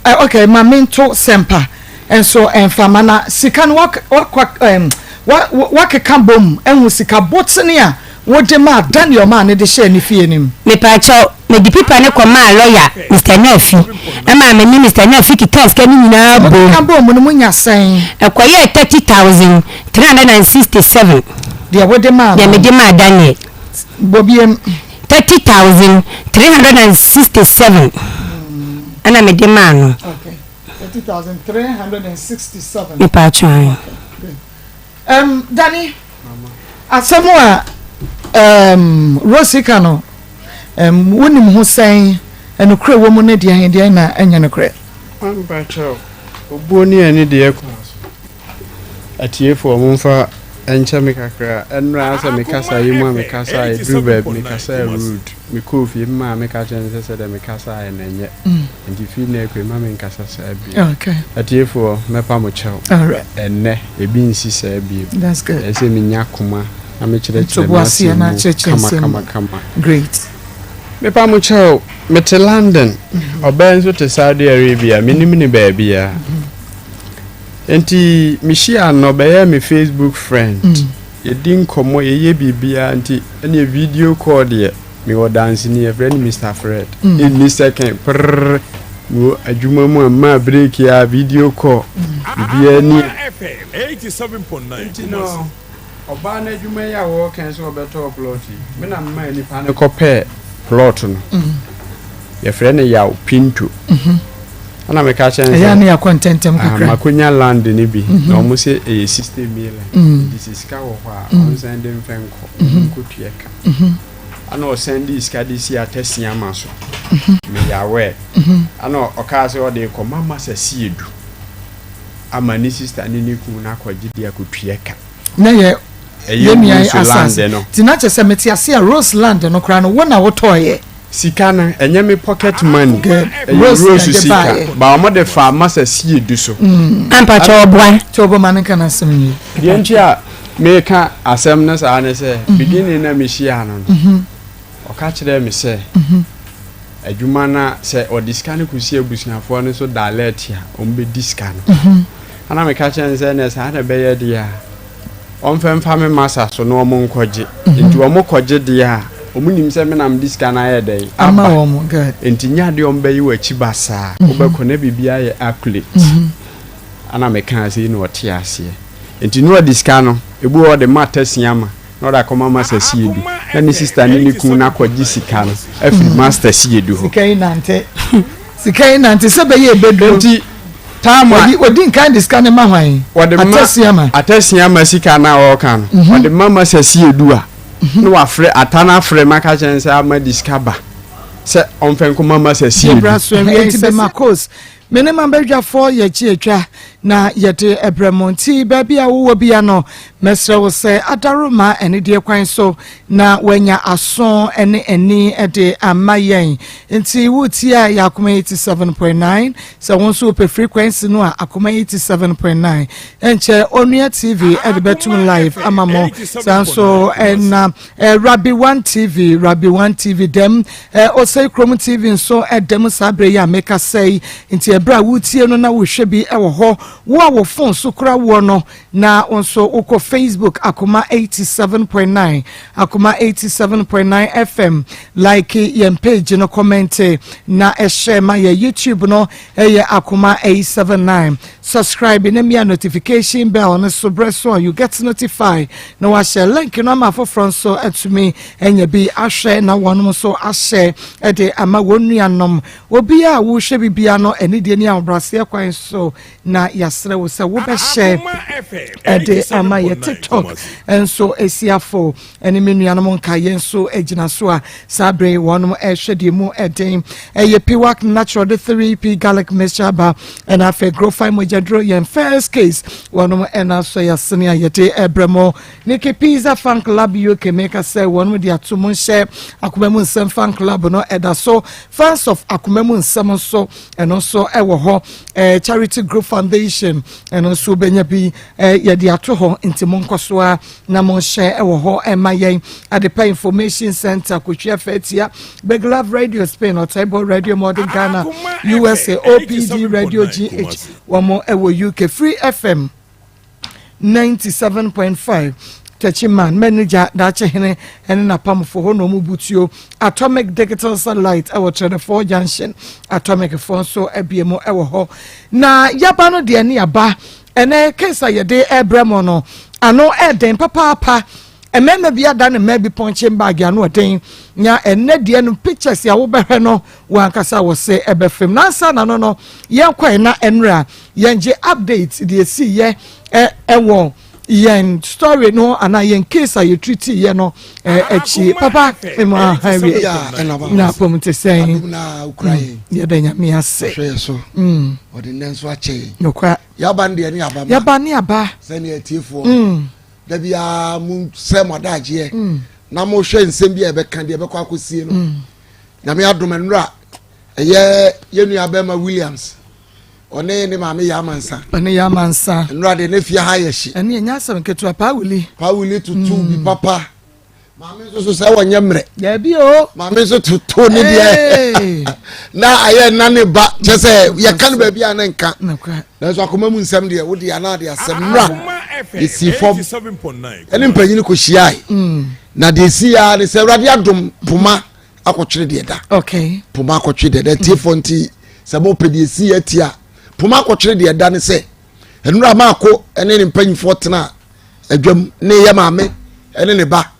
Ok, ma mento sɛmpa nso mfa ma na sika no wakeka bom ahu sika botene a wode maa Daniel maa no de hyɛɛ ne fie no mu. Mepaakyɛw, mede pipa no kɔmaa lɔya, Mister Nafi, ɛmaa me ne Mister Nafi kekaa sika no nyinaa boom. Mokeka boom no, monya sɛn? Ɛkɔyɛɛ 30,367. Deɛ wode maa no? Deɛ mede maa Daniel. Bɔ biem. 30,367 ɛna mede maa no. Okay, 30,367. Mepaakyɛw ae. Okay, good. Danny, asɛm a Rosie ka no, wonim ho sɛn? Ɛnokorɛ wɔ mu ne deɛn deɛn na ɛnyɛ nokorɛ? Mpakyɛw, obuo ne anidie kwan so. Atiefoɔ, momfa nkyɛ me kakra. Ɛnnora sɛ me kasa yi mu a me kasaeɛ, ɛduru baabi me kasaa rude. Me kɔɔ fie, me maame ka kyerɛɛ me sɛ sɛdeɛ me kasaeɛ no ɛnyɛ. Nti firi nnɛ rekɔ yi, mma me nkasa saa bio. Atiefoɔ, mɛpa mo kyɛw. Ɛnnɛ, ebi nsi saa bio. Ɛsɛ sɛ menya koma na mekyerɛkyerɛ m'asɛm mu kamakamakama. Mepa mo kyɛw, mete London, ɔbaa nso te Saudi Arabia, mennim no baabiara. Enti mehyiaa no, ɔbɛyɛɛ me Facebook friend. Yɛdi nkɔmmɔ, yɛyɛ biribiara nti ɛneɛ video call deɛ mewɔ danseni yɛfrɛ no Mister Fred. Ɛnni second prrr mewɔ adwuma mu a mmaa break a video call biribiara ni. Nti no Ɔbaa no adwuma yi a wɔreka yi sɛ ɔbɛtɔɔ plot yi, me na memaa nipa no kɔpɛɛ plot no. Yɛfrɛ no Yaw Pinto. Ɛna meka kyerɛ no sɛ, Ɛyɛ a ne yɛakɔ ntɛmntɛm ah, kakra. makonya land no bi, na wɔn sɛ ɛyɛ 60 million. Nti sɛ sika wɔ hɔ a, ɔnsan de mfɛ nkɔ, nkɔtua ka. Ɛna ɔsan de sika de si Atasiama so. Meyɛ aware. Ɛna ɔkaa sɛ ɔde rekɔma Masa Siedu. ama ne sista ne ne kunu no akɔgye de akɔtua ka. Na yɛ Ɛyɛ yɛ nua yi Rose asase land no. nti na kyerɛ sɛ mete ase a Rose land no koraa no wo na wotɔeɛ. Sika no ɛnyɛ me pocket money, Good. ɛyɛ Rose na Rose ɛde sika, baeɛ. but wɔde faa Masa Siedu so. Ampa kyɛ ɔboa. Nti ɔbɔ ma no nka n'asɛm nwie. Deɛ nti a meka asɛm no saa ne sɛ, beginning na mehyiaa no no, Ɔka kyerɛɛ me sɛ, adwuma no a, sɛ ɔde sika no kɔsi abusuafoɔ no so direct a, wɔbɛdi sika no. Ɛna meka kyerɛɛ no sɛ, ɛnneɛ saa na ɛbɛyɛ deɛ a, ɔmfa mfa me masa so na wɔnkɔgye. Nti wɔkɔgye deɛ a, wɔnim sɛ me na mede sika no ayɛ dɛn? Ama Aba. wɔn, good. Nti nyɛ adeɛ a wɔbɛyi w'akyi basaa. Wobɛkɔ na biribiara yɛ accurate. Ɛna mekaa sei na ɔtee aseɛ. Nti na ɔde sika no, ebi wɔ hɔ a ɔde ma Tasiama. na ɔde akɔma Master Siedu na ne sista ne ne kunu no akɔgye sika no afiri Master Siedu hɔ. Sika yi nante. Sika yi nante sɛ bɛyɛ ebeduro. Nti time a. Odi odi nkan de sika no ma hwan? Wɔde ma Atasiama. Atasiama sika no a ɔreka no. Ɔde ma Master Siedu a na wafrɛ Ata no afrɛ ma aka kyerɛ no sɛ ama de sika ba sɛ ɔmfɛ nkɔma Master Siedu. Yɛbra so awie nti bɛma course. Me ne m'abadwafoɔ yɛgye atwa na yɛde brɛ mo nti baabi a wowɔ bia no mɛsrɛ wo sɛ adaworoma anidie kwan so na woanya aso ne ani de ama yɛn nti wotie a yɛ Akoma 87.9 sɛ wo nso wopɛ frequency no a Akoma 87.9 ɛnkyɛ Onua TV de bɛtum live ama mo saa nso ɛna Eh, Rabbi One TV, Rabbi One TV dɛm. Eh, Osei Krom TV nso ɛdɛm saa berɛ yi a mekasa yi. Nti ɛberɛ a wotie no na wohwɛ bi ɛwɔ hɔ. Wo a wo phone so kora woɔ no na wo nso wokɔ Facebook Akoma 87.9, Akoma 87.9 FM. Like yɛn page no, comment na ɛhyɛ ma yɛ. YouTube no ɛyɛ Akoma 879. Subscribe na mia notification bell no so berɛ so a you get notified na wahyɛ link no ama afoforɔ nso atumi anya bi ahwɛ na wɔnom nso ahyɛ de ama wɔn nuanom. Obiara a wohwɛ bibia no anidie ne ahobrɛaseɛ kwan so na yɛasrɛ wo sɛ wobɛhyɛ de ama yɛ. TikTok nso esiafo ɛne me nuanom nkaeɛ nso gyina so a saa bere wɔnom ɛrehwɛ deɛ mu ɛden. Ɛyɛ Piwak Natural de 3P garlic mixture aba, ɛna afei Grofine mogyaduro yɛn first case wɔnom ɛna asɔ yɛ asene a yɛde ɛbrɛ mo. Nikki Pizza Fan Club UK, meka sɛ wɔnom de ato mu nhyɛ Akoma Mu Nsɛm Fan Club no ɛda so. Fans of Akoma Mu Nsɛm nso ɛno nso ɛwɔ hɔ. Charity Group Foundation ɛno nso wobɛnya bi. Yɛde ato hɔ nti monkɔ so ara na monhyɛ wɔ hɔ ɛma yɛn. Adepa Information Center, Kotwi Afatia, Big Love Radio Spain, Ɔtaibɔ Radio Modern Ghana, USA, OPD Radio GH, wɔn wɔ UK, Free FM 97.5, Techiman, Manager, Daakye Hene ne n'apamfo hɔ na wɔn butuo. Atomic Digital Satellite wɔ Kyerɛdɛfoɔ Junction, Atomic foɔ nso abie mu wɔ hɔ. Na yaba no deɛ ne yaba, ɛnɛ case a yɛde ɛbrɛ mo no, ano ɛden papaapa. Mmarima bi ada ne mmaa bi pɔnkye bag ano ɔden. Nya ɛnɛ deɛ no pictures a wobɛhwɛ no wɔn ankasa wɔ se ɛbɛfam. Nansa na no yɛn kɔɛ na ɛnura yɛn gye update deɛ esi yɛ ɛwɔ yɛn story no anaa yɛn case a yɛtreat yɛ no akyi. Papa, emu aha wie na apɔm te sɛn? Yɛda Nyame ase. Ɔhwɛ yɛ so, ɔde nnɛ nso akyɛ yɛn. Nokwa. Yaba no deɛ ne yaba ma. Yaba ne aba. Sɛnea atiefoɔ da biara mo sɛ mo adagyeɛ na mohwɛ nsɛm bi a yɛbɛka deɛ ɛbɛkɔ akɔsie no, Nyame adom, nnora ɛyɛ yɛn nua bɛrima Williams, ɔne ne maame yɛ amansa. Ɔne yɛ amansa. Nnora deɛ ne fie ha yɛ hye. Ɛne ɛnyɛ asɛm ketewa paa, Wuli. Paa Wuli tutu bi papa. Maame nso so sɛ wɔnyɛ mmerɛ. Dabi o. Maame nso tutu ne deɛ na ayɛ nna ne ba kyɛ sɛ yɛka no baabi a ne nka. Nanso akoma mu nsɛm deɛ, wode anaa de asɛm nnora yɛsi fam ɛne mpanyin kɔ hyiae na deɛ esi ya ne sɛ Awurade adom, poma akɔtwere deɛ da. Poma akɔtwere deɛ da. Tiefoɔ, nti sɛ mopɛ deɛ esi yɛ ti a, poma akɔtwere deɛ da ne sɛ nnora maako ɛne ne mpanyinfoɔ tena adwam ne yɛ maame ɛne ne ba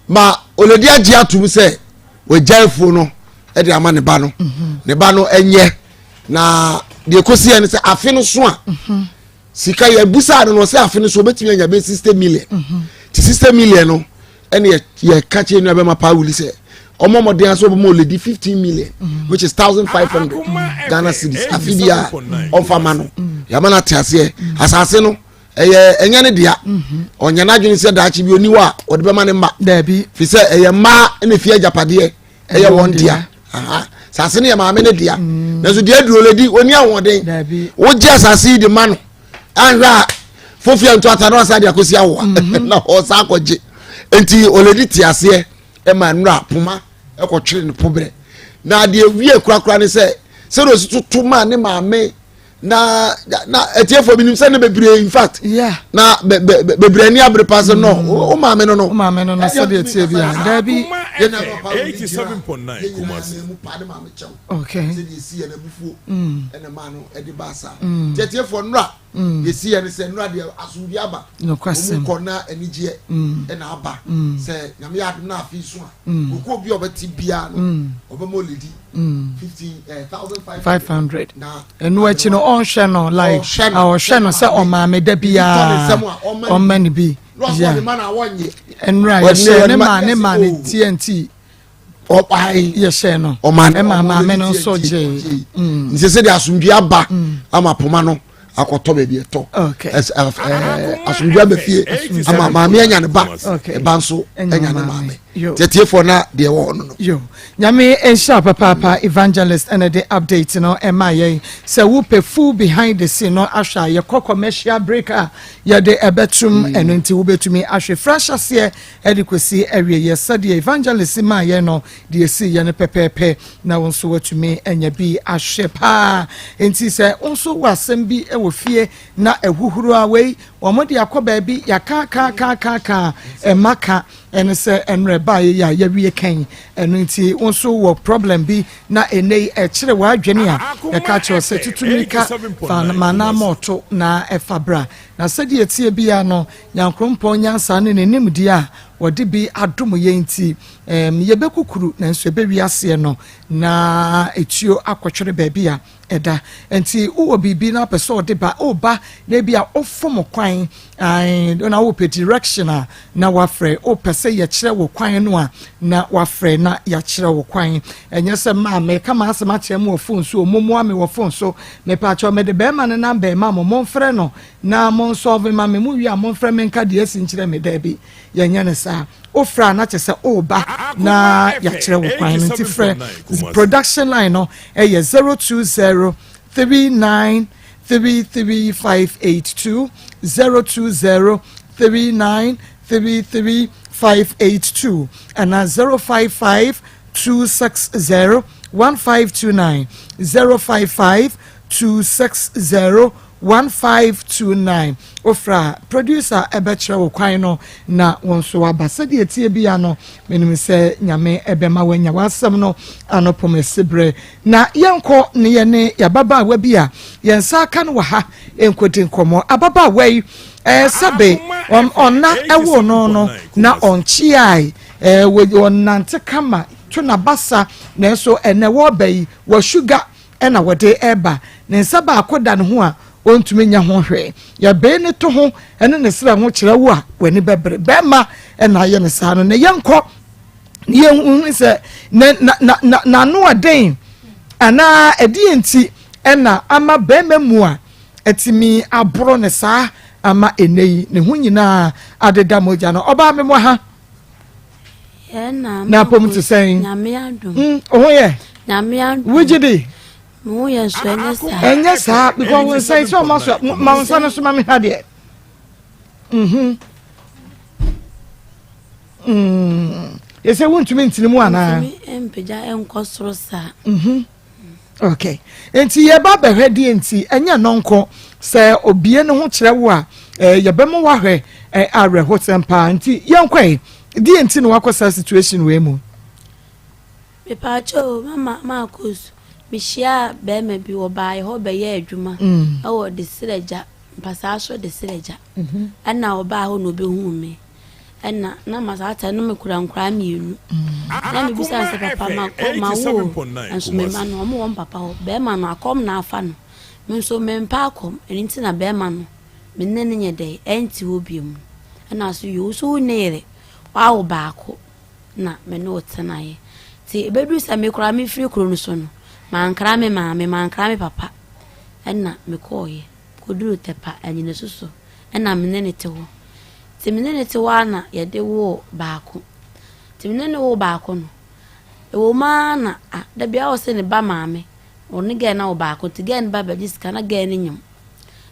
ma oledi agye atum sɛ wagya afuo no ɛde ama ne ba no, ne ba no ɛnyɛ. Na deɛ ekosi yɛ ne sɛ afe no so a sika yɛ busa no sɛ afe no so obetumi anya bɛ 60 million. Ti 60 million no ɛne yɛ ka kyerɛ nua bɛma Paa Wuli sɛ ɔmɔ mɔden aso ɔbɛma oledi 15 million, which is 1,500 Ghana cedis afe bi a ɔnfa ma no. Yàmà na te aseɛ, asase no ɛyɛ ɛnyɛ ne dea. Ɔnyɛ n'adwene sɛ daakye bi oni hɔ a ɔde bɛma ne mma. Dabi. Fi sɛ ɛyɛ mmaa ɛna fie agyapadeɛ ɛyɛ wɔn dea. Asase no yɛ maame ne dea, nanso deɛ aduro ledi oni ahoɔden. Wogye asase yi de ma no ahwɛ a, fofia nto ata na ɔsa de akɔsi awoa na ɔsa akɔgye. Nti oledi te aseɛ ɛma nnura poma ɛkɔtwere ne pobrɛ. Na deɛ wie korakora ne sɛ sɛdeɛ osi toto maa ne maame na etiefoɔ bi nim sɛ ne bebree, in fact, na be be bebree ani abere pa sɛ no o maame no. O maame no sɛdeɛ tie bi a, dabi. 87.9 Kumasi. Sɛdeɛ esi yɛ n'abufuo ɛna maa no ɛde ba saa. Tietiefoɔ, nnura yɛsi yɛ ne sɛ nnura deɛ asomdwe aba. Nokwasɛm. Ɔmu kɔ na anigyeɛ ɛna aba sɛ Nyame yɛ adom na afei so a koko bi a ɔbɛte biara no ɔbɛma oledi fifteen thousand five 500 hundred. Na ɛno akyi no ɔnhwɛ no like Ɔhwɛ no. A ɔhwɛ no sɛ ɔmaame da biara ɔma ne bi. Na ɔsɔ ɔde ma na wɔnyɛ. Ɛnura Ɔde yɛhyɛ ne ɔde ma- ma ne ma ne Oh. TNT. Ɔpae. Yɛhyɛ no. Ɔma ɛma maame no nso gye. Nti sɛ de asomdwe aba ama poma no akɔtɔ baabi ɛtɔ. Asomdwe aba fie ama maame anya ne ba. Ɛba nso Anya anya ne maame. maame. Yo. Tietiefoɔ, na deɛ ɛwɔ hɔ no. Yo, Nyame nhyira papaapa. Evangelist ɛna de update no ɛma yɛn. Sɛ wopɛ full behind the scene no ahwɛ a, yɛkɔ commercial break a yɛde ɛbɛtum. Ɛno nti wobɛtumi ahwɛ fira hyɛseɛ ɛde kɔsi awieyɛ sɛdeɛ evangelist maa yɛn no deɛ esi yɛ no pɛpɛɛpɛ, na wo nso watumi anya bi ahwɛ paa. Nti sɛ wo nso wɔ asɛm bi wɔ fie na ɛhuhuru a wei wɔn de akɔ baabi yɛaka ka ka ka ka ɛma ka ɛne sɛ ɛnrɛ baayɛ yi a yɛwie kan. Ɛno nti wo nso wɔ problem bi na ɛnɛ yi ɛkyerɛ w'adwene a ɛka kyerɛ sɛ tutu mirika fa ma na ama ɔto na ɛfa bra. Na sɛdeɛ tie bia no, Nyankorompɔn nyansa ne ne nimdeɛ a wɔde bi adom yɛn nti yɛbɛkukuru, nanso ɛbɛwi aseɛ no na etuo akɔtwere baabi a ɛda. Nti wowɔ biribi na apɛ sɛ ɔde ba ɔba na ebi a ɔfom kwan na wopɛ direction a, na wafrɛ. Wopɛ sɛ yɛkyerɛ wo kwan no a, na wafrɛ na yɛakyerɛ wo kwan. Ɛnyɛ sɛ maa meka ma asɛm akyerɛ mu wɔ phone so, ɔmomoa me wɔ phone so. Mepaakyɛw, mede bɛrima no number ma mo, momfrɛ no na monsɔlve ma me. Mo wie a, momfrɛ me nka deɛ asi nkyerɛ me. Daabi, yɛnyɛ no saa. Wofrɛ a na kyerɛ sɛ woba na yɛakyerɛ wo kwan no. Nti frɛ production line no, ɛyɛ 020 39. 33 582, 020 39 33 582 anaa 055 260 1529, 055 260 1529. Wofrɛ a, producer bɛkyerɛ wo kwan no na wo nso woaba. Sɛdeɛ ɛteɛ biara no, menim sɛ Nyame bɛma woanya w'asɛm no ano pomasi berɛ. Na yɛnkɔ ne yɛne yɛababaawa bi a yɛn nsa aka no wɔ ha nkɔdi nkɔmmɔ. Ababaawa yi, ɛɛ sɛbe ɔnna ɛwoo no no na ɔnkyeae, ɛɛ ɔnante kama to n'abasa, nanso ɛnɛ wɔreba yi, wasuga na wɔde reba. Ne nsa baako da ne ho a ɔntumi nyɛ ho hwee. Yɛbee ne to ho ne ne serɛ ho kyerɛ wo a, w'ani bɛbere. Bɛrima na ayɛ no saa no. Na yɛnkɔ na yɛnhu sɛ n'ano ɔden anaa ɛdeɛ nti na ama bɛrima mu a atumi aboro ne saa ama ɛnnɛ yi ne ho nyinaa adeda mogya no. Ɔbaa me mɔ ha. Na apom te sɛn? Wo ho yɛ? Wogye di? Ɛnyɛ saa because wo nsa yi sɛ ɔma so ma wo nsa no so ma me ha deɛ. Mhm. Mm. Yɛsɛ wontumi ntini mu anaa? Mpagya nkɔ soro saa. Mhm. Okay. Nti yɛba bɛhwɛ deɛ nti ɛnyɛ no nko sɛ obie ne ho kyerɛ wo a eh, yɛbɛma wahwɛ eh, awerɛhosɛm paa nti yɛnkɔe deɛ nti na wakɔ saa situation wei mu. Mepaakyɛ o mama Marcus mehyiaa bɛrima bi wɔbaa yɛ hɔ bɛyɛ adwuma mm. ɛwɔ Desiragya mpasaa so Desiragya mhm. ɛna ɔbaa hɔ na ɔbɛhuu me Ɛna na ma saa time no me kura nkwadaa mienu na me bisa no sɛ papa ma kɔ ma wo o nso me ma no ɔmo wɔ mpapa hɔ bɛɛma no akɔm na afa no me nso me mpɛ akɔm ɛno nti na bɛɛma no me ne no nyɛ dɛ ɛnte hɔ biom no ɛna so yoo so wo ne yere wawo baako na me ne wo tenaeɛ nti ɛbɛduru sɛ me koraa me firi kuro no so no mankra me maame mankra me papa ɛna me kɔɔyɛ kɔduru Tɛpa anyinasu so ɛna me ne no te hɔ. Nti me ne no te hɔ ara na yɛde woo baako. Nti me ne no woo baako no, ɛwɔ mu ara na ah, da biara ɔse ne ba maame, ɔne girl no awo baako, nti girl no ba bɛgye sika na girl no nyem.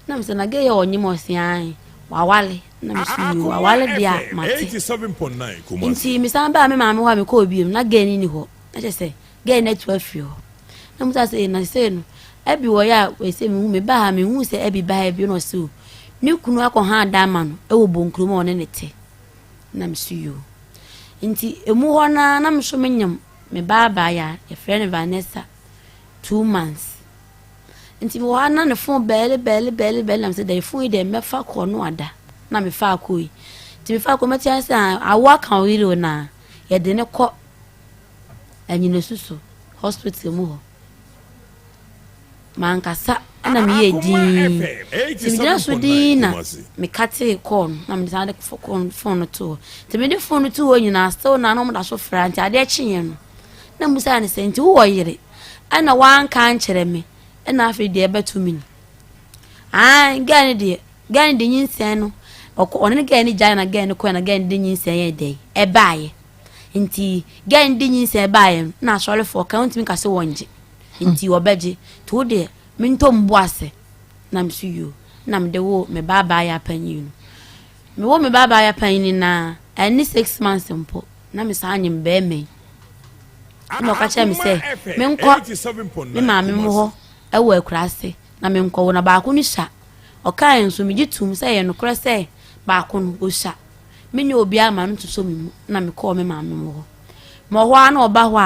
Na me sɛ na girl yi a ɔnyem ɔse ae, wawale. Na me so yoo, wawale deɛ a mate. Nti me san baa me maame hɔ a mekɔɔ bio no, na girl no nni hɔ. Na kyerɛ sɛ Girl no atu afiri hɔ. Na ɔmo bisa sɛ na sesei no Abby wɔ yɛ a ɛsɛ mehu me ba ha mehu sɛ Abby ba ha bio na ɔse o ne kunu akɔ ha dan ama no ɛwɔ Bonkurom a ɔne ne te. Na me so yoo. Nti emu hɔ naa na me so me nyam me ba abaayaa yɛfrɛ no Vanessa 2 months. Nti mewɔ hɔ na ne phone bɛɛle bɛɛle bɛɛle bɛɛle na me sɛ dɛ phone yi dɛ mɛfa kɔ no ada na mefa akɔ yi. Nti mefa akɔ mɛte sɛ awo aka wo yere o na yɛde ne kɔ Anyinasu so hospital mu hɔ. Mankasa na meyɛɛ dinn. Nti megyina so dinn na mekatee call no na mede san de phone no too hɔ. Nti mede phone no too hɔ nyinaa still na na wɔda so frɛ nti adeɛ kyeeɛ no na mmusaa no sɛ nti wowɔ yere ɛna woanka ankyerɛ me ɛna afei deɛ ɛbɛto me ni. Ae girl no deɛ girl no de nyinsɛn no ɔkɔ ɔne girl no gyae na girl no kɔɛ na girl no de nyinsɛn yɛ dɛn ɛbaeɛ. Nti girl no de nyinsɛn baeɛ no na asɔrefoɔ ka wontumi ka sɛ wɔngye nti wɔbɛgye nti wo deɛ mentɔ mbu ase na me so yoo na mede wo me ba abaayewa panyin no mewɔ me ba abaayewa panyin na ɛne 6 months mpo na me saa nyem bɛrima yi ɛna ɔka kyerɛ me sɛ menkɔ me maame mu hɔ ɛwɔ akuraase na menkɔ wo na baako no sua ɔkae nso megye tum sɛ ɛyɛ nokorɛ sɛ baako no ɔsua. Menni obiara ma no nsosɔ me mu na mekɔɔ me maame mu hɔ. Mewɔ hɔ ara na ɔba hɔ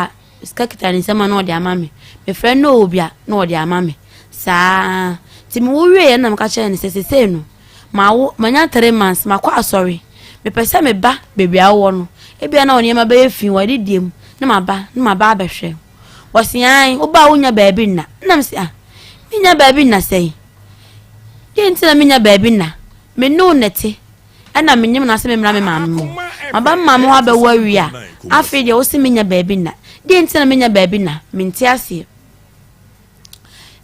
a sika kita ne nsam a na ɔde ama me. Mefrɛ no na ɔwɔ bi a na ɔde ama me. Saa nti mewo wieeɛ na meka kyerɛɛ no sɛ sesei no mawo manya 3 months makɔ asɔre mepɛ sɛ meba baabi a wowɔ no ebia na wo nneɛma bɛyɛ fi wɔ adidie mu na maba na maba abɛhwɛ. Wɔse ae woba a wonya baabi nna. Na mese ah menya baabi nna sɛn? Deɛ nti na menya baabi nna? Me ne wo na ɛte. Ɛna menyem no ase memmra me maame mu. Maba me maame hɔ abɛwo awie a, afei deɛ wose menya baabi nna. Deɛ nti na menya baabi nna? Mente aseɛ.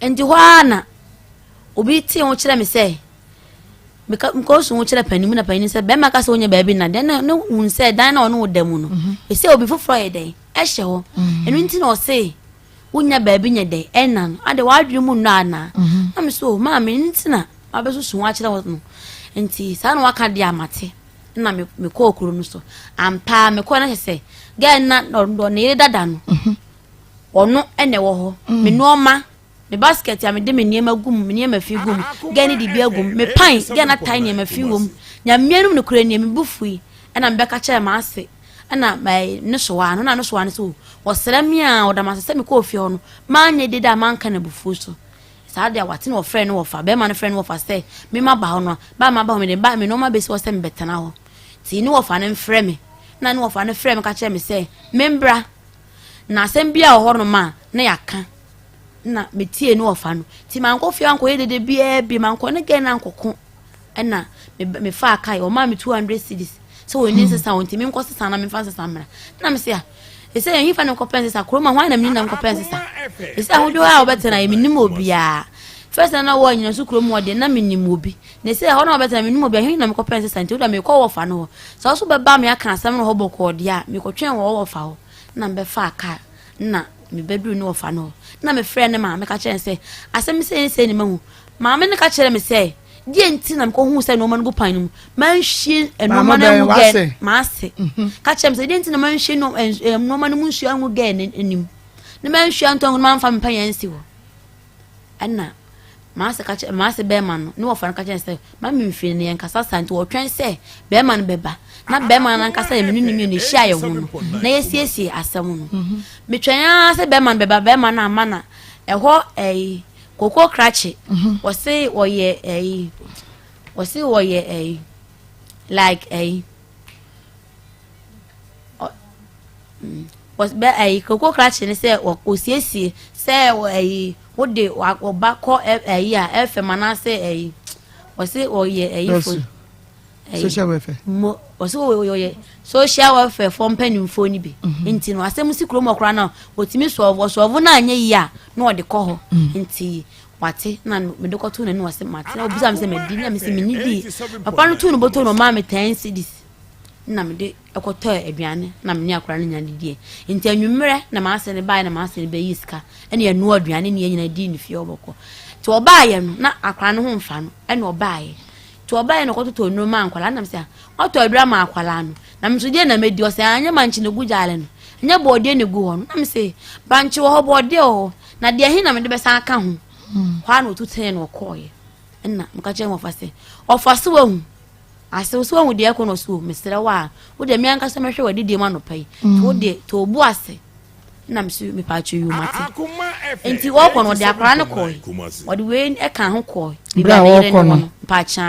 Nti hɔ ara na obi tee ho kyerɛ me sɛ, mekɔ su ho kyerɛ panin mu na panin sɛ bɛrima ka sɛ wonya baabi nna deɛ na ne hun sɛ dan na ɔne wo da mu no, ɛsɛ obi foforɔ yɛ dɛn ɛhyɛ hɔ. Ɛno nti na ɔse. Wonya baabi nyɛ dɛ ɛnna no ade w'adwene mu nnɔ anaa? Mhm. Na me so oh, maame nti na mabɛsusu ho akyerɛ wo no. Nti saa na waka deɛ a mate. Na me mekɔɔ kuro no so. Ampa mekɔɔ na kyɛ sɛ gɛɛ na ɔno ne yere dada no. Mhm. Ɔno ɛna ɛwɔ hɔ. Mm. Me nneɛma me basket a mede me nneɛma gu mu me nneɛma fi gu mu gɛɛ ne de bi agu mu me pan gɛɛ na tae nneɛma fi wɔ mu nyamea no mu no kura nneɛma bu fui ɛna mebɛka kyerɛ m'ase ɛna ɛɛ ne soa no na ne soa no so wɔsrɛ me a ɔda m'ase sɛ mekɔɔ fie hɔ no manyɛ dede a manka no abufuo so saa deɛ wate na wɔfrɛ no wɔfa bɛrima no frɛ no wɔfa sɛ mema ba hɔ no a ba ma ba hɔ mede ba me nneɛma bɛsi hɔ sɛ mebɛtena hɔ nti ne wɔfa no mfrɛ me na ne wɔfa no frɛ me ka kyerɛ me sɛ membra na asɛm bi a wɔ hɔ nom a na yɛaka na metie ne wɔfa no nti mankɔ fie ankɔyɛ dede biara bi mankɔ ne gɛn no ankɔko ɛna mefaa kae ɔmaa me 200 cedis sɛ wɔnni hmm. nsesa wɔn nti menkɔ sesa na memfa nsesa mmra na mese a ɛsɛ yɛn hefa na mekɔpɛ nsesa kurom a hwan na menim na mekɔpɛ nsesa ɛsɛ ahodwo a wɔbɛtena yɛ menim obiara first na wɔ nyina so kurom hɔ deɛ na menim obi na ɛsɛ ɛhɔ na wɔbɛtena menim obi ɛhe na mekɔpɛ nsesa nti woda mekɔ wɔfa no hɔ sɛ wo so bɛba me aka asɛm no hɔ bɔkɔɔ deɛ a mekɔtwɛn wɔ wɔfa hɔ na mebɛfaa kaa na mebɛduru ne wɔfa no hɔ na mefrɛ ne maame ka kyerɛ no sɛ asɛm sɛ ne sɛ ne mahu maame no ka kyerɛ me sɛ Deɛ nti na mekɔhuu sɛ nnoɔma no gu pan no mu manhwie nnoɔma no angu gɛɛ m'ase mhm. ka kyerɛ me sɛ deɛ nti na manhwie nnoɔma no mu nsuo angu gɛɛ n'anim na manhwie antɔ angu na mamfa me pan ansi hɔ ɛna m'ase ka kyerɛ m'ase bɛrima no ne wɔfa no ka kyerɛ sɛ ma me mfiri no yɛn kasa saa nti wɔtwɛn sɛ bɛrima no bɛba na bɛrima no ankasa yɛ mene ne mmienu ehyia yɛn ho no na yɛsiesie asɛm no mhm. metwɛn ara sɛ bɛrima no bɛba bɛrima no ama na ɛhɔ ɛyi Koko krakye wɔse wɔyɛ ɛyi wɔse wɔyɛ ɛyi like ɛyi bɛ ɛyi koko krakye ne sɛ wɔsiesie sɛ ɛyi wode ɔba kɔ ɛyi a ɛfɛm anaasɛ ɛyi wɔse wɔyɛ ɛyi fo. social welfare. mo ɔsɛ wɔyɛ social welfare fɔ mpanimfoɔ no bi mhm. nti no asɛm si kurom ɔkora no wɔtumi sɔɔvo ɔsɔɔvo no anyɛ yie a na ɔde kɔ hɔ mm. nti wate na mede kɔto n'ani wɔsɛ mate na obisa me sɛ madi na mesɛ menni dii papa no too no bɔtɔ no ɔmaa me ten cedis na mede ɛkɔtɔɔ aduane na mene akora no nya didiɛ nti anwummerɛ na maase no baeɛ na maase no bɛyi sika ɛne ɛnoa aduane ne yɛn nyinaa dii ne fie ɔbɔkɔ nti ɔbaeɛ no na akora no ho mfa no ɛna ɔbaeɛ Nti ɔbaeɛ na ɔkɔtotɔɔ nnuro maa nkwadaa no. Na mesɛ, watɔ aduro ama akwadaa no. Na me nso deɛ na mɛdi? Ɔsɛ, anyɛ bankye na ɛgu gyaale no. Ɛnyɛ bɔɔdeɛ na ɛgu hɔ no. Na mesɛ, bankye wɔ hɔ, bɔɔdeɛ wɔ hɔ. Na deɛ he na mede bɛsan aka ho? Hɔ ara na ɔtu teneɛ na ɔkɔɔeɛ. Ɛna meka kyerɛ wɔfa sɛ, ɔfa so wahu. Asew so wahu deɛ ɛkɔ no so o. Mesrɛ wo a, wo deɛ me ankasa mɛhwɛ w'adidie mu anɔpa yi. Nti wo deɛ, tɔ wo bo ase. na me so mepatwo yi mate nti ɔkɔ no ɔde akwaraa no kɔe ɔde wei ɛka ho kɔe berɛ a ɔrekɔ no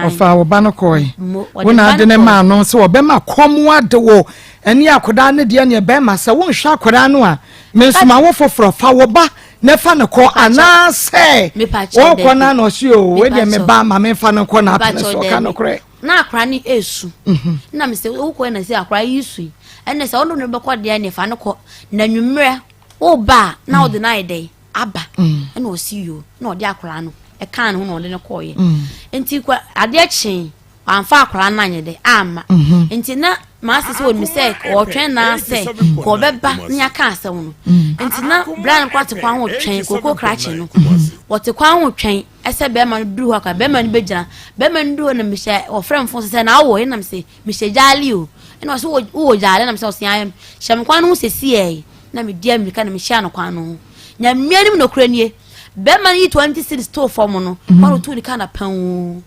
ɔfa wo ba no kɔe wo na ade ne maa no sɛ ɔbɛma kɔm ade wo ɛne akwadaa no deɛ neɛ bɛrima sɛ wonhwɛ akwadaa no a mensoma wo foforɔ fa wo ba na fa no kɔ anaasɛ wɔkɔ no na ɔse o wei deɛ me ba ma memfa no nkɔ na apene so ɔka nokorɛ na akwadaa no resu mhm. na mesɛ wokɔ na sɛ akwadaa yi su yi ɛnna sɛ ɔno ne bɛkɔ deɛ ne fa no kɔ na nwummerɛ woba a na ɔde no ayɛ dɛn aba mm. ɛna ɔsi yoo na ɔde akwadaa no ɛkaa ne ho na ɔde no kɔɔyɛ mm. nti kwa adeɛ kyee wamfa akwadaa no anyɛ dɛ amma mhm. nti na maase sɛ onim sɛ ɔtwɛn naa sɛ kɔ ɔbɛba ne aka asɛm no mm. nti na bra no kora te kwan ho twɛn koko krakye no wɔte kwan ho twɛn Ɛsɛ bɛrima no duru hɔ aka bɛrima no bɛgyina bɛrima no duru hɔ na mehyɛ ɔfrɛ me fon so sɛ na awɔ ɛnam sɛ mehyɛ gyaale o ɛna ɔsɛ wowɔ gyaale ɛnam sɛ ɔsɛ ayɛ hyɛ me kwan no ho sɛsi ɛyi na medi amirika na mehyia no kwan no ho nyamea no mu nɔkorɛ nie bɛrima no yi 20 cities too fam no mhm. kwan ɔtuu ne ka na pɛn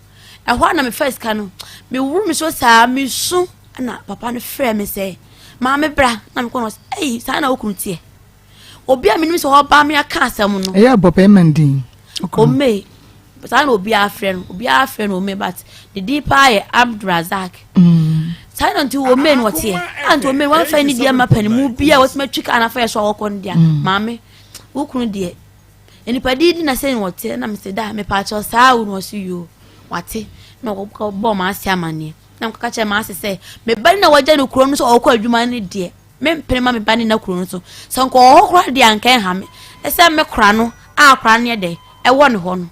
ɛhɔ a na mefa sika no mewuru me so saa mesu na papa no frɛ me sɛ maame bra na mekɔ no ɔsɛ ɛyi saa na wokunu teɛ Obi a menim sɛ ɔba me aka asɛm no. Ɛyɛ abɔ bɛrima no din. Ome saa na obiara frɛ no obiara frɛ no Ome but ne din paa yɛ Abdulrazak. Mm. Saa na nti Ome no ɔteɛ a nti Ome wɔmfa ne deɛ ma panimu bi a wɔtumi atwi kaa n'afa yɛ so a wɔkɔ no deɛ mm. maame wo kunu deɛ nipa di di na sɛ na ɔteɛ na mesɛ da mepaakyɛw saa wo na ɔso yoo wate na ɔbɔ m'ase amaneɛ na mekaka kyerɛ m'ase sɛ meba ne na wagya no kuro no sɛ ɔkɔ adwuma no deɛ Mempene ma me ba no nna kuro no so. Sɛ nka ɔwɔ hɔ koraa deɛ anka ɛnha me. Ɛsɛ me kora no a akora no yɛ dɛn ɛwɔ ne hɔ no.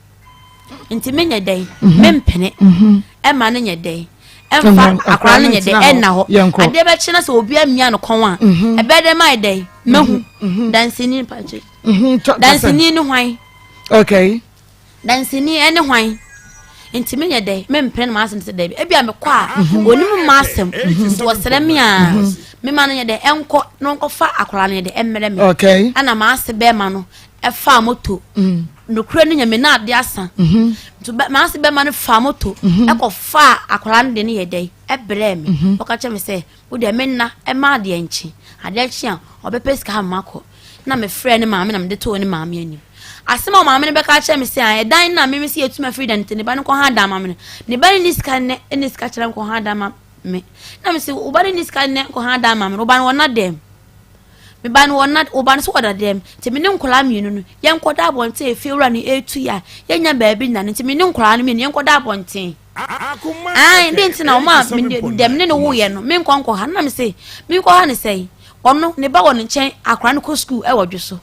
Nti menyɛ dɛn mhm. mempene mhm. ɛma no nyɛ dɛn ɛmfa akora no nyɛ dɛn ɛnna hɔ. Adeɛ bɛkye na sɛ obi amia no kɔn a mhm. ɛbɛyɛ dɛn mayɛ dɛn mahu. Danseni mpakyɛ. Mhm, Danseni ne hwan? Okay. Danseni ne hwan? Nti menyɛ dɛ mempene no m'asɛm sɛ daabi ebi a mekɔ a mhm. onim m'asɛm mhm. nti wɔsrɛ me a mhm. mema no nyɛ dɛ ɛnkɔ na ɔnkɔfa akwadaa no nyɛ dɛ ɛmmerɛ me ɛna m'ase bɛrima no ɛfaa moto mm. nokorɛ no nyame na ade asa nti m'ase bɛrima no faa moto ɛkɔ faa akwadaa no de no yɛ dɛ ɛbrɛ me ɔka kyerɛ me sɛ wo deɛ menna ɛma adeɛ nkye adeɛ kye a ɔbɛpɛ sika ama makɔ na mefrɛɛ ne maame na mede too ne maame anim. Asɛm a ɔmaame no bɛka akyerɛ me sɛ, ah, ɛdan no a meme sɛ yɛtu afiri dan nti ne ba no nkɔha dan ma me no, ne ba no nni sika nnɛ ɛne sika kyerɛ nkɔha dan ma me. Na me sɛ, wo ba no nni sika nnɛ nkɔha dan ma me no, wo ba no wɔna dɛm. Me ba no wɔna, wo ba no so wɔda dɛm. Nti me ne nkwadaa mmienu no, yɛnkɔda abɔnten efie wura no ɛretu yɛ a, yɛnya baabi nna no. Nti me ne nkwadaa no mmienu yɛnkɔda abɔnten. Ae, dɛn nti na ɔma me dɛm ne no woeɛ no, menkɔ nkɔ ha? Na me se, menkɔ ha ne sɛn? Ɔno, ne ba wɔ ne nkyɛn, akora no kɔ sukuu wɔ dwo so.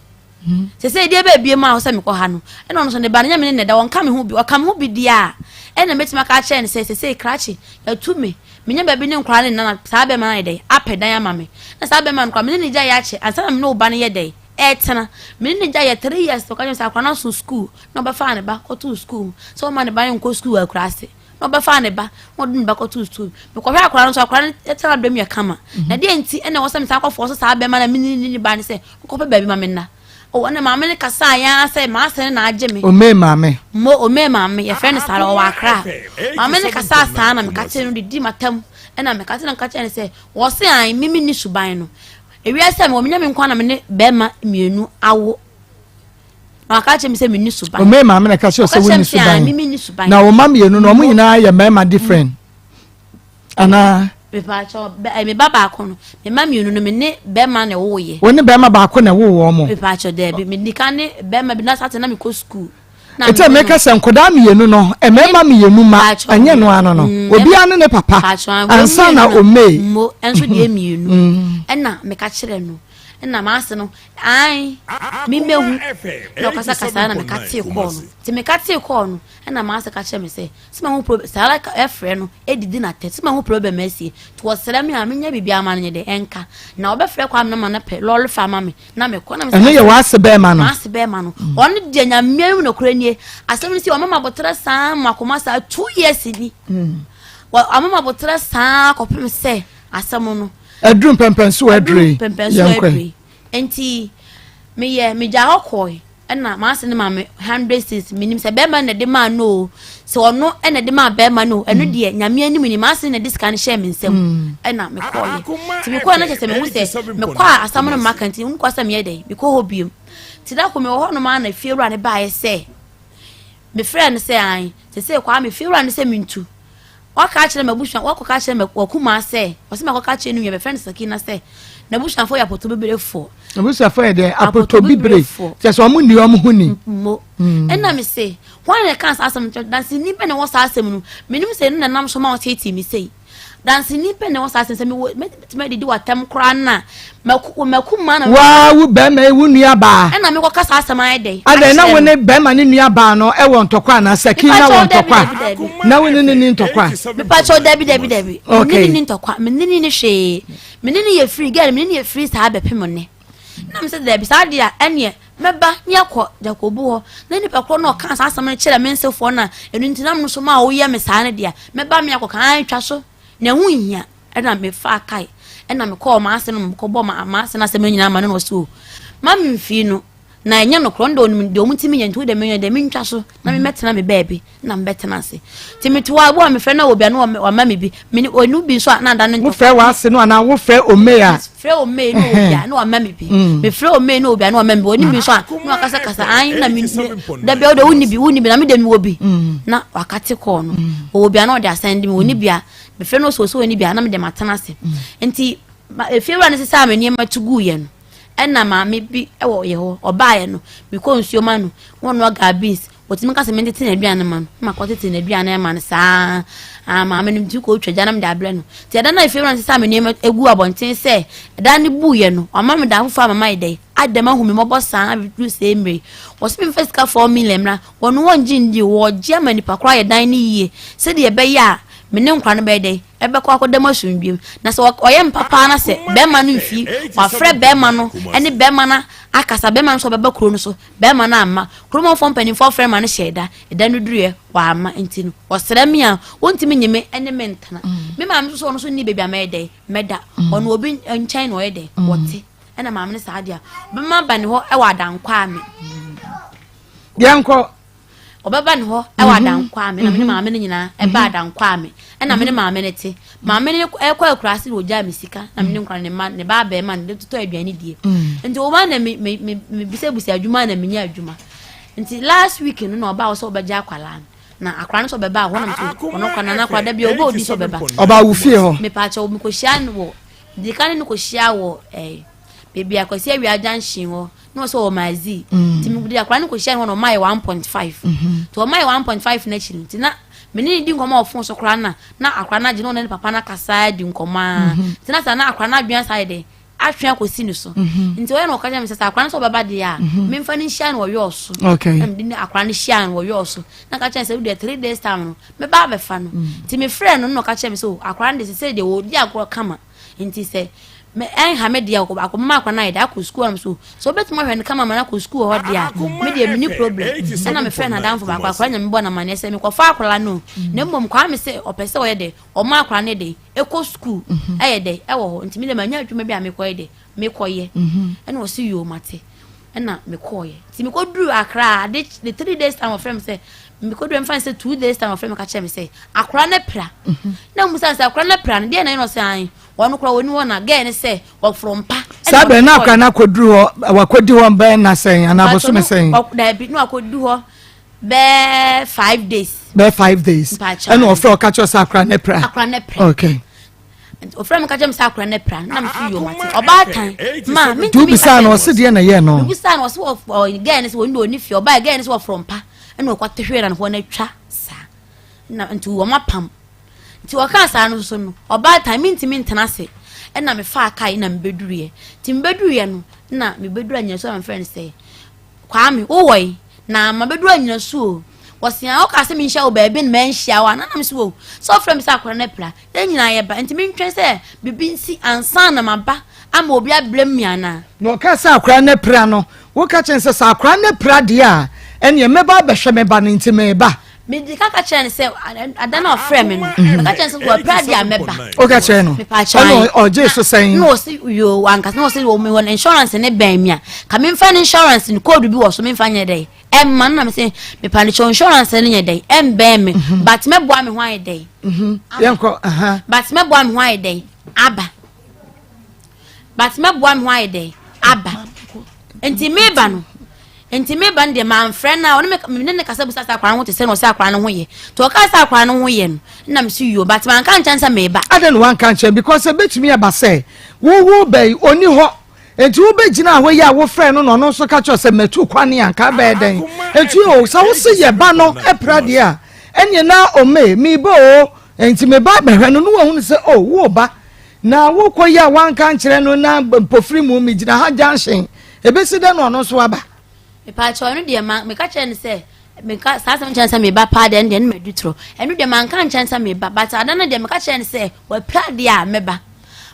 Sɛ sɛ deɛ bɛbie mu a sɛ mekɔ ha no, ɛna ɔno nso ne ba no, nyɛ me ne ne da, ɔnka me ho bi, ɔka me ho bi deɛ a, ɛna mɛtumi aka akyerɛ no sɛ, sɛ sɛ krakye, yɛatu me, menya baabi ne nkora ne nana, saa bɛrima no ayɛ dɛn, apɛ dan ama me. Na saa bɛrima no koraa, me ne ne gya yɛ akyɛ, ansa na me ne wo ba no yɛ dɛn, ɛretena. Me ne ne gya yɛ 3 years, ɔka kyerɛ me sɛ akora no aso sukuu, na ɔbɛfaa ne ba kɔtoo sukuu mu sɛ ɔmma ne ba no nkɔ sukuu wɔ akuraase na ɔbɛfaa ne ba na ɔde ne ba kɔtoo sukuu mekɔhwɛ akwadaa no nso akwadaa no tena dɔm yɛ kama mhm. Na deɛ nti ɛna ɛwɔ sɛ mesan kɔfoɔ so saa bɛrima na mene ne ne ba no sɛ nkɔpɛ baabi ma menna ɔwɔ ne maame no kasa ya sɛ maasɛ no na agye me. Ome maame mo ome maame yɛfrɛ no saa ɔwɔ akra maame no kasa saa na meka kyerɛ no de di matam ɛna meka kyerɛ no meka kyerɛ no sɛ wɔse an mimi ni suban no ewiase a mewɔ menya me nkwa na me ne bɛrima mmienu awo Na waka kyerɛ me sɛ menni suban. Ome maame na ɛka kyerɛ sɛ wonni suban. Na wo mma mmienu no, wɔn nyinaa yɛ mmarima different. Anaa? Mepaakyɛw, me ba baako no, me mma mmienu no, me ne bɛrima na ɛwoeɛ. Wo ne bɛrima baako na ɛwoo wɔn mo? Mepaakyɛw, daabi. Me nika ne bɛrima bi na sate na mekɔ sukuu. Ɛtɛ meka sɛ nkwadaa mmienu no, mmarima mmienu ma, ɛnyɛ no ano no. Mm, Obiara ne ne papa. Ansa na ome. Mo, ɛnso deɛ mmienu. Mm. Ɛna meka kyerɛ no. Ɛna maase no, Ae, me mɛhu. Na ɔkasa kasa na meka tee kɔɔ no. Nti meka tee kɔɔ no, ɛna maase ka kyerɛ me sɛ, sɛ mahu problem, saa ara ɛfrɛ no, ɛdidi na tɛ, sɛ mahu problem asie. Nti wɔsrɛ me a, menyɛ biribi ama no nyɛ dɛ, ɛnka. Na ɔbɛfrɛ Kwame no ma no pɛ, lɔɔre fa ama me, na mekɔ. Na mesɛ, Ɛno yɛ w'ase bɛrima no? M'ase bɛrima no. Mm. Ɔno deɛ Nyame mu nokorɛ nie. Asɛm no si, ɔma ma aboterɛ saa, ma akoma saa, 2 years ni. Mm. Ɔma ma aboterɛ saa kɔpem sɛ asɛm no. Aduru mpɛmpɛnso aduru yi. Mpɛmpɛnso aduru yi. Nti meyɛ megyaa hɔ kɔe ɛna m'ase no maa me 100 cedis menim sɛ bɛrima no na ɛde maa no o sɛ ɔno ɛna ɛde maa bɛrima no o ɛno mm. deɛ nyame anim ni m'ase no na ɛde sika no hyɛɛ me nsam mm. ɛna mekɔɔyɛ nti mekɔɛ no kyɛ sɛ mehu sɛ mekɔ a asɛm no maka nti nkɔ sɛ meyɛ dɛn mekɔ hɔ biom nti da ko mewɔ hɔ nom a na fie wura no baeɛ sɛ mefrɛɛ no sɛ an sɛ sɛ kwaa me fie wura no sɛ mentu Waka akyerɛ m'abusua, wakɔka akyerɛ me w'akumaa sɛ, ɔsɛ makɔka akyerɛ ne nua, bɛfrɛ no Sakina sɛ, n'abusuafoɔ yɛ apɔtɔbibirefoɔ. N'abusuafoɔ yɛ deɛ apɔtɔbibire, kyerɛ sɛ wɔn nni wɔn ho ni. Mo. Mm. Ɛna me se, hwan na ɛka saa asɛm no kyerɛ? Danseni bɛ na ɛwɔ saa asɛm no. Menim sɛ ɛno na ɛnam so ma ɔteetee me sei. Danseni bɛ na ɛwɔ saa asɛm sɛ mewɔ mɛtumi adidi w'atɛm koraa na mɛku ma na. Waa wo bɛrima yi wo nua baa. Ɛna mekɔka saa asɛm ayɛ dɛn. Adɛn na wo ne bɛrima ne nua baa no ɛwɔ ntɔkwa anaa Saki na wɔ ntɔkwa na wo ne ne ni ntɔkwa. Mepakyɛw dabi dabi dabi. Okay. Me ne ne ntɔkwa me ne ne ni hwee me ne ne yɛ firi girl me ne ne yɛ firi saa bɛpem ne. Na me sɛ dabi saa deɛ ɛneɛ mɛba ne akɔ Jakobu hɔ na nipa korɔ na ɔka saa asɛm no kyerɛ me nsefoɔ na ɛno nti nam no so ma woyɛ me saa no deɛ mɛba me akɔka antwa so na ɛho nhia. Ɛna mefaa kae, ɛna mekɔɔ m'ase no mekɔbɔɔ m'ase no asɛm no nyinaa ma no na ɔse o ma memfii no na ɛnyɛ nokorɛ ɔno deɛ ɔnim deɛ ɔmo ntumi nyɛ nti wo deɛ menyɛ deɛ mentwa so na memmɛtena me baabi na mebɛtena ase nti mete hɔ a bi wɔ mefrɛ na wɔ bi a na wama me bi mene ɔnu bi nso a na ada no ntɔkwa wofrɛ w'ase no anaa wofrɛ ome a frɛ ome na wɔ bi a na wama me bi mm. mefrɛ ome na wɔ bi a na wama me bi ɔne bi nso a na wakasa kasa an na me da bi a wode wonni bi wonni bi na me deɛ mewɔ bi mm. na wakate kɔɔ no mm. ɔwɔ bi a na ɔde asɛn de me ɔni bi a Mefrɛ no ɔsɛ ɔsɛ ɔni bi a na mede matena ase. Nti efiewura no sesaa me nneɛma to guiɛ no, ɛna maame bi wɔ yɛ hɔ, ɔbaeɛ no, mekɔ nsuo ma no, na ɔnoa gaa beans, ɔtumi ka sɛ mentete n'aduane ma no, na makɔtete n'aduane ma no saa, ah, maame no metumi kɔtwa gya na mede abrɛ no. Nti ɛda no a efiewura no sesaa me nneɛma egu abɔnten sɛ ɛdan no buiɛ no, wama me dan foforɔ ama mayɛ dɛn, ada mahu me mmɔbɔ saa bɛduru sɛɛ mmerɛ yi. Wɔse memfa sika 4 million mmra, wɔn wɔngye ndi, wɔgye ama nipa korɔ ayɛ dan no yie sɛdeɛ ɛbɛyɛ a me ne nkwadaa no bɛyɛ dɛn? ɛbɛkɔ akɔda mu asomdwoe mu. Na sɛ ɔyɛ me papa na sɛ bɛrima no mfi, wafrɛ bɛrima no ne bɛrima no akasa, bɛrima no nso ɔbɛba kuro no so, bɛrima no amma. Kurom hɔfoɔ mpanimfoɔ frɛ ma no hyɛɛ da, ɛda no duruiɛ, wamma. Nti no, ɔsrɛ me a, ɔntumi nye me ne me ntena. Me maame nso so ɔno nso nni baabi a mɛyɛ dɛn, mɛda. Ɔno obi nkyɛn na ɔyɛ dɛn, ɔte. Ɛna maame no saa deɛ a, ɔbɛma aba ne hɔ wɔ Adankwame. Yɛnkɔ. Ɔbɛba ne hɔ wɔ mhm. Adankwame na me ne mhm. maame no nyinaa ɛba mhm. Adankwame ɛna me ne maame no te. Maame no ɛkɔ akuraase na ogyaa me sika na me ne nkwa ne ma ne ba abɛɛma no de totɔ aduane die. Nti ɔba na me me me bisabisa adwuma na menya adwuma. Nti last week no na ɔba wɔ sɛ ɔbɛgye akwadaa no. Na akwadaa no sɛ ɔbɛba hɔ na me ɔno kwa na akwadaa bi ɔbɛ odi sɛ ɔbɛba. Ɔba wo fie hɔ. Mepaakyɛw mekɔhyia no wɔ di kan ne no kɔhyia wɔ ɛɛ beebi a Kwasi Awia junction hɔ. Na ɔsɛ ɔwɔ maazi mm. nti mede akwadaa no kɔhyia no hɔ na ɔma yɛ 1.5 mm-hmm. nti ɔma yɛ 1.5 no akyi no nti na me ne ne di nkɔmmɔ wɔ fon so koraa na na akwadaa no agye na ɔne ne papa no akasa di nkɔmmɔ a mm-hmm. nti na saa na akwadaa no adwene saa yɛ dɛ atwe akɔsi ne so mm-hmm. nti ɔyɛ na ɔka kyerɛ me sɛ sɛ akwadaa no sɛ ɔbɛba deɛ a memfa no nhyia no wɔ yɔɔ so na mede ne akwadaa no hyia no wɔ yɔɔ so na ka kyerɛ sɛ wodeɛ 3 days time no mɛba abɛfa no mm. nti mefrɛ no na ɔka kyerɛ me sɛ akwadaa no de sɛ sɛ deɛ ɔdi agorɔ kama Nti sɛ me ɛnha me deɛ akɔmma akora no ayɛ dɛ akɔ sukuu anam so sɛ wobɛtumi ahwɛ no kama ma no akɔ sukuu hɔ deɛ a me deɛ meni problem. Ɛna mefrɛ n'adamfo baako akora nyame bɔ no amanneɛ sɛ mekɔfa akora no na mmom Kwame sɛ ɔpɛ sɛ ɔyɛ dɛ ɔma akora no dɛ ɛkɔ sukuu ɛyɛ dɛ ɛwɔ hɔ nti me deɛ manya adwuma bi a mekɔyɛ dɛ mekɔyɛ ɛna ɔse yoo mate ɛna mekɔɔyɛ nti mekɔduru Accra ade the 3 days time ɔfrɛ me sɛ mekɔduru ɛmfa sɛ 2 days time ɔfrɛ me ka kyerɛ me sɛ akora no pira na mu sɛ akora no pira no deɛ na ɛna ɔsɛ an wɔn kora wɔn hɔ na gɛɛ ne sɛ wɔforo mpa. Saa bɛn na akora no akɔduru hɔ wakɔdi hɔ bɛn na sɛn anaa bosome sɛn. Daabi na wakɔdu hɔ bɛɛ 5 days. Bɛɛ 5 days ɛna ɔfrɛ ɔka kyerɛ sɛ akora no pira. Akora no pira. Okay. Ofrɛ me ka kyerɛ me sɛ akora no apira na mese yoo mate. Ɔbaatan ma mentumi nti wobisaa no ɔse deɛ na ɛyɛ no? Mebisaa no ɔse wɔ gɛɛ no sɛ wɔn de ɔni fie ɔbaa gɛɛ no sɛ wɔforo mpa ɛna ɔkɔte hwee na ne hɔ no atwa saa na nti wɔn apam nti wɔkaa saa no so no ɔbaatan mentumi ntena ase ɛna mefaa kae na mebɛduruiɛ nti mebɛduruiɛ no na mebɛduru anyinaso a mefrɛ no sɛ Kwame, wowɔ yi? Na mabɛduru anyinasu o. Wɔse a wokaa sɛ menhyia wo baabi na manhyia wo a, na nam sɛ o, sɛ wofrɛ me sɛ akwadaa no apira, yɛn nyinaa yɛba, nti mentwɛn sɛ biribi nsi ansa na maba ama obi abrɛ me anaa? Na ɔkaa sɛ akwadaa no apira no, woka kyerɛ no sɛ, sɛ akwadaa no apira deɛ a, ɛnneɛ mɛba abɛhwɛ me ba no, nti mereba. Mede ka ka kyerɛ no sɛ ada na ɔfrɛ me no mhm. meka kyerɛ no sɛ wɔapira deɛ a mɛba. Woka kyerɛ no ɛna ɔgye so sɛn? Na ɔse yoo wankasa na ɔse wɔ mewɔ no insurance ne bɛn mi a ka memfa no insurance no code bi wɔ so memfa nyɛ dɛn ɛmma no na mese mepa no kyɛw insurance no nyɛ dɛn ɛmbɛn me mhm. but mɛboa me ho ayɛ dɛn mhm. yɛnkɔ but mɛboa me ho ayɛ dɛn aba but mɛboa me ho ayɛ dɛn aba nti meba no nti meba no deɛ manfrɛ no a ɔne me ne ne kasa bisa sɛ akwaraa no ho te sɛ na ɔsɛ akwaraa no ho yɛ nti ɔka sɛ akwaraa no ho yɛ no na me so yio but manka nkyɛn sɛ meba. Adɛn na wanka nkyɛn because ebetumi aba sɛ wowo bɛyi ɔni hɔ nti wobɛgyina hɔ yi a wofrɛ no na ɔno nso ka kyerɛ sɛ matu kwane a nka bɛyɛ dɛn nti o sɛ wo se yɛ ba no apira deɛ a ɛneɛ na ɔme meba o nti meba bɛhwɛ no na wahunu sɛ o wo ba Na wokɔ yi a wanka nkyerɛ no na mpofiri mu megyina ha junction ebesi dɛ na ɔno nso aba. Mepaakyɛw ɛno deɛ ma meka kyerɛ no sɛ meka saa asɛm kyerɛ no sɛ meba paa deɛ ɛno deɛ ɛno madi torɔ ɛno deɛ manka nkyerɛ no sɛ meba but ada no deɛ meka kyerɛ no sɛ wapira deɛ a mɛba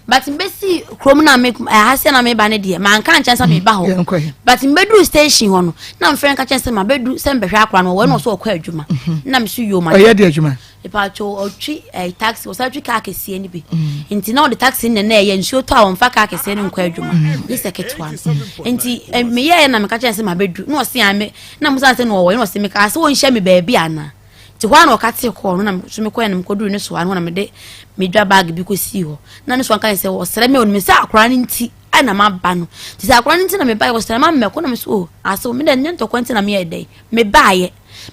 but mbɛsi kurom na me ɛha sɛ na meba no deɛ manka nkyerɛ sɛ meba hɔ but mbɛduru station hɔ no na mfrɛ nka kyerɛ sɛ mabɛdu sɛ mbɛhwɛ akora no wɔn na ɔso ɔkɔ adwuma mhm. na meso yom ɔyɛ de adwuma Mepatwo ɔtwi ɛyi eh, taxi ɔsan twi kaa kɛseɛ no bi mm. nti na ɔde taxi no na ɛyɛ nsuo tɔ a ɔnfa kaa kɛseɛ no nkɔ adwuma mm. gye sɛ ketewa no nti eh, meyɛɛ na meka kyerɛ sɛ mabɛdu na ɔse ame na mo san sɛ na ɔwɔ na ɔse meka sɛ wɔnhyɛ me baabi ana nti hɔ a na ɔka te kɔɔ no na so mekɔɛ na mekɔduru ne soa no na mede medwa baage bi kɔsii hɔ na ne soa nka sɛ ɔsrɛ me ɔnim sɛ akora no nti ɛna maba no nti sɛ akora no nti na mebaeɛ ɔsrɛ ma mmɛkɔ na me so o asew me dɛ nyɛ ntɔkwa nti na meyɛ dɛn mebaeɛ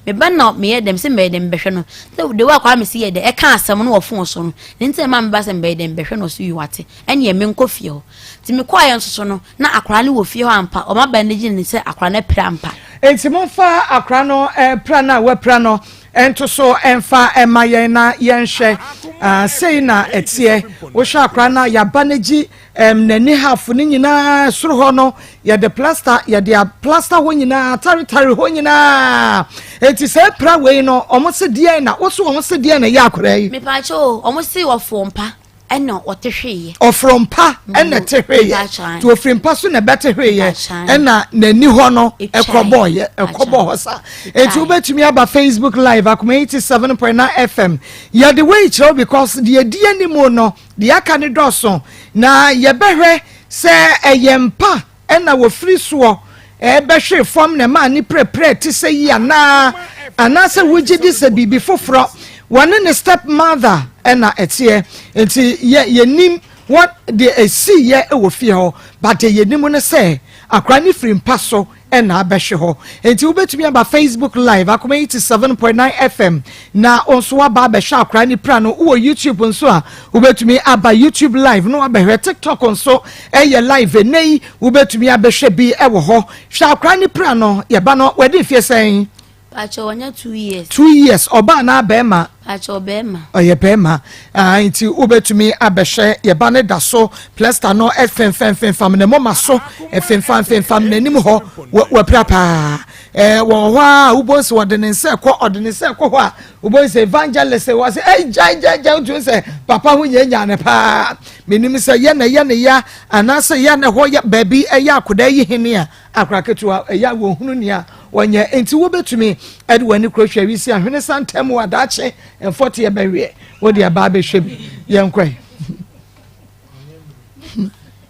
Me ba na meyɛ dɛm sɛ mebɛyɛ dɛm bɛhwɛ no sɛ de wa kwame si yɛ dɛ ɛka asɛm no wɔ fon so no ne nti ɛma me ba sɛ mebɛyɛ dɛm bɛhwɛ no so yi wate ɛneɛ menkɔ fie hɔ nti mekɔɔ yɛ nso so no na akwaraa no wɔ fie hɔ ampa ɔma ba no gye ne sɛ akwaraa no apira ampa. Nti momfa akwaraa no pira no a wapira no nto so mfa mma yɛn na yɛnhwɛ. Ah, sei na ɛteɛ. Wohwɛ akora no a yɛaba no gyi um, n'ani half no nyinaa soro hɔ no yɛde plaster yɛde a plaster hɔ nyinaa taretare hɔ nyinaa. Eti sɛ pra wei no ɔmo se deɛn na woso ɔmo se deɛn na ɛyɛ akora yi. Mepaakyɛ o, ɔmo se wɔfo mpa ɛna ɔte hweeɛ. Ɔforo mpa ɛna ɛte hweeɛ. Nti ofiri mpa so na ɛbɛte hweeɛ ɛna n'ani hɔ no ɛkɔbɔɔyɛ ɛkɔbɔ hɔ sa. Eti wobɛtumi aba Facebook live Akoma 87.9 FM. Yɛde wei kyerɛ wo because deɛ ɛdi anim no deɛ aka no dɔɔso na yɛbɛhwɛ sɛ ɛyɛ mpa Ɛna wɔfiri soɔ rebɛhwere fam na ɛmaa ne pirapira te sɛ yi anaa? Anaasɛ wogye di sɛ biribi foforɔ? Wɔne ne step mother na ɛteɛ, nti yɛ yɛnim what deɛ ɛsiiɛ wɔ fie hɔ, but deɛ yɛnim ne sɛ akwadaa no firi mpa so na abɛhwe hɔ. Nti wobɛtumi aba Facebook live Akoma 87.9 FM na wo nso waba abɛhwɛ akwadaa no pira no. Wowɔ YouTube nso a wobɛtumi aba YouTube live na wabɛhwɛ. TikTok nso ɛyɛ live ɛnɛ yi, wobɛtumi abɛhwɛ bi ɛwɔ hɔ. Hwɛ akwadaa no pira no, yɛba no wadi mfeɛ sɛn? Pakyɛ ɔnya 2 years. 2 years, ɔbaa anaa bɛrima? Pakyɛ ɔbɛrima. Ɔyɛ bɛrima. Ah, nti wobɛtumi abɛhwɛ yɛba no da so plaster no ɛfemfamfemfam ne moma so, ɛfemfamfemfam n'anim hɔ, wapira paa. Ɛɛ wɔ hɔ a wobɛhu sɛ ɔde ne nsa ɛkɔ, ɔde ne nsa ɛkɔ hɔ a wobɛhu sɛ evangelist wɔ sɛ ɛy gyae gyae gyae, wotumi sɛ papa ho nyɛ nya ne paa. Menim sɛ yɛ na ɛyɛ ne ya anaasɛ yɛ na ɛhɔ yɛ baabi ɛyɛ akodaa yi hene a akora ketewa ɛyɛ a wɔhunu nea wɔnyɛ. Nti wobɛtumi ɛde w'ani kuro hwɛ wisi ahwene sa ntɛm wɔ adaakye mfɔteɛ bɛweɛ wode ɛba abɛhwɛ bi yɛnkɔe.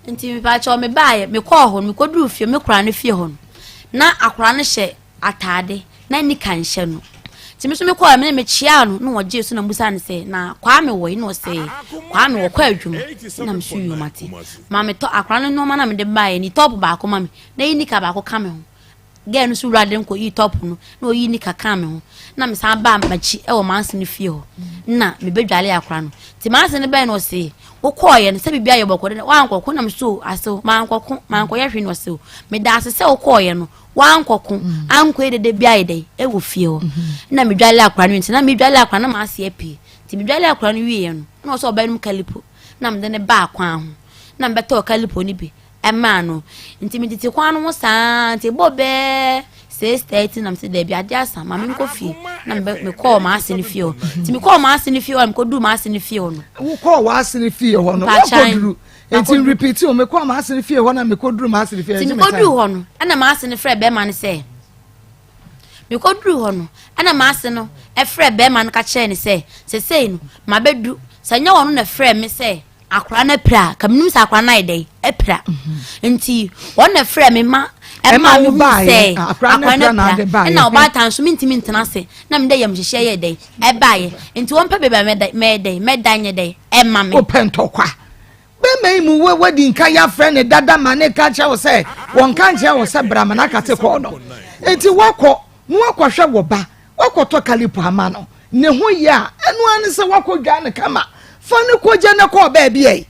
Nti mepakyɛw mebaeɛ mekɔɔ hɔ no mekɔduruu fie me koraa no fie hɔ no na akwaraa no hyɛ ataade na nika nhyɛ no nti me nso mekɔɔ me ne mekyeaa no na ɔgyee so na mbusa no sɛ na Kwame wɔ yi na ɔsɛ Kwame wɔkɔ adwuma na me so yom ate ma metɔ akwaraa no nneɛma na mede baeɛ ni tɔp baako ma me na yi nika baako ka me ho. Girl no so wura de no kɔyii top no na ɔyii nika kaa me ho na mesan baa m'akyi wɔ m'ase no fie hɔ na mebɛdwale akora no nti m'ase no bɛn no ɔse wokɔɔyɛ no sɛ biribi ayɛ bɔkɔ de wankɔko na meso asew mankɔko mankɔyɛ hwee na ɔse meda ase sɛ wokɔɔyɛ no wankɔko ankɔyɛ dede bi ayɛ dɛn ɛwɔ fie hɔ na medwale akora no nti na medwale akora no m'ase apue nti medwale akora no wieɛ no na ɔsɛ ɔbɛnom kalipo na mede ne baa kwan ho na mebɛtɔɔ kalipo no bi maa no. Nti metete kwan no ho saa nti ɛbɔɔ bɛɛ 6:30 na mese daabi ade asa ma menkɔ fie na mekɔɔ m'ase no fie hɔ. Nti mekɔɔ m'ase no fie hɔ na mekɔduru m'ase no fie hɔ no. Wokɔɔ w'ase no fie hɔ no wakɔduru nti repeat o mekɔɔ m'ase no fie hɔ na mekɔduru m'ase no fie hɔ. Nti mekɔduru hɔ no ɛna m'ase no frɛ bɛrima no sɛ mekɔduru hɔ no ɛna m'ase no ɛfrɛ bɛrima no ka kyerɛɛ no sɛ sesei no mabɛdu sɛ nyɛ ɔno na ɛfrɛ me sɛ Akwadaa no apira a, ka menim sɛ akwadaa no ayɛ dɛn apira. Mhm. Nti wɔn na frɛ me ma ɛma me hu sɛ akwadaa no apira. Ɛna ɔbaatan nso mentumi ntena ase na mede yam hyehyɛ yɛ dɛn ɛbaeɛ. Nti wɔn pɛ baabi a mɛyɛ dɛn mɛda nyɛ dɛn ɛma me. Wopɛ ntɔkwa. Bɛma yi mu wadi nka yɛafrɛ ne dada ma ne ka kyerɛ wo sɛ wɔnka nkyerɛ wo sɛ bra ma no akate kɔɔ no. Nti woakɔ na woakɔhwɛ wo ba Woakɔtɔ kalipo ama no, ne ho yɛ a, ɛno ara ne sɛ woakɔdwaa no kama. Fa no kɔgya no kɔ baabi ɛ.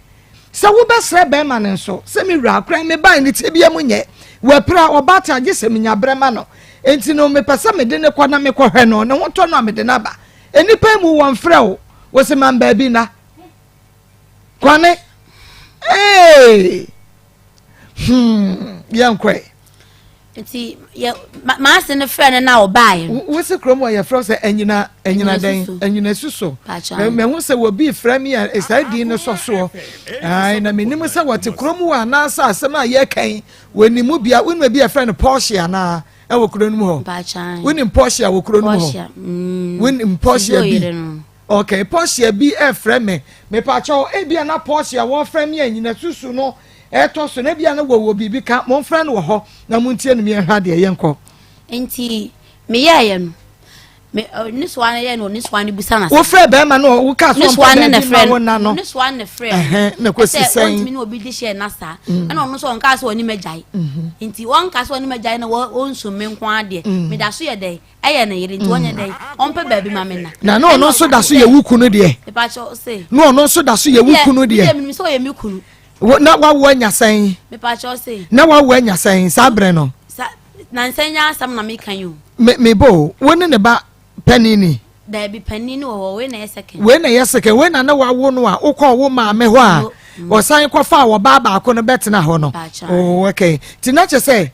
Sɛ wobɛsrɛ bɛrima no nso, sɛ me wura, koraa mebae ne tebea mu nyɛ. Wapira, ɔbaatan, gye sɛ menya berɛ ma no. Enti no, mepɛ sɛ mede no kɔ na mekɔhwɛ no, ne ho tɔ no a mede no aba. Nnipa yi mu wɔmfrɛ wo, wose mam baabi nna. Kwane. Ee! Hmm, yɛnkɔe. Nti yɛ maase no frɛ no na ɔbaeɛ no. Wo se kurom wɔ yɛfrɛ sɛ anyina anyina dɛn anyina suso. Mahu sɛ wɔbi frɛ me a saa din no sɔ soɔ. Ae na menim sɛ wɔte kurom wɔ anaasɛ asɛm a yɛka yi wɔnim mu bia wonim bi yɛfrɛ no Porsche anaa ɛwɔ kuro no mu hɔ. Wonim Porsche wɔ kuro no mu hɔ. Mm, wonim Porsche bi. Ok, Portia bi refrɛ me. Mepakyɛw, ebia na Portia a wɔrefrɛ me a nnyinasusu no retɔ so no, ebia na wɔwɔ biribi ka. Momfrɛ no wɔ hɔ na muntie no meɛnhwɛ adeɛ. Yɛnkɔ. Nti meyɛeɛ no, me ne soa no yɛ no ne soa no busa no asɛm. Wofrɛ bɛrima no woka so ɔmpɛ baabi ma wo na no. Ne soa no frɛ no. Na kɔsi sɛn. Ɛsɛ ɔntumi ne obi de hyɛ na saa. Mm. Ɛna ɔno nso ɔnka sɛ ɔne m'agyae. Mm-hmm. Nti ɔnka sɛ ɔne m'agyae na ɔnsu me nko adeɛ. Mm. Meda so yɛ dɛn? Ɛyɛ ne yere nti ɔnyɛ dɛn ɔmpɛ baabi ma me na. Na na ɔno nso da so yɛ wo kunu deɛ. Na ɔno nso da so yɛ wo kunu deɛ. Medeɛ menim sɛ ɔyɛ me kunu. Na wawo anya sɛn? Na wawo anya sɛn saa berɛ no? Sa nansa nya asɛm na meka yi o. Me me bo wo ne ne ba panin ni. Daabi, panin no wɔ hɔ, wei na ɛyɛ second. Wei na ɛyɛ second, wei na ne wawo no a wokɔɔ wo maame hɔ a ɔsan kɔfaa ɔbaa baako no bɛtena hɔ no. Oh, okay. Nti na kyerɛ sɛ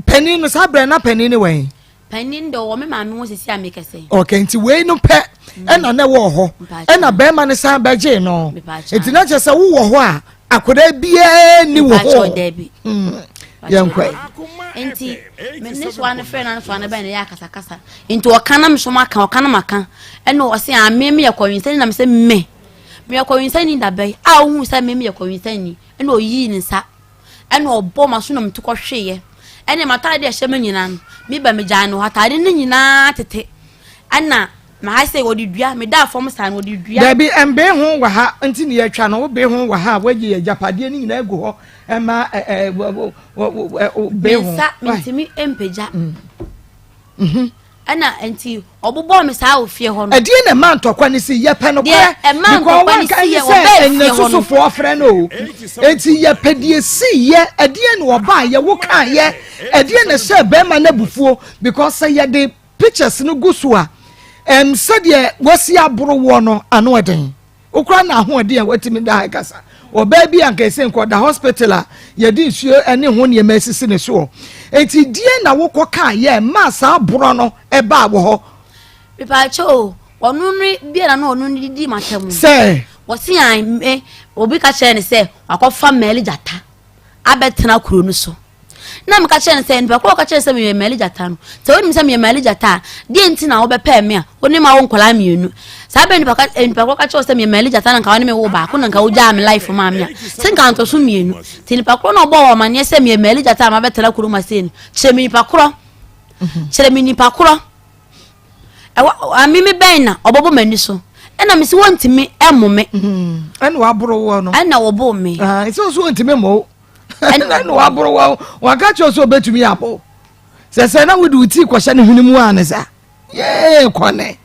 panin no saa berɛ na panin no wɛn? Panin deɛ ɔwɔ me maame ho sisi a mekɛsɛ. Okay, nti wei no pɛ ɛna na ɛwɔ hɔ ɛna bɛrima no san bɛgyee no. Nti na kyerɛ sɛ wowɔ hɔ a akwadaa biara ni wɔ hɔ. Yɛnkɔ. Nti me ne soa no frɛ na soa no bɛn na yɛ akasakasa. Nti ɔka na me so maka ɔka na maka ɛna ɔse a me meyɛ kɔwinsani na me sɛ me meyɛ kɔwinsani da bɛn a wohu sɛ me meyɛ kɔwinsani ɛna ɔyii ne nsa ɛna ɔbɔ m'aso na metu kɔhweeɛ ɛne m'ataade a ɛhyɛ me nyinaa no meba megyaa no hɔ ataade no nyinaa tete ɛna maha sɛ wɔde dua medaa fam saa no wɔde dua. Dabi mbee ho wɔ ha nti ne yɛtwa no wobee ho wɔ ha a woayi agyapadeɛ no nyinaa agu hɔ ɛma ɛɛ bee ho. Me nsa mentumi mpagya. Mhm. Ɛna nti ɔbobɔɔ me saa wɔ fie hɔ no. Ɛdeɛ na ɛma ntɔkwa no si yɛpɛ no korɛ because wanka ne sɛ ɛnyina susufoɔ frɛ no o eti yɛpɛ deɛ si yɛ ɛdeɛ na ɔbaa yɛ wo kaa yɛ ɛdeɛ na ɛhyɛ bɛrima no abufuo because sɛ yɛde pictures no gu so a ɛm sɛdeɛ wasi aboro woɔ no ano ɛden. Wokora n'ahoɔden a watumi da ha kasa. Ɔbaa bi a nka ɛsɛ nka ɔda hospital a yɛde nsuo ne ho nneɛma asisi ne soɔ. Enti deɛn na wokɔ kaa yɛ maa saa borɔ no ɛbaa wɔ hɔ? Mepaakyɛ o, ɔno no bia na na ɔno no didi m'atam. Sɛ. Wɔsi an me obi ka kyerɛ ne sɛ wakɔfa mɛli gyata abɛtena kuro no so. Na meka kyerɛ no sɛ, nipa korɔ ɔka kyerɛ sɛ meyɛ Mali gyata no, sɛ wonim sɛ meyɛ Mali gyata a, deɛ nti na wobɛpɛɛ me a wo ne ma wo nkwadaa mmienu? Saa bɛn nipa eh, nipa korɔ ka kyerɛ sɛ meyɛ Mali gyata na nka wo ne me wo baako na nka wogyaa me life maa me a, sɛ nka ntɔ so mmienu. Nti nipa korɔ na ɔbɔɔ wɔ amaneɛ sɛ meyɛ Mali gyata a mabɛtena kurom ase no, kyerɛ me nipa korɔ. Kyerɛ me nipa korɔ. Ɛwɔ ameme bɛn na ɔbɛbɔ m'ani so ɛna mesi wɔntumi ɛmo me. Ɛna waboro wɔ no. Ɛna wɔbɔ me. Ɛsɛ nso wɔntumi mo wo. Ɛna waboro wɔ waka kyerɛ sɛ ɔbɛtumi abɔ. Sɛ sɛ na wode wo ti kɔhyɛ ne hwene mu a ne sa. Yee kɔne.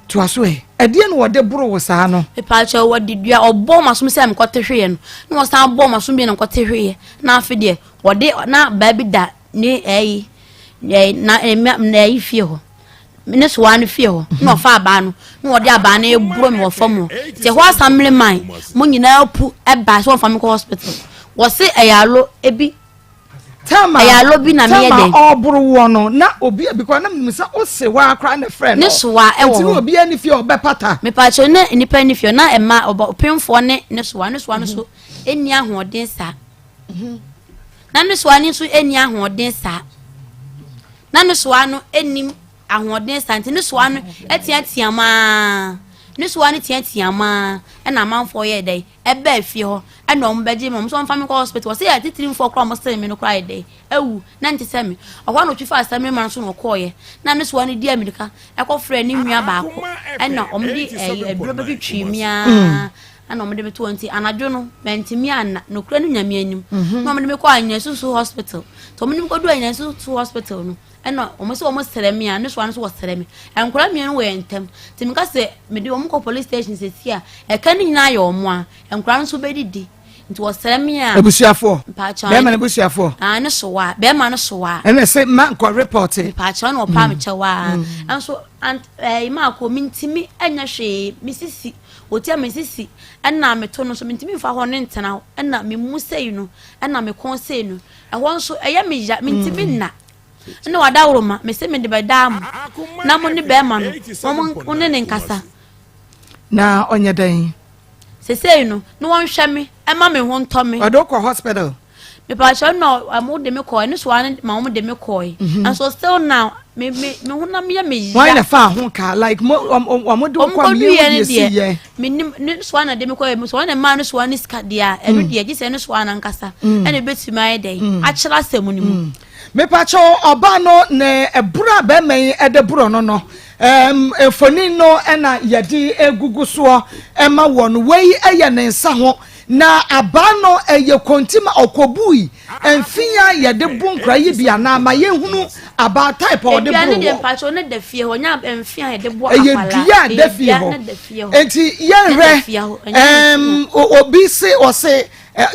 Toa so ɛ. Ɛdeɛ na wɔde boro wo saa no. Mepaakyɛ wɔde dua ɔbɔ m'asom sɛ mekɔte hweeɛ no na wɔsan bɔ m'asom bio na mekɔte hweeɛ na afe deɛ wɔde na baa bi da ne ɛyi na na ɛyi fie hɔ ne soa no fie hɔ na ɔfa abaa no na ɔde abaa no eburo mi wɔ fam hɔ te hɔ asamle man mo nyinaa pu ɛba sɛ wɔfa mi kɔ hospital wɔse ɛyɛ alo ebi tama ɛyɛ alo bi na meyɛ dɛ tama ɔboro wɔ no na obi because na menim sɛ ose wa akora ne frɛ no ne soa ɛwɔ hɔ nti na obi ani fie ɔbɛpata mepaakyɛw na nipa ani fie na ɛma ɔbɔ pemfoɔ ne ne soa ne soa no so ɛnni ahoɔden saa Na ne soa no nso nni ahoɔden saa. Na ne soa no nnim ahoɔden saa nti ne soa no teatea mu ara. Ne soa no teatea mu ara ɛna amanfoɔ yɛɛ dɛn ɛbaa fie hɔ ɛna wɔn bɛgye me wɔn nso wɔmfa me kɔ hospital wɔsɛ yɛ atitirimfoɔ koraa wɔn sene me no koraa yɛ dɛn awu na nte sɛ me ɔhɔ na ɔtwi fa asɛm ma no so na ɔkɔɔyɛ na ne soa no di amirika ɛkɔfrɛ ne nua baako ɛna wɔn de ɛyi aduro bɛtwitwi mi ara. Ɛna wɔde me too hɔ nti anadwo no mantumi anna nokorɛ no nyame anim mhm. na wɔde me kɔ anyinasusu hospital nti wɔde me kɔdu anyinasusu hospital no ɛna wɔn sɛ wɔn srɛ me a ne soa no so wɔsrɛ me nkwadaa mmienu wɔ yɛn ntam nti meka sɛ mede wɔn kɔ police station sɛsi a ɛka ne nyinaa yɛ wɔn a nkwadaa no nso bɛdidi nti wɔsrɛ me a. abusuafoɔ bɛrima no abusuafoɔ. aa ne so wa bɛrima no so wa. ɛna sɛ ma nkɔ report. mpaakyɛw na ɔpaa mi kyɛw aa nso ɛɛ maa ko mi ntumi ɛnyɛ hwee mi sisi. Otia me sisi ɛna me to no nso mentumi nfa hɔ ne ntena hɔ ɛna me mu sei no ɛna me kɔn sei no ɛhɔ nso ɛyɛ me ya mentumi mm. nna ɛna wadaworo ma me se mede bɛdaa mo na mo ne bɛrima no wɔn ne ne nkasa. Na ɔnyɛ dɛn? Sesei no na wɔnhwɛ me ɛma me ho ntɔ me. Ɔde wokɔ hospital? Mepaakyɛw na ɔmo de me kɔɛ ne so ara ma ɔmo de me kɔɛ mhm. and so still now me me me honam yɛ me ya. Wɔn na fa ho ka like mo ɔmo de kɔ mi yɛ wo deɛ si yɛ. Me nim ne so ara na de me kɔɛ so ara na maa ne so ara ne sika deɛ a ɛno mm. deɛ gye sɛ ne so ara nankasa mm. ɛna ebetumi ayɛ dɛ mm. akyerɛ asɛm no mu. Mepaakyɛw ɔbaa no ne ɛboro a bɛrima yi ɛde boro no no mfonin no ɛna yɛde egugu soɔ ɛma wɔn wei ɛyɛ ne nsa ho. Na abaa no ɛyɛ konti ma ɔkɔbui mfe a yɛde bo nkora yi bi anaa ma yɛhunu abaa type a ɔde boro wɔ. Ɛyɛ dua a da fie hɔ nti yɛnhwɛ ɛɛm obi se ɔse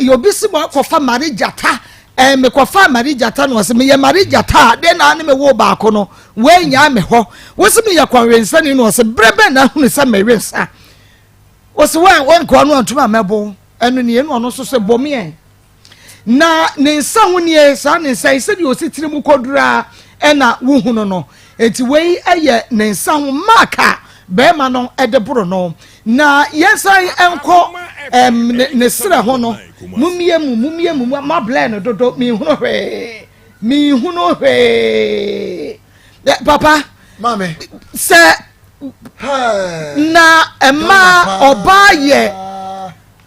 obi se wakɔfa mare gyata ɛɛ mekɔfa mare gyata no ɔse meyɛ mare gyata a dɛn na ne me wo baako no. woannyaa me hɔ. Wose meyɛ kɔnwensani na ɔse berɛ bɛn na ahunu sɛ mewe nsa? Ɔse woankoa no antum ammɛbo wo. Ɛno nie na ɔno nso se bɔ me ɛ. Na ne nsa ho nie, saa ne nsa yi sɛdeɛ ɔsi tiri mu kɔduru a ɛna wohunu no. Enti wei yɛ ne nsa ho mark a bɛrima no de boro no. Na yɛnsan nkɔ ɛm ne ne serɛ ho no. Mumie mu, mumie mu, mablɛ no dodo, menhunu hwee, menhunu hwee. Papa, Maame. Sɛ na ɛma ɔbaa yɛ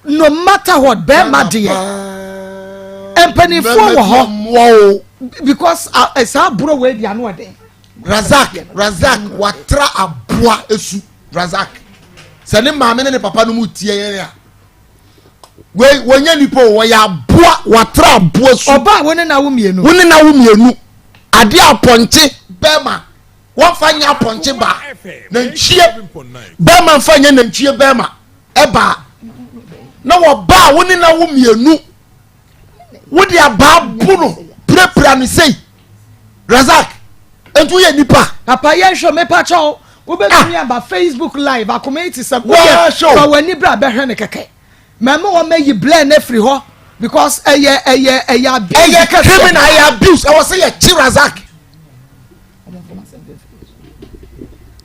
no matter what bɛrima deɛ mpanimfoɔ wɔ hɔ because eh, saa aburo wei di ano ɛden. Razak Razak watra aboa esu Razak sɛ ne maame ne ne papa no mu tie yɛn a wei wɔnyɛ nipa o wɔyɛ aboa watra aboa su. Ɔbaa wo ne na wo mmienu. Wo ne na wo mmienu adeɛ apɔnkye bɛrima wɔnfa nyɛ apɔnkye baa nantwie bɛrima nfa nyɛ nantwie bɛrima. ɛbaa na wɔbaa wo ne na wo mmienu wode abaa bu no pirapira no sei razak nti woyɛ nipa. Papa yɛn hwɛ mepa kyɛw wobɛtumi ah. aba facebook live akoma yi te sɛ woyɛ fa w'ani bra bɛhwɛ no kɛkɛ mɛma wɔn ayi blur no afiri hɔ because ɛyɛ ɛyɛ ɛyɛ abuse ɛyɛ criminal ɛyɛ abuse ɛwɔ sɛ yɛ kye razak.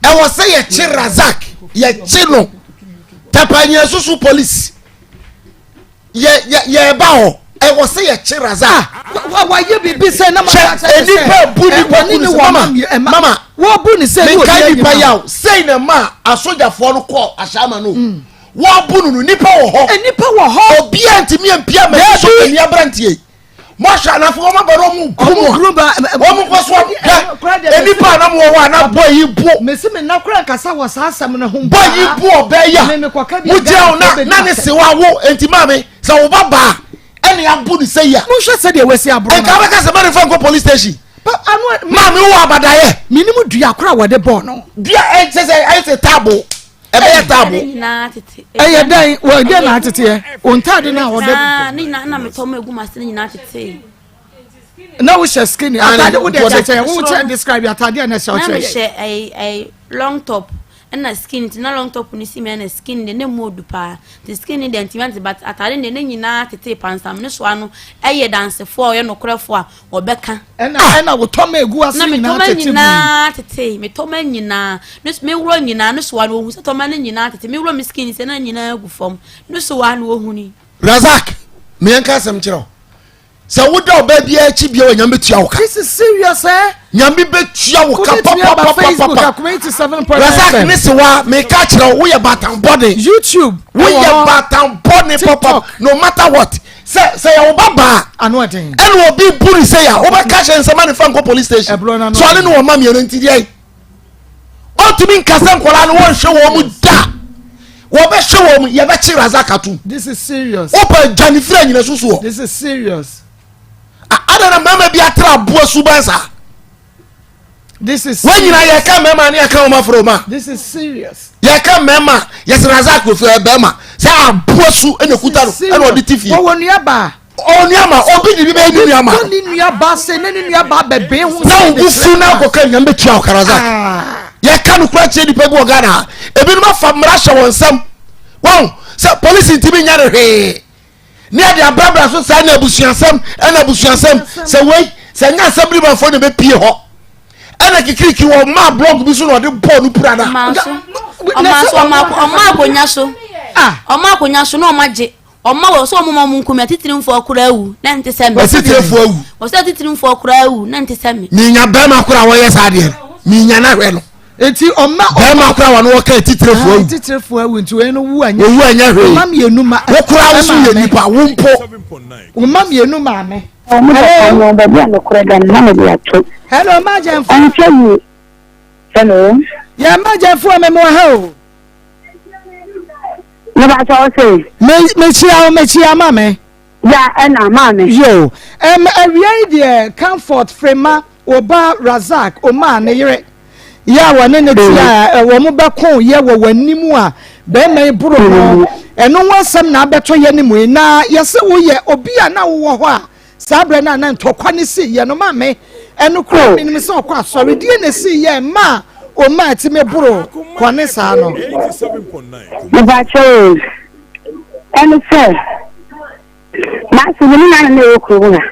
Ɛwɔ sɛ yɛkye Razak, yɛkye no. Tapanyɛ susu polisi. Yɛ yɛ yɛba hɔ. Ɛwɔ sɛ yɛkye Razak. Ah, wayɛ biribi sɛ na ma ka kyerɛ sɛ nipa bu nipa ku ne sɛ mama mama wɔbu ne sɛ menka nipa yaw sei na ma asogyafoɔ no kɔ ahyɛama no mm. wɔbu no no nipa wɔ hɔ nipa wɔ hɔ obiara ntumi ampia ma so ani aberanteɛ Mɔhwɛ anafo wɔn aba na wɔn gu mu a wɔn nkɔ so hwɛ nipa a nam wɔ hɔ a na bɔ yi bu. Mesi mi na kura nkasa wɔ saa asɛm no ho. Bɔ yi bu ɔbɛ yi a mo gyina hɔ na na ne se wa wo nti maame sɛ wo ba baa ɛna abu ne sɛ yi a. Mo nhwɛ sɛ deɛ wɔasi aburo no. Nka bɛka sɛ mɛne fa nkɔ police station. Maame wo abadayɛ. Minimu dua kora wɔde bɔɔ no. Dua ɛsɛ sɛ ɛyɛ sɛ taabo. ɛbɛyɛ taabo. Ɛyɛ dɛn wɔ dɛn na ateteɛ wɔn ntaade na wɔde. Ne nyinaa na metɔ ma egu ma se ne nyinaa tete. Na wohyɛ skinny ataade wo deɛ kyɛ wo kyɛ describe ataade a na ɛhyɛ ɔkyerɛ yɛ. Na mehyɛ ɛyi ɛyi long top ɛna skinny nti na long top no si mi ɛna skinny deɛ na emu odu paa nti skinny deɛ ntumi ante but ataade deɛ ne nyinaa tete pansam ne soa no ɛyɛ dansefoɔ a ɔyɛ nokorɛfoɔ a Wɔbɛka. Ɛna ɛna wo tɔma egu ase nyinaa tete mu. Na me tɔma nyinaa tete, me tɔma nyinaa, ne me wura nyinaa ne soa no ohun sɛ tɔma no nyinaa tete, me wura me skin sɛ na nyinaa gu fam, ne soa no ohun ni. Razak, me nka asɛm kyerɛ wo. Sɛ woda ɔbaa biara akyi bia wɔ nyame bɛtua wo ka. This is serious eh? Nyame bɛtua wo ka papapapapa. Razak ne sewa meka kyerɛ wo woyɛ baatan bɔne. YouTube. Woyɛ baatan bɔne papa no matter what. Sɛ sɛ yɛ wo ba baa. Ano ɛden. Ɛna obi bu ne sɛ ya wobɛka kyerɛ nsɛm ne fa nkɔ police station. Ɛborɔ n'ano. So ɔne ne wɔn ma mmienu nti deɛ. Ɔntumi nka sɛ nkwadaa no wɔnhwɛ wɔn mu da. Wɔbɛhwɛ wɔn mu yɛbɛkye Razak atum. This is serious. Wopɛ dwane firi anyina so soɔ. This is serious. Ada na mmarima bi atra aboa suban saa. This is Wɔn nyinaa yɛka mmarima ne yɛka wɔn afro ma. This is serious. Yɛka mmarima yɛsɛ Razak ofi ɛ bɛrima sɛ aboa su ɛna ekuta no ɛna ɔde ti fie. Wɔwɔ nua baa. Ɔwɔ nua ma obi de bi bɛyɛ ne nua ma. Wɔn ne nua baa sɛ ne ne nua baa bɛbɛn ho. Na obu fu na akɔka nyame bɛtua wo ka Razak. Ah. Yɛka no kura kyerɛ nipa bi wɔ Ghana ha. Ebinom afa mmara hyɛ wɔn nsam. Wɔn sɛ polisi ntumi nya ne hwee. ne yɛde abrabra so saa na abusuasɛm ɛna abusuasɛm sɛ wei sɛ nyɛ asɛmblimanfoɔ na ɛbɛpie hɔ ɛna kikiriki wɔ maa blɔg bi so na ɔde bɔɔ no pira na ɔma akonya so ɔma akonya so na ɔma gye ɔma wɔ sɛ ɔmo ma ɔmo nkumi atitirimfoɔ koraa awu na nte sɛ me atitirimfoɔ awu wɔ sɛ atitirimfoɔ koraa awu na nte sɛ me minya bɛrima koraa wɔyɛ saa deɛ no minya na hwɛ no Eti ɔma bɛrima kora wɔn wɔka etitirefo awu. Etitirefo awu nti wɔn no wu anyɛ. Owu anyɛ hwee. Ɔma mmienu ma. Wo kora wo so yɛ nipa wo mpo. Ɔma mmienu maame. Ɔmo bɛ ka no baabi a nokorɛ da no na mede ato. Hello Magyɛnfo. Ɔnkyɛ yie. Hello. Yɛ Magyɛnfo a mɛmo ha o. Mebakyɛ wo se. Me mekyia wo mekyia maame. Ya ɛna maame. Yo ɛm awia yi deɛ Comfort Frema. Wo ba Razak Omar ne yere yɛ a wɔne no te a wɔn bɛko yɛ wɔ w'anim a bɛrima yi boro no, ɛno ho asɛm na abɛtɔ yɛ ne mu yi. Na yɛse woyɛ obi a na wowɔ hɔ a saa berɛ no a na ntɔkwa no si yɛ no ma me. Ɛno koraa menim sɛ ɔkɔ asɔre. Deɛ na ɛsii yɛ mma a ɔma atumi boro kɔne saa no. Mepakyɛ o, ɛne sɛ m'ase me ne nana na ɛwɔ kurom ha.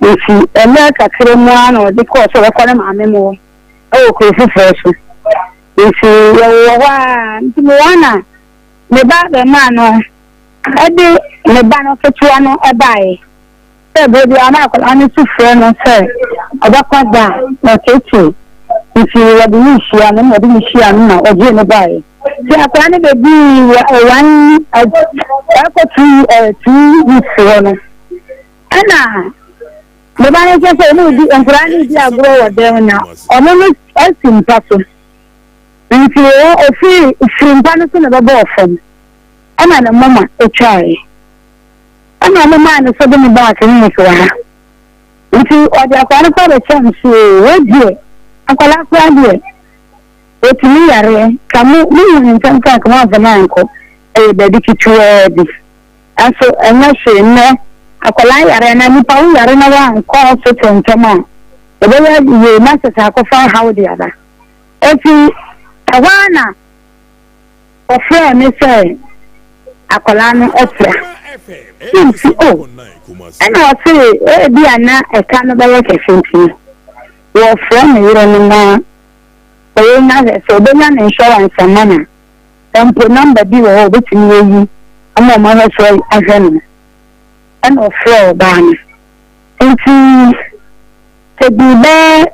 Nti mmerɛ kakra mu ara na ɔde kɔɔ sɛ ɔbɛkɔ ne maame mu hɔ ɛwɔ kuro foforɔ so. Nti yɛwowɔ hɔ ara nti mewɔ hɔ na me ba abarimaa no ɛde ne ba no ketewa no ɛbaeɛ. Sɛ berɛ biara na akwadaa no su frɛ no sɛ ɔbɛkɔ da a, na ɔteetee. Nti wɔde no rehyia no na ɔde no hyia no na ɔgyee no baeɛ. Nti akwadaa no bɛdii one ɛkɔ 2 weeks hɔ no, ɛna ne ba no kyerɛ sɛ ɔno redi nkwadaa no redi agorɔ wɔ dan mu na ɔno no asi mpa so. Nti ɔfiri firi mpa no so na ɛbɛbɔɔ fam ɛna ne moma twaeɛ. Ɛna ɔmo maa no so de me baa clinic wɔ ha. Nti ɔde akwadaa no koraa bɛkyɛɛ me so oo, wei deɛ akwadaa koraa deɛ ɔtumi yareɛ, ka mo mo hu no ntɛm koraa nka mo amfa no ankɔ, ɛyɛ baabi ketewaa bi. Nanso ɛnyɛ hwee nnɛ akwadaa yare anaa nipa wo yare na woankɔ hospital ntɛm a, ɛbɛyɛ yie na kyerɛ sɛ akɔfa haw de aba. Enti ɛhɔ ara na Ɔfrɛɛ me sɛ akwadaa no apira. Na mese, Oh, ɛna ɔse ebia na ɛka no bɛyɛ kɛse nti no, wɔfrɛ me yere no na ɔyɛ na hwɛ sɛ ɔbɛnya ne insurance ama no a, mpo nɔmba bi wɔ hɔ a ɔbɛtumi ayi ama wɔn ahwɛ so ahwɛ no. Ɛna ɔfrɛɛ ɔbaa no. Nti sɛ dii bɛyɛ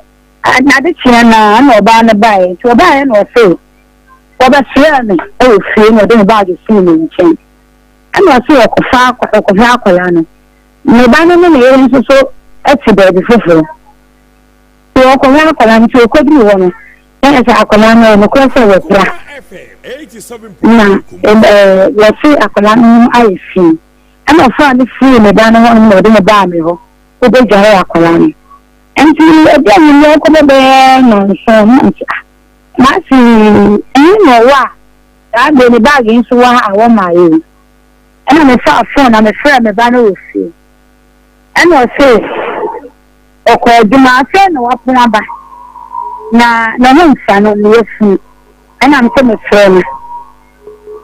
n'adekyeɛ no ara ɛna ɔbaa no baeɛ. Nti ɔbaeɛ na ɔse Wɔbɛsoɛɛ me wɔ fie na ɔde ne baage sii me nkyɛn. Ɛna ɔse ɔkɔfa ɔkɔhwɛ akwadaa no. Ne ba no ne ne yere nso so te baabi foforɔ. Nti ɔkɔhwɛ akwadaa no nti ɔkɔduru hɔ no na yɛ sɛ akwadaa no ɛyɛ nokorɛ sɛ wapira. Na ɛɛ wɔse akwadaa no ho ayɛ fi. Ɛna ɔfaa no firii ne ba no hɔ nom na ɔde no baa me hɔ kɔbɛdwaree akwadaa no. Nti ɛbi anwummerɛ kɔbɔ bɛyɛ nnɔnson na mese ah Masi, ɛhe na ɔwɔ a saa bere ne bag nso wɔ ha a wɔmmaeɛ yi? Ɛna mefaa phone na mefrɛɛ me ba no wɔ fie. Ɛna ɔse ɔkɔ adwuma afei na wapɔn aba na ne ho mfa no, ne yafunu. Ɛna mese mesrɛ no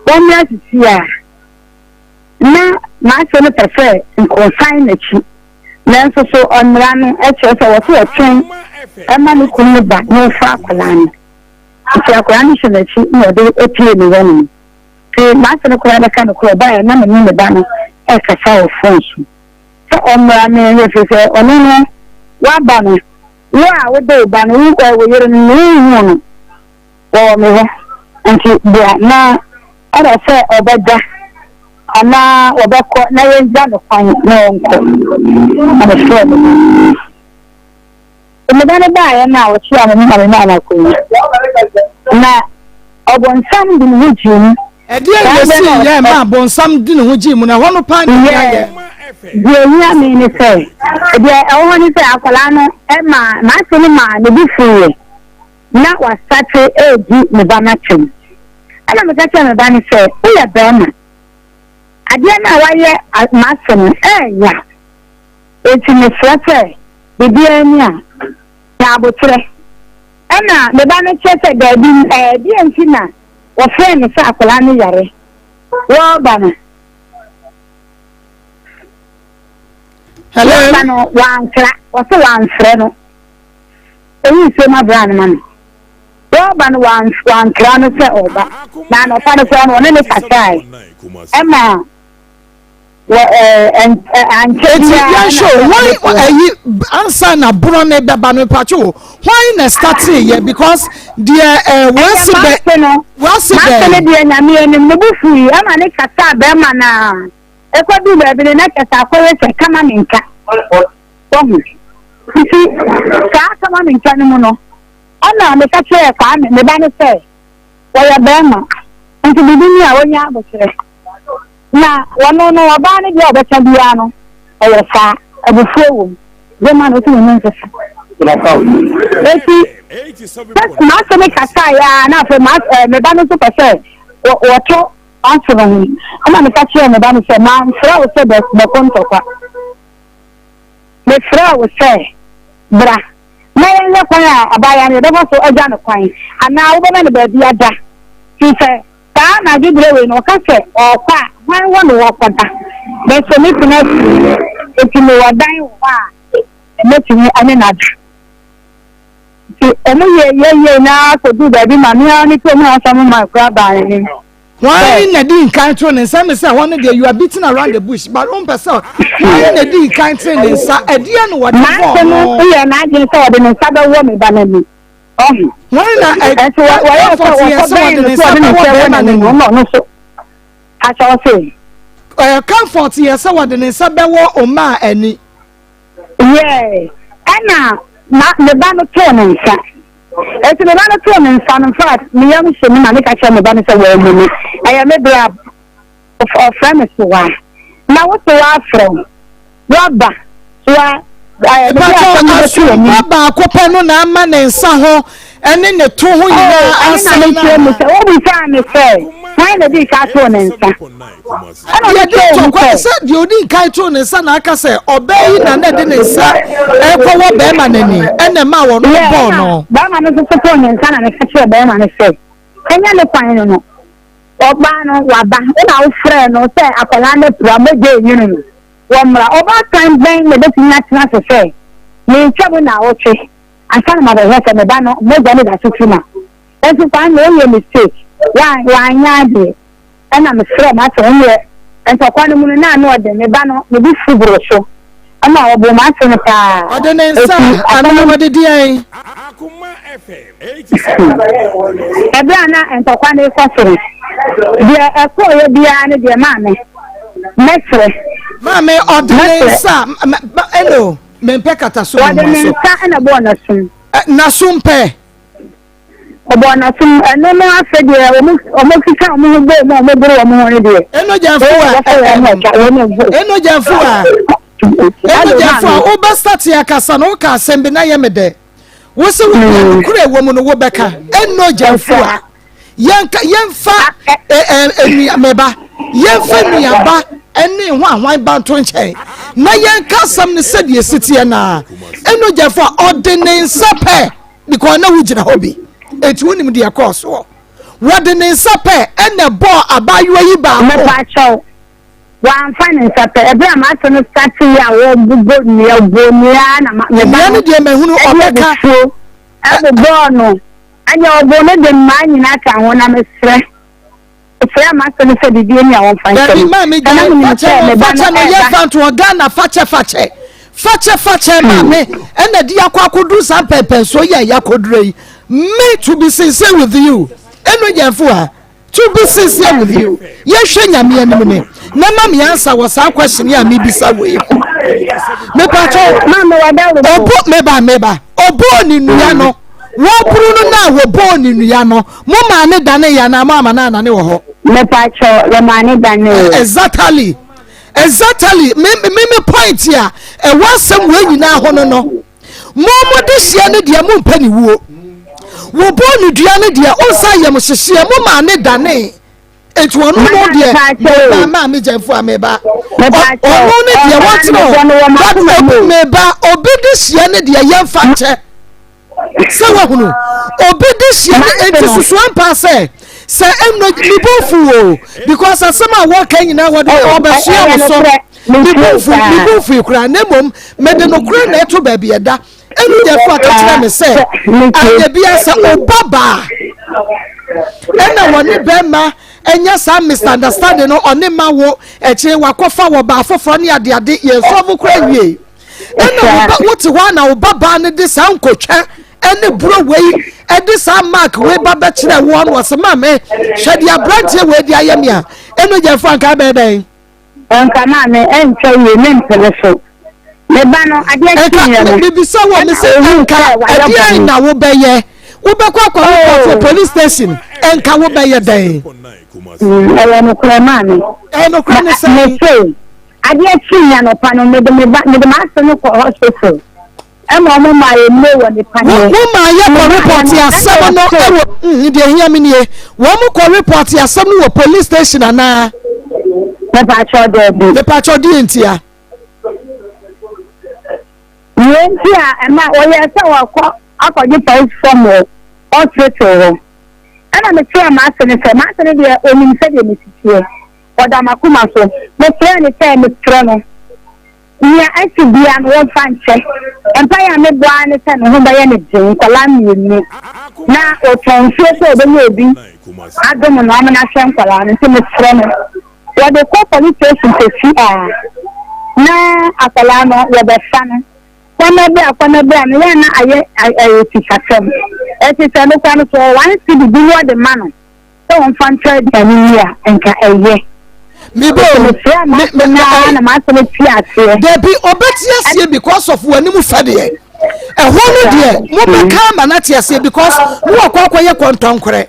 wɔmmra sisi a. Na m'ase no pɛ sɛ nka ɔsan n'akyi. Nanso so ɔmmara no kyerɛ sɛ wɔsɛ ɔtwɛn ma ne kunu no ba na ɔfa akwadaa no? Nti akwadaa no hyɛ n'akyi na ɔde pue ne hɔnom. Nti m'ase no koraa bɛka nokorɛ, ɔbaeɛ na me ne ne ba no rekasa wɔ fon so sɛ ɔmmra me hɔ ɛfiri sɛ ɔno no waba no, wo a wode wo ba no, wo wo yere no, wonhuu no, wɔwɔ me hɔ nti bra na Ɛna sɛ ɔbɛda anaa ɔbɛkɔ na yɛngya no kwan na ɔnkɔ. Na mefrɛɛ me ba. Me ba no baeɛ no a ɔkyeaa me no na memaa no akonnwa. Na ɔbonsam de ne ho gyee mu. Ɛdeɛn na ɛsii yɛ maa bonsam de ne ho gyee mu, na ɛhɔ no paa na ɛhia yɛ? Deɛ ɛhia me ne sɛ, deɛ ɛwɔ hɔ ne sɛ akwadaa no maa, m'ase no maa ne bo fuiɛ. Na wasate redi ne ba no atɛm. Ɛnna meka kyerɛɛ me ba no sɛ, 'Woyɛ barima. Adeɛ no a woayɛ m'ase no, ɛyɛ ya. Enti mesrɛ sɛ biribiara ni a, nya aboterɛ. Ɛnna me ba no kyerɛ sɛ, 'Dabi, ɛdeɛn nti na wɔfrɛɛ me sɛ akwadaa no yare? Wɔreba no, wɔreba no, wɔankra. Wɔse wɔamfrɛ no. Eyi nsuo no abraa no ma me. Wɔreba no wankra no sɛ ɔreba. Na anɔpa no koraa no ɔne no kasae ɛma wɔ ɛɛ ankyɛ Eti biara yɛn na hwɛ o, wɔn ɛyi ansa na borɔ ne bɛba no mpatwo o, hwan na startee yɛ because deɛ ɛɛ wɔasi bɛ Ɛyɛ no wɔasi m'ase no bɛ. deɛ nyame anim ne bo fui ɛma ne kasaa bɛrima no a ɛkɔduu baabi no na kyɛ sɛ akɔyɛ sɛ kama me nka. Wahu? Nti saa asɛm a menka no mu no, ɛna meka kyerɛɛ Kwame, me ba no sɛ, wɔyɛ barima, nti biribi ni a ɔnya aboterɛ. Na wɔno no, ɔbaa no deɛ ɔbɛka biara no, ɛyɛ saa, abufuo wɔ mu. Gye ma no, ɔsi ne nsesa. Eti, m'ase no kasaeɛ ara, na afei me ba no nso pɛ sɛ wɔto m'ase no ho. Ɛna meka kyerɛɛ me ba no sɛ, mamfrɛ wo sɛ bɛko ntɔkwa. Mefrɛɛ wo sɛ Bra na yɛnyɛ kwan a abaayewa no yɛbɛfa so agya no kwan anaa wobɛma no baabi ada. Firi sɛ saa anadwo berɛ wei no ɔka sɛ ɔrekɔ a, hwan hɔ na ɔrekɔda? Me nso me kunu afiri mu, enti mewɔ dan wɔ hɔ a mɛtumi ne no ada. Nti wɔn yɛɛ yɛyɛe no ara kɔduu baabi ma me ara me kurom ha asɛm ma koraa baa n'anim. Hwan na di nkan to ne nsa? Ɛmi sɛ hɔ no deɛ you are beating around the bush but o mpɛ sɛ hwan na di nkan to ne nsa? Ɛdeɛ na wɔde bɔɔ no. no. Maase no yɛ n'adwene sɛ ɔde ne nsa bɛwɔ me ba n'ani. Ɔho. Hwan na ɛ Ɛnso wɔyɛ sɛ comfort yɛ wɔkɔ sɛ bɛn wɔde no ne sɛ nsa ɔde ne bɛwɔ nsa wɔ bɛrima n'anim n'ani? ɔno ɔno so ahyɛ ɔse. Ɛɛ comfort yɛ sɛ wɔde ne nsa bɛwɔ ɔmaa ani. Yeah, ɛna na me ba no too ne nsa. Eti me ba no too ne nsa no, in fact, me yam hye me ma meka kyerɛ me ba no sɛ wɔamu me. Ɛyɛ me bere a ɔfrɛ me sowa. Na wo sowa afrɛ wo. Woaba sowa ɛɛ mede Ìbàtɔ asɛm no bɛto w'anim. asompa baako pɛ no na ama ne nsa ho ɛne ne to ho Oh, nyinaa ɛno na asɛe no mekyerɛ mu anaa? sɛ wobisaa me sɛ hwan na dii ka too ne nsa. Ɛna Deɛ ɔde ɛdi kyerɛɛ mu ntɔkwa ne sɛ. sɛ deɛ ɔdi nkan too ne nsa na aka sɛ ɔbaa yi na na ɛde ne nsa rekɔwɔ barima no ani ɛna ɛmaa wɔn Yɛ bɔɔ ɛna no. barima no nso so too ne nsa na meka kyerɛɛ barima no sɛ ɛnyɛ ne kwan no no ɔbaa no waba wo na wofrɛɛ no sɛ akwadaa no apira mogya enwunu no wɔmmra ɔbaatan bɛn na ɛbɛtumi atena ase sɛ mentwa mu naawɔtwe ansa na mabɛhwɛ sɛ me ba no mogya no da so tu no a nso saa na ɔyɛ mistake wanyɛ adeɛ Ɛnna mesrɛɛ m'ase ho yɛ ntɔkwa no mu no, na ano ɔden. Me ba no, ne bo fu boro so ma ɔboo m'ase no paa. Ɔde ne nsa Enti asɛm anaa no. ɔde deɛn? Ɛberɛ a na ntɔkwa no rekɔ so no, deɛ ɛkɔeɛ biara no deɛ, maame, mɛsrɛ. Maame, ɔde ne Mɛsrɛ. nsa, ɛno, mempɛ kataso Ɔde mmoa ne so. nsa na ɛbɔɔ n'asom. N'asom pɛ. Ɔbɔɔ n'asom. Ɛno no afei deɛ wɔn wɔn keka wɔn ho bɔɔ mu a wɔn boro wɔn ho no deɛ. Eno gyɛnfo a Eno gyɛnfo a Eno gyɛnfo a wobɛ start akasa no woka asɛm bi na yɛ me dɛ. Wose wo deɛ mm. nokora ɛwɔ mu no wobɛka. Eno gyɛnfo a yɛnka yɛnfa ɛ meba yɛnfa nuaba ɛne ho ahwan ba nto nkyɛn na yɛnka asɛm no sɛdeɛ ɛsi teɛ naa. Eno gyɛnfo a ɔde ne nsa pɛ. Because na wogyina hɔ bi, enti wonim deɛ ɛkɔɔ soɔ. Wɔde ne nsa pɛ ɛna ɛbɔɔ abaayewa yi baako. Mepakyɛw, wamfa ne nsa pɛ. Ɛberɛ a m'ase no startee a wɔbobɔ nnua, ɔbɔɔ nnua ara na me ba Nnua no no deɛ mahunu, ɛde ɔbɛka. abufuo ɛbobɔɔ no. Ɛnneɛ ɔbɔɔ no de mmaa nyinaa ka ho, na mesrɛ. Mesrɛɛ m'ase no sɛ biribi ani a wɔmfa nkyɛ Dabi me. maame Sɛ na gyae menim fakyɛ sɛ no me ba no fakyɛ no yɛ ɛreba. fa ntoɔ Ghana fakyɛ fakyɛ fakyɛ fakyɛ maame ɛna de akɔ akɔduru saa mpɛmpɛnsoɔ yi a yɛakɔduru yi me to be sincere with you ɛno yɛn fo ha to be sincere with you yɛhwɛ nyame anim ne na ma me ansa wɔ saa question yi a mebisa wɔ yi ho mepatɔ Maame wada wo bo. ɔbɔ meba meba ɔbɔɔ ne nua no wɔboro no na wɔbɔɔ ne nua no Mo maa ne dane yɛ anaa mo ama no anane wɔ hɔ? Mepakyɛw, yɛ maa ne dane o. Exactly. Exactly. Me me me point a ɛwɔ asɛm wɔ nyinaa ho no no. Mo mo de hyia no deɛ mo mpɛ ne wuo. Wo bɔ ne dua no deɛ ɔnsa yɛ mo hyehyeɛ mo maa ne dane. Eti ɔno no deɛ meba maa me gyɛnfo a meba. Ɔno no deɛ wɔtena hɔ. But obi meba obi de hyia no deɛ yɛmfa nkyɛ. Sɛ wahunu obi de hyia ne enti susu ampa sɛ sɛ ɛnno me bo fu o because asɛm a wɔka nyinaa wɔde oh, ɔbɛsoa wo so me bo fu me bo fu koraa na mmom mede nokorɛ na ɛto baabi ɛda ɛnu yɛ fo aka kyerɛ me sɛ anyɛ bia sɛ ɔba baa ɛna wɔne bɛrima ɛnyɛ saa misunderstanding no ɔne ma wo akyire wakɔfa wɔ baa foforɔ ne adeade yɛn sɔfo koraa wie Ɛna wo ba wote hɔ a na wo ba baa no de saa nkotwa ɛne buro wei ɛde saa mark wei ba bɛkyerɛ woɔ no ɔsɛ maame hwɛ deɛ aberanteɛ wei de ayɛ me a ɛno gya fo anka bɛyɛ dɛn. Nka maame ɛnkyɛ yie me mpene so me ba no adeɛ kyeeɛ no mebisa wɔ me sɛ nka ɛdeɛn na wobɛyɛ wobɛkɔ akɔ report wɔ police station nka wobɛyɛ dɛn. Ɛyɛ nokorɛ maame. Ɛyɛ nokorɛ ne sɛ. Mese Adeɛ kyee anɔpa no, mede me ba, mede m'ase no kɔɔ hospital ɛma wɔn maa yɛ nnuro wɔ ne paneɛ. Wo maa yɛ kɔ report asɛm no ɛwɔ mm deɛ hia mi nie wɔn kɔ report asɛm no wɔ police station anaa. Mepaakyɛw daabi. Mepaakyɛw deɛ ntia. Nea enti a ɛma wɔyɛɛ sɛ wɔrekɔ akɔgye police form wɔ hospital hɔ. Ɛna mekyerɛɛ m'ase no sɛ, m'ase no deɛ ɔnim sɛdeɛ mesi teɛ. Ɔda m'akoma so. Mesrɛɛ no sɛ mesrɛ no, nea asi biara no wɔmfa nkyɛ. Mpaeɛ a mebɔ ara ne sɛ ne ho bɛyɛ no den, nkwadaa mmienu. Na ɔtɔn nsuo sɛ ɔbɛnya obi adom no ama no ahwɛ nkwadaa no, nti mesrɛ no. Wɔde kɔ police station kɔsi a, na akwadaa no wɔbɛfa no. Kɔnɔ bra kɔnɔ bra no yɛ na ayɛ ɛyɛ sikasɛm. Ɛte sɛ no koraa no sɛ ɔwɔ one cedi bi na ɔde ma no sɛ ɔmfa ntɔ aduane nni a, nka ɛyɛ. Mebe o, Nti mesrɛɛ me m'ase me no ara na m'ase no te aseɛ. Dabi, ɔbɛte aseɛ because of w'anim fɛ deɛ. Ɛhɔ no deɛ, mobɛka ama no ate aseɛ because mo wakɔ akɔyɛ kɔntɔnkorɛ.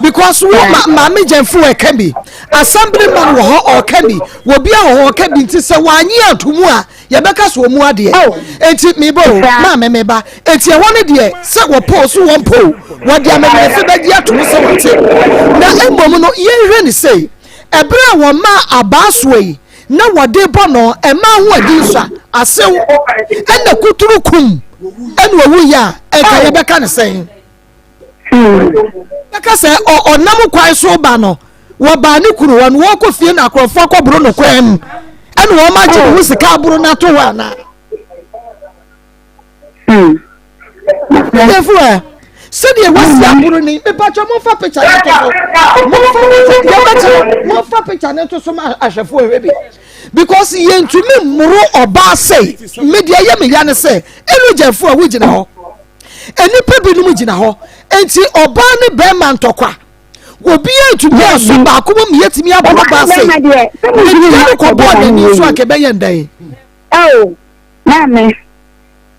because wo ma maame gyɛnfo ɛka bi assembly man wɔ hɔ ɔka bi wɔ bi a wɔ hɔ ɔka bi nti sɛ wɔanye ato mu a yɛbɛka so ɔmu adeɛ oh. eti meba o maame meba eti ɛhɔ no deɛ sɛ wɔpɔ so wɔn po wɔde amemmerefe bɛgye ato mu sɛ wɔte na mmom no yɛnhwɛ ne sei ɛberɛ a wɔmaa abaa soɔ yi na wɔde bɔ no ɛmaa ho adi nso a asew ɛna kuturu kum ɛna owu yɛ a ɛka yɛbɛka ne sɛn. Bɛka sɛ ɔnam kwan so ba no, wɔbaa ne kunu hɔ no, wɔkɔ fie na akorɔfoɔ akɔboro no kwan mu, ɛna wɔn agye ne ho sika aboro no ato hɔ anaa? Yɛfo ɛ, sɛdeɛ wɔasi aboro ni, mepatwa momfa picture no to so, momfa picture, yɛbɛkyerɛ, momfa picture no to so ma ahwɛfoɔ hwɛ bi. Because yɛntumi mmoro ɔbaa sɛi, me deɛ ɛyɛ me ya ne sɛ, ɛnu gyɛfo a wogyina hɔ. Nnipa binom gyina hɔ nti ɔbaa ne bɛrima ntɔkwa. Obiara ntumi aso baako mu mmiɛ tumi aboro baa se. Ne dua no kɔbɔɔ n'ani so anka ɛbɛyɛ ndɛn. Oh, maame,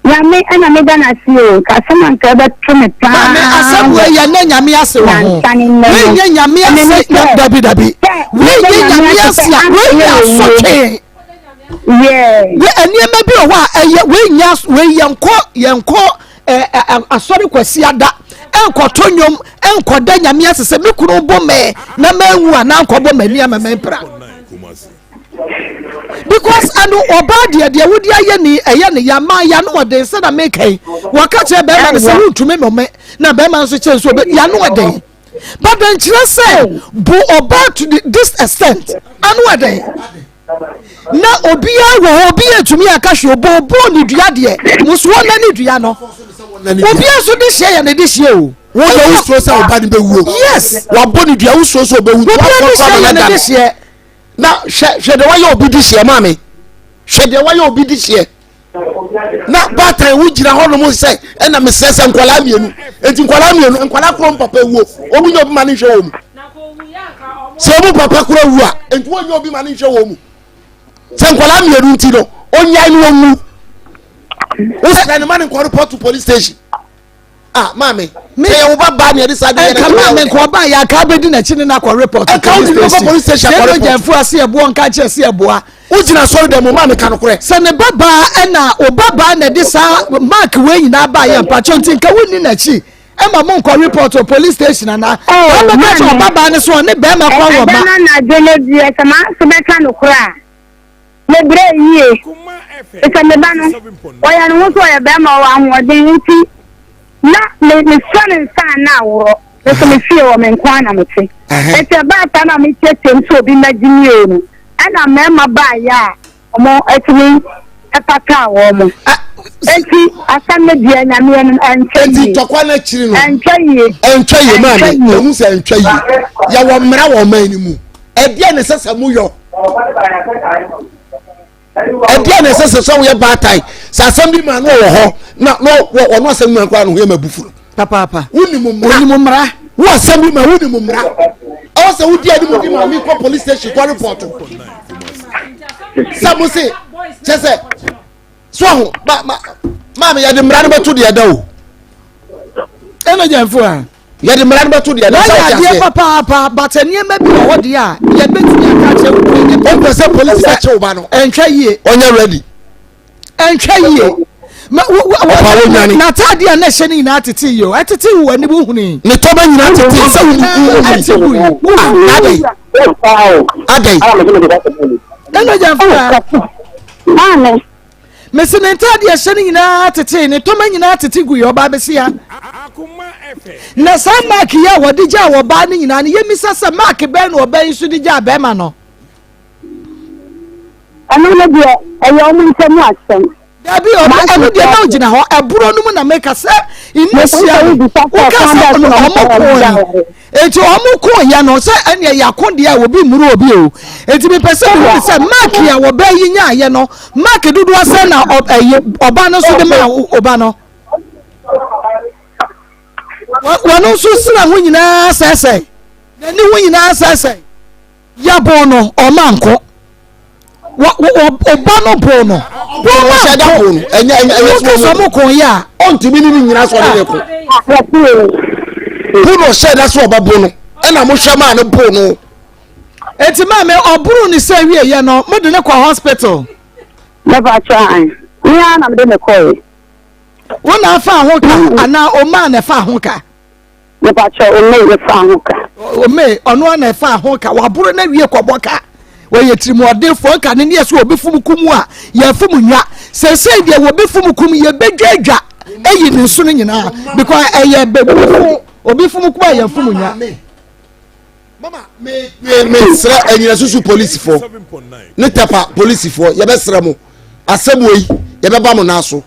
nyame ɛna meda no ase o, nka asɛm anka ɛbɛto me paa. Maame, asɛm wei yɛ nɛ nyame ase wɔ ho. Wei nyɛ nyame ase, dabi dabi. Wei nyɛ nyame ase a, wei yɛ asotwe. Yeah. Wei nneɛma bi wɔ hɔ a ɛyɛ wei nya wei yɛnkɔ yɛnkɔ ɛɛ ɛ asɔre kwasi ada ɛnkɔto nnwom ɛnkɔda nyame ase sɛ me kunu bɔ mɛ na mɛnwu a na nkɔbɔ m'ani ama mɛmpira because ɛno ɔbaa deɛ deɛ wodi ayɛ ni ɛyɛ ne ya maa ya no ɔden sɛ na meka yi wɔka kyerɛ bɛrima no sɛ wontumi mɔmɛ na bɛrima nso kyerɛ nso ɔbɛ ya no ɔden. But nkyerɛ sɛ bu ɔbaa to the, this extent ano ɛdɛn na obiara wɔ hɔ obiara etumi aka hwee ɔbɔ ɔbɔ ne dua deɛ musoɔ na ne dua no obiara nso de hyɛ yɛ ne de hyɛ o. Wo deɛ wosuro sɛ ɔba no bɛwuo. Yes. Wabɔ ne dua wosuro sɛ ɔbɛwu. Obiara de hyɛ yɛ ne de hyɛ. Na hwɛ hwɛ deɛ wayɛ obi de hyɛ maame hwɛ deɛ wayɛ obi de hyɛ. na baatan wo gyina hɔ nom sɛ ɛna mesrɛ sɛ nkwadaa mmienu eti nkwadaa mmienu nkwadaa koro papa wuo wɔn nyɛ obi ma ne nhwɛ wɔn mu sɛ wɔn papa koro wu a nti wɔn nyɛ obi ma ne nhwɛ wɔn mu sɛ nkwadaa mmienu nti no onyae no wɔn wu wosrɛ ne ma ne nkɔ report to police station. ah maame sɛ yɛ wo ba baa nea ɛde saa de yɛ nka maame nka ɔbaa yɛ aka abɛdi n'akyi ne n'akɔ report nka wo de ne kɔ police station akɔ report sɛ ɛno ase ɛboɔ nka kyerɛ sɛ ɛboa wogyina asɔre dɛm maame ka nokorɛ sɛ ne ba baa ɛna ɔba baa na ɛde saa mark wei nyinaa baa yɛ mpakyɛw nti nka wonni n'akyi ɛma mo nkɔ report wɔ police station ana ɔbɛka kyerɛ ɔba baa ne so ɔne bɛrima kɔ wɔ ma ɛbɛma n'adwene deɛ sɛ maa so bɛka nokorɛ a Mebrɛɛ yie, efisɛ me ba no, ɔyɛ ne ho sɛ ɔyɛ barima, ɔwɔ ahoɔden nti, na me mesɔ ne nsa a na aworɔ. Me nso me fie hɔ, me nko ara na mete. Enti ɛbaa saa na meteateam sɛ obi mmɛgye me oo no, ɛnna mmarima baeɛ a wɔtumi pataa wɔn. Enti asɛm no deɛ Nyame anim ɛntwa Enti yie. ntɔkwa no akyiri no, Ɛntwa yie. ɛntwa yie Ɛntwa maame, yie. yɛhu sɛ ɛntwa yie. Yɛwɔ mmara wɔ ɔman no mu. Ɛdeɛ na ɛsɛ sɛ moyɔ. Ɛdeɛ na ɛsɛ sɛ sɛ woyɛ baatan sɛ asɛm bi ma no wɔ hɔ na na ɔno asɛm ma koraa no ho yɛ ma abufu no. Papaapa. Wonim mmara. Wonim mmara. Wo asɛm bi ma wonim mmara. Ɛwɔ sɛ wodi anim di maame kɔ police station kɔ report. Sɛ mo se kyɛ sɛ so aho ma ma maame yɛde mmara no bɛto deɛ ɛda o. Ɛna gyɛnfo a. Yɛde mmara no bɛto deɛ ɛda sɛ Wayɛ ɔte adeɛ aseɛ. papaapa but nneɛma bi wɔ hɔ deɛ a yɛbɛtumi aka akyerɛ wo kura nyɛ Ɔmpɛ sɛ polisi bɛkye wo ba no. Ɛntwa yie. Ɔnyɛ ready. Ɛntwa yie. Ma wo wo Ɔpa wo nwane. N'ataadeɛ a na ɛhyɛ no nyinaa tete yie o. Ɛtete wo ani wo huni. Ne tɔba nyinaa tete sɛ wo wo Ɛte wo yi. Wo huni. Adɛn? Adɛn? Ɛna gyɛnfo a. Maame. Mese ne ntaade a ɛhyɛ no nyinaa tetee, ne tɔma nyinaa tete gui, ɔbaa besia. Na saa mark yi a wɔde gyaa ɔbaa no nyinaa no, yɛmmisa sɛ mark bɛn na ɔbaa yi nso de gyaa bɛrima no? Ɛno no deɛ, ɛyɛ wɔn ntam asɛm. Dabi, ɔno ɛno deɛ na ogyina hɔ ɛborɔ no mu na meka sɛ initially woka sɛ ɔno ɔmo koe eti ɔmo ko yɛ no sɛ ɛnea yɛako deɛ a obi mmuru obi o eti mepɛ sɛ mehu sɛ mark a wɔbɛ yi nyaayɛ no mark dodoɔ sɛ na ɛyɛ ɔba no nso de ma ɔba no wɔn nso sra ho nyinaa sɛsɛe n'ani ho nyinaa sɛsɛe. Yɛboo no, ɔma nko. Ɔba no boo no. Ɔma nko. Woka sɛ ɔmo ko yɛ a. Ɔntumi ne ne nyina sɛ ɔne ne ko. Bo na ɔhyɛ da sɛ ɔbɛbo no. Ɛna mo hwɛ maa no boo no. Eti maame ɔboro ne sɛ wie yɛ no, mo de ne kɔ hospital. Mɛfa kyɛ an. Me ara na mede ne kɔe. Wo na afa ho ka anaa ɔmaa na ɛfa ho ka? Mepakyɛ Omei ne faa ho ka. Omei ɔno ara na ɛfaa ho ka waboro na wie kɔbɔ ka wɔyɛ tirimuɔdenfoɔ nka ne neɛ sɛ obi fom kum a yɛfom nwa sɛsɛi deɛ wɔbi fom kum yɛbɛdwadwa ayi ne nso no nyinaa because ɛyɛ bɛbufo obi fom kum a yɛfom nwa. Mama me me me srɛ anyina susu polisifoɔ ne tɛpa polisifoɔ yɛbɛsrɛ mo asɛm wei yɛbɛba mo nan so.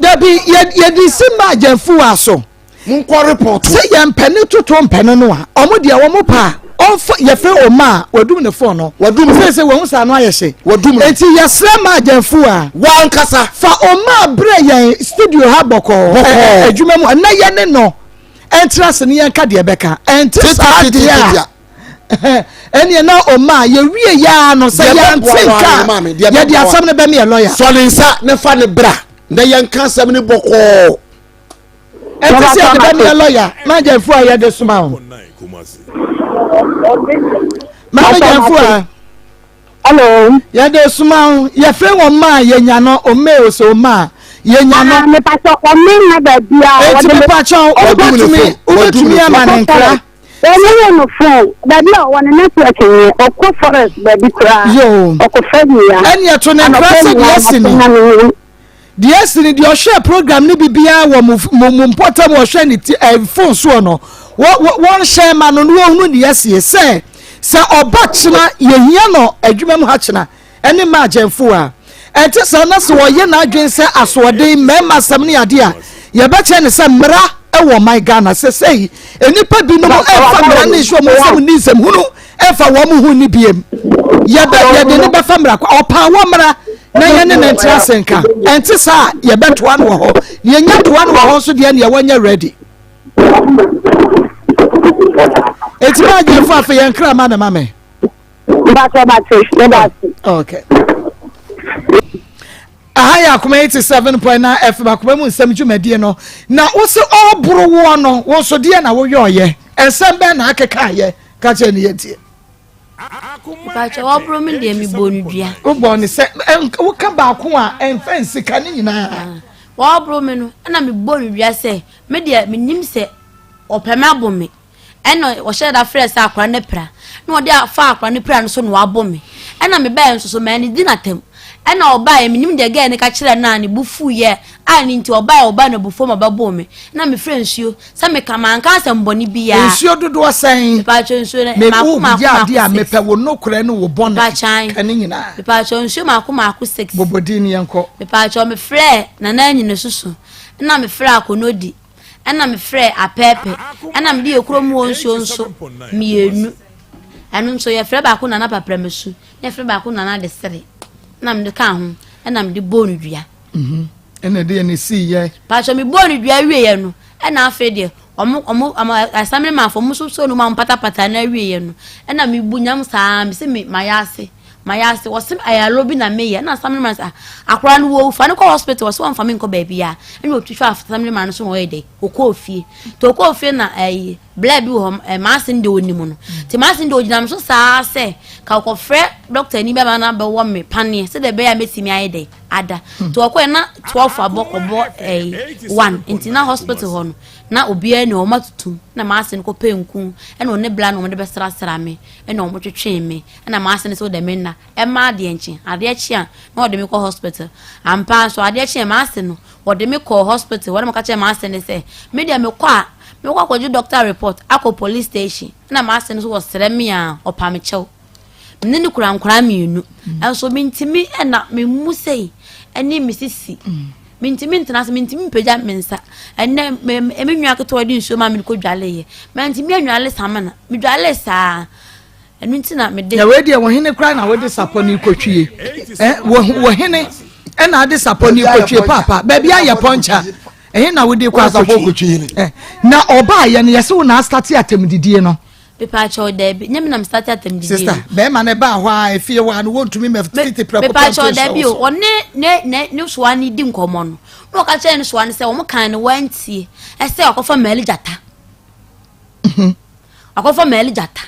Dabi, yɛde si ma agyɛnfuwa so. Monkɔ report. Sɛ yɛn mpɛ toto mpɛ no no a, ɔmo deɛ wɔn pa a, ɔnfa yɛfrɛ ɔma a wadum ne fon no. Wadum no. Sɛ sɛ wɔn sa ano ayɛ hye. Wadum no. Eti yɛsrɛ ma agyɛnfuwa. Wankasa. Fa ɔma brɛ yɛn studio ha bɔkɔɔ. Bɔkɔɔ. Adwuma mu ɛnna yɛ ne no ɛntra se ne yɛn ka deɛ bɛka. Ɛnte saa deɛ a. Ɛnneɛ na ɔma a yɛwie yɛa no sɛ yɛante nka a yɛde asɛm no bɛmeɛ lɔya. Sɔ ne nsa ne fa ne bra na yɛnka asɛm no bɔkɔɔ. Ɛnte sɛ yɛde bɛmeɛ lɔya magyamfo a yɛde soma wo. Magyamfo a. Hello. Yɛde soma wo yɛfrɛ wɔn ma a yɛnya no ɔmɛ o sɛ ɔma a yɛnya no. Ah, mepatɔ ɔme na baabi a. Eti mepatɔ wobɛtumi wobɛtumi ama ne nkra. Wɔn yɛ no phone baabi a ɔwɔ no network nyɛ ɔkɔ forest baabi koraa Yoo. ɔkɔ fa nnua. Ɛneɛ to ne nkra sɛ deɛ asi ni deɛ asi ni deɛ ɔhwɛ program no bi biara wɔ mo mo mo mpɔtam ɔhwɛ ne ti ɛ phone soɔ no wɔ wɔ wɔnhyɛ ma no na wɔhunu deɛ asie sɛ sɛ ɔba kyena yɛhia no adwuma mu ha kyena ne mmaa agyɛnfo a ɛnte saa na sɛ ɔyɛ n'adwene sɛ asoɔden mmarima asɛm ne adeɛ a yɛbɛkyerɛ ne sɛ mmara wɔ ɔman Ghana sɛsɛi nnipa binom ɛmfa mmara ne nhyɛ wɔn nsɛm nni nsɛm hunu ɛmfa wɔn ho nni biem yɛbɛ yɛde ne bɛfa mmara kwa ɔpaa wɔ mmara na yɛne ne ntra ase nka ɛnte saa a yɛbɛtoa no wɔ hɔ na yɛnya toa no wɔ hɔ nso deɛ neɛ wɔnyɛ ready ɛtumi agyɛmfo afei yɛn kra ma me ma me Mpatsɔ mate, meda ase. Okay. Aha yɛ akoma 87.9 FM akoma mu nsɛm dwumadie no na wo se ɔboro woɔ no wo nso deɛ na woyɔɔyɛ nsɛm bɛn na akekaayɛ ka kyerɛ ne yɛntie. Mpatsɔ wɔboro me deɛ mebɔ no dua. Wobɔ ne sɛ woka baako a ɛmfa nsika ne nyinaa. Ah, wɔboro me no ɛna mebɔ no dua sɛ me deɛ menim sɛ ɔpɛ me abo me. Ɛna ɔhyɛɛ da frɛɛ sɛ akora no apira. Na ɔde afa akora no pira no so na wabɔ me. Ɛna mebaeɛ nso so mannidi no atɛm. Ɛna ɔbaeɛ, menim deɛ gɛɛ no ka kyerɛɛ no a ne bo fuiɛ a ne nti ɔbaeɛ ɔbaa no abufuo ma ɔbɛboo me. Ɛna mefrɛɛ nsuo sɛ meka manka asɛm bɔne biara. Nsuo dodoɔ sɛn? Mepaakyɛw nsuo no Me mmaako wo mmaako yɛ mmaako adeɛ a six. mepɛ wo nokorɛ ne wo bɔne Mepaakyɛw ka ne nyinaa. Mepaakyɛw nsuo mmaako mmaako six. Bobɔ din yɛnkɔ. Mepaakyɛw mefrɛɛ Nana Anyinasoso ɛna mefrɛɛ Akonodi. Ɛna mefrɛɛ apɛɛpɛ, ɛna mede yɛ kurom hɔ nsuo nso mmienu. Ɛno nso yɛfrɛ baako Nana Papramasu, na yɛfrɛ baako Nana Adesere. Ɛna mede kaa ho, ɛna mede bɔɔ no dua. Mhm. Ɛna ɛdeɛ ne sii yɛ. Paatwa me bɔɔ no dua wieɛ no, ɛna afei deɛ ɔmo ɔmo ɔmo asamene maafo ɔmo nso so no mu a ɔmo patapata no awieɛ no, ɛna mebu nyam saa mese me mayɛ ase. Mayɛ ase, wɔse ayarɔ bi na meyɛ, ɛna Samina man sɛ, ah, akwadaa no wɔwu, fa no kɔ hospital, wɔse wɔmfa me nkɔ baabi a, ɛna ɔtwitwa Samina man no so na ɔyɛ dɛ, ɔkɔɔ fie. Nti ɔkɔɔ fie na ɛyi, eh, Bla bi wɔ hɔ, eh, m'ase no deɛ ɔnim no. Nti m'ase no deɛ ɔgyina me so saa sɛ, ka ɔkɔfrɛ dɔkta ni bɛma no abɛwɔ me paneɛ sɛdeɛ ɛbɛyɛ a mɛtumi ayɛ dɛ ada. Nti ɔkɔɛ na 12 abɔ kɔbɔ eh, 1 nti na hospital hɔ no na obiara ni hɔ, wɔn atutum na m'ase no kɔpɛ nku ɛna ɔne bla na wɔde bɛsrasra me ɛna wɔn twetwee me ɛna m'ase no sɛ ɔdɛ me nna ɛma adeɛ nkye adeɛ kye a na ɔde me kɔ hospital ampa nso adeɛ kye a m'ase no Wɔde me kɔɔ hospital hɔ na meka kyerɛɛ m'ase no sɛ me deɛ mekɔ a mekɔ akɔgye doctor report akɔ police station na m'ase no nso wɔsrɛ me a ɔpa me kyɛw. Me ne no kura nkwadaa mmienu nso mentumi na me mu sei ɛne me sisi mentumi ntena ase mentumi mpagya me nsa ɛnɛ me me nua ketewa de nsuo ma me kɔ dwaleeɛ mantumi anwale samina medwalee saa. Ɛno nti na mede. Na wei deɛ wɔ hene koraa na wode sapɔ no rekɔtwie eh, wɔ hene ɛna ade sapɔ no rekɔtwie paapa baabi ayɛ pɔnkya ɛhe na wode kɔ akɔtwie eh, na ɔbaa yɛ no yɛsɛ wo na astate atɛmdidie no. Mepaakyɛw daabi nyɛ me na mestate atɛmdidie Sister, bɛrima no baa hɔ a efie hɔ a no wɔntumi mɛ tete prɛko pɛ Mepaakyɛw daabi o ɔne ne ne ne soa no di nkɔmmɔ no na ɔka kyerɛ ne soa no sɛ wɔn kan no wɔantie ɛsɛ ɔkɔfa mɛli gyata. Wakɔfa Mali gyata.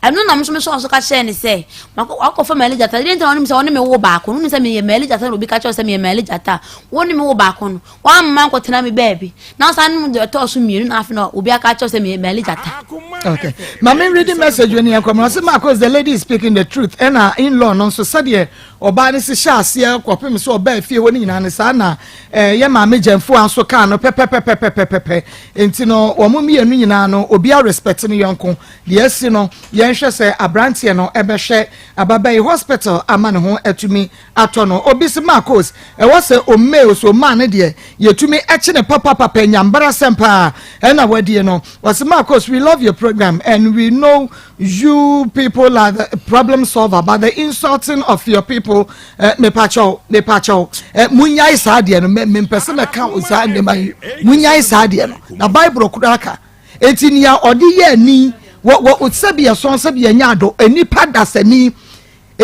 Ɛno na nso mesɔɔ so ka kyerɛɛ no sɛ, wakɔfa Mali gyata. Deɛ nti na ɔnim sɛ ɔne me wo baako no, wonim sɛ meyɛ Mali gyata na obi ka kyerɛ sɛ meyɛ Mali gyata a, wo ne me wo baako no, woamma nkɔtena me baabi. Na ɔsan nom deɛ ɛtɔɔ so mmienu na afei na obi aka kyerɛ sɛ meyɛ Mali gyata. Okay. Mame reading message when you come. Ɔsɛ Marcos, the lady is speaking the truth. Ɛna in-law no nso sɛdeɛ ɔbaa no si hyɛ aseɛ kɔpem sɛ ɔbaa fie hɔ no nyinaa no saa na eh, yɛ maame gyamfoa nso kaa no pɛpɛpɛpɛpɛpɛ nti no wɔn mmienu nyinaa no obiara respect ne yɔnko deɛ asi no yɛnhwɛ sɛ aberanteɛ no ɛbɛhwɛ ababaa yi hospital ama ne ho atumi atɔ no obi se Marcos ɛwɔ sɛ ɔmmee so ɔmaa no deɛ yɛtumi ɛkye ne papapapa nyambara sɛm paa ɛna wadie no wɔse Marcos we love your program and we know You people are the problem solver but the insulting of your people eh, mepakyɛw mepakyɛw eh, munyae saa deɛ no mempɛ sɛ mɛka saa nneɛma yi munyae saa deɛ no na bible koraa ka eti nea ɔde yɛ ani wɔ wɔ sɛbi ɛsɔn sɛbi ɛnyɛ ado nipa dasani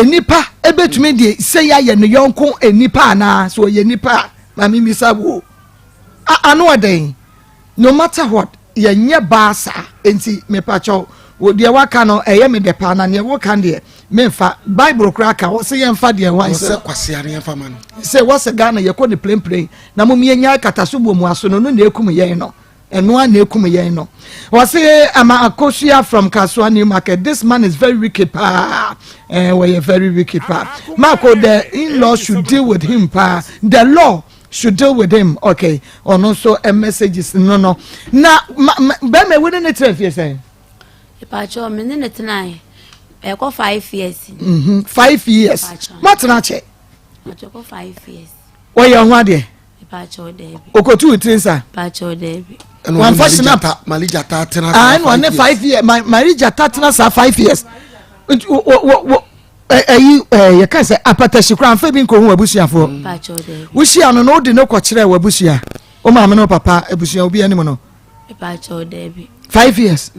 nipa ebetumi de sɛ yɛ ayɛ ne yɔnko nipa anaa so ɔyɛ nipa a maame misa wo ano ɔdɛn. No matter what yɛnyɛ baa saa nti mepakyɛw wo deɛ waka no ɛyɛ me dɛ paa na neɛ woka deɛ memfa bible koraa ka wɔse yɛmfa deɛ hwan sɛ Wɔsɛ kwasea no yɛmfa ma no. sɛ wɔsɛ Ghana yɛkɔ ne plenplen na mom yɛnyae kataso bɔ mu aso no no na ɛkum yɛn no ɛno a na ɛkum yɛn no wɔse ama akosua from Kasoa New Market this man is very wicked paa eh, wɔyɛ very wicked paa Marco the in-law should deal with him paa the law should deal with him okay ɔno nso eh, messages no no na ma ma bɛrima ewu ne ne tena fie sɛn. ìpàtsɔ mi ne ne tena yɛ ɛkɔ five years. Mm -hmm. five years mo atena akyɛ. ìpàtsɔ kɔ five years. wɔyɛ ɔho adeɛ. ìpàtsɔ dɛbi. okotu tiri nsa. ìpàtsɔ dɛbi. wɔnfa sinap marijata tena saa ah, five years. five years marijata tena saa five years. wɔ wɔ ɛyi ɛɛ yɛka sɛ apatahyi koraa nfa bi nkɔhu w'abusuafoɔ wohyia no na wode no kɔkyerɛ w'abusua wo maame ne wo papa abusua obi anim no five years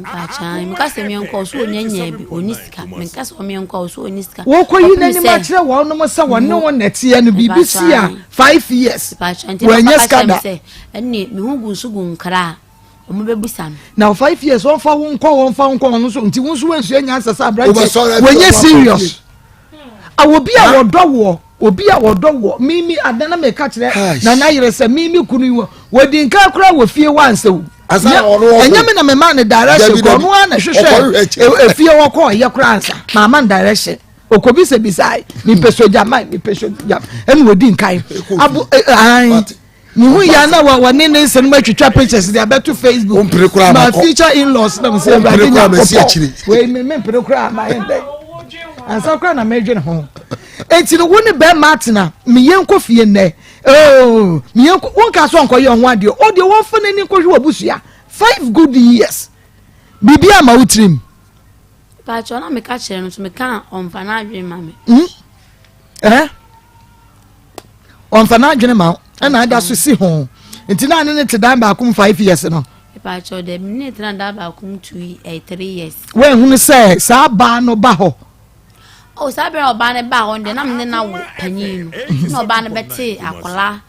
wokɔyi n'anim akyerɛ wɔnom sɛ wɔne wo nɛteɛ no biribi si a five years wɔanya sika da ɛne mehu gu nso gu nkra wɔbɛbisa no. Na five years wɔnfa wo nkɔ wɔnfa wo nkɔ ɔno nso nti wo nso wɔnsua nyansa sɛ aberanteɛ wɔnyɛ serious. Obi a wɔdɔ woɔ obi a wɔdɔ woɔ mimi adan na meka kyerɛ nana yere sɛ mimi kunu yi wɔ wɔdi nka koraa wɔ fie hɔ ansa o. Ɛnyɛ me na mema ne direction kɔ ɔno ara na hwehwɛ efie hɔ kɔ ɔyɛ koraa ansa maama ne direction okobisabisa mepɛ sogya man mepɛ sogya ɛna wɔdi nkan abo ayi. Mehu ya na wɔne ne nsɛm atwitwa pictures de abɛto Facebook. My future in-laws na mesɛ awurade nyankopɔn. Wei me mempere koraa ma yɛ ndɛ. Ansa koraa na medwene ho. Enti no wo ne bɛrima atena meyɛ nkɔ fie nnɛ. Oh, meyɛ nkɔ wonka so nkɔyɛ ho adeɛ. O deɛ wɔmfa n'ani nkɔhwɛ w'abusua. Five good years. Biribi ama wo tirim. Paakyɛw na meka kyerɛ no so meka a ɔmfa n'adwene ma me. Mm. Eh? Ɔmfa n'adwene ma wo. Ɛna ada so si ho. Nti na ne ne te dan baako mu five years no. Paakyɛw dɛ me ne tena dan baako mu two eh, three years. Woahunu sɛ saa baa no ba hɔ. Oh, saa bere a ɔbaa no baa hɔ no deɛ na me ne no awo panyin no. Na ɔbaa no bɛtee akwadaa.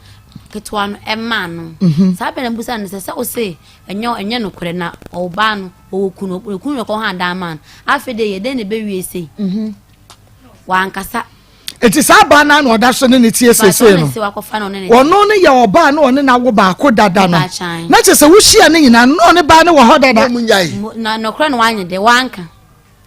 ketewa no maa no. Saa bɛ na mebisa no sɛ, sɛ wose ɛnyɛ ɛnyɛ nokorɛ na ɔbaa no ɔwɔ kunu, ne kunu na ɔkɔha dan maa no. Afei deɛ yɛ dɛn na ɛbɛwie sei? Wankasa. Eti saa baa no na ɔda so ne ne tie seesei no. Ɔno no yɛ ɔbaa na ɔne n'awo baako dada no. Na kyerɛ sɛ wohyia ne nyinaa no na ɔne baa no wɔ hɔ dada. Na nokorɛ no wanyɛ dɛ wanka.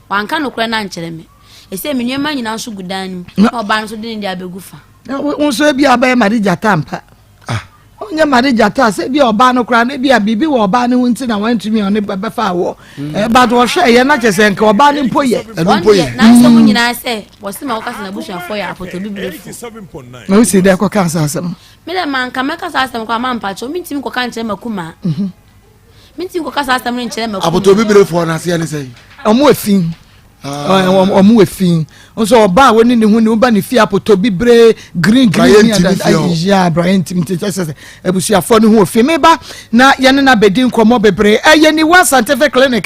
Wanka nokorɛ no ankyerɛ me. Ɛsɛ me nneɛma nyinaa nso gu dan no mu na ɔbaa no nso de ne deɛ abɛgu fa. Wo nso ebi abɛyɛ made gyata ampa. Ah. Ɔnyɛ made gyata sɛ ebi ɔbaa no koraa no ebi a biribi wɔ ɔbaa no ho nti na wantumi ɔne bɛfa awɔ. Mm. Eh, but ɔhwɛ ɛyɛ na kyerɛ sɛ nka ɔbaa no mpo yɛ. Ɛno mpo yɛ. N'asɛm mm. nyinaa sɛ wɔsi ma wɔka sɛ n'abusuafoɔ yɛ apɔtɔ bibirefo. Na wosi dɛ kɔka saa asɛm. Me dɛ manka mɛka saa asɛm koraa mampa kyɛw mentumi kɔka nkyerɛ m'akumaa. Mhm. Mentumi kɔka saa asɛm no nkyerɛ m'akumaa. Apɔtɔ bibirefoɔ no aseɛ ne sɛn? Ɔmo efi. Ɔmo efi. Nso ɔbaa a wɔne ne ho ne woba ne fie apɔtɔ bibire green green ne ada ya abrayɛ ntumi nti kyɛ sɛ abusuafoɔ no ho ofi. Meba na yɛne no abɛdi nkɔmmɔ bebree. Ɛyɛ Niwa Scientific Clinic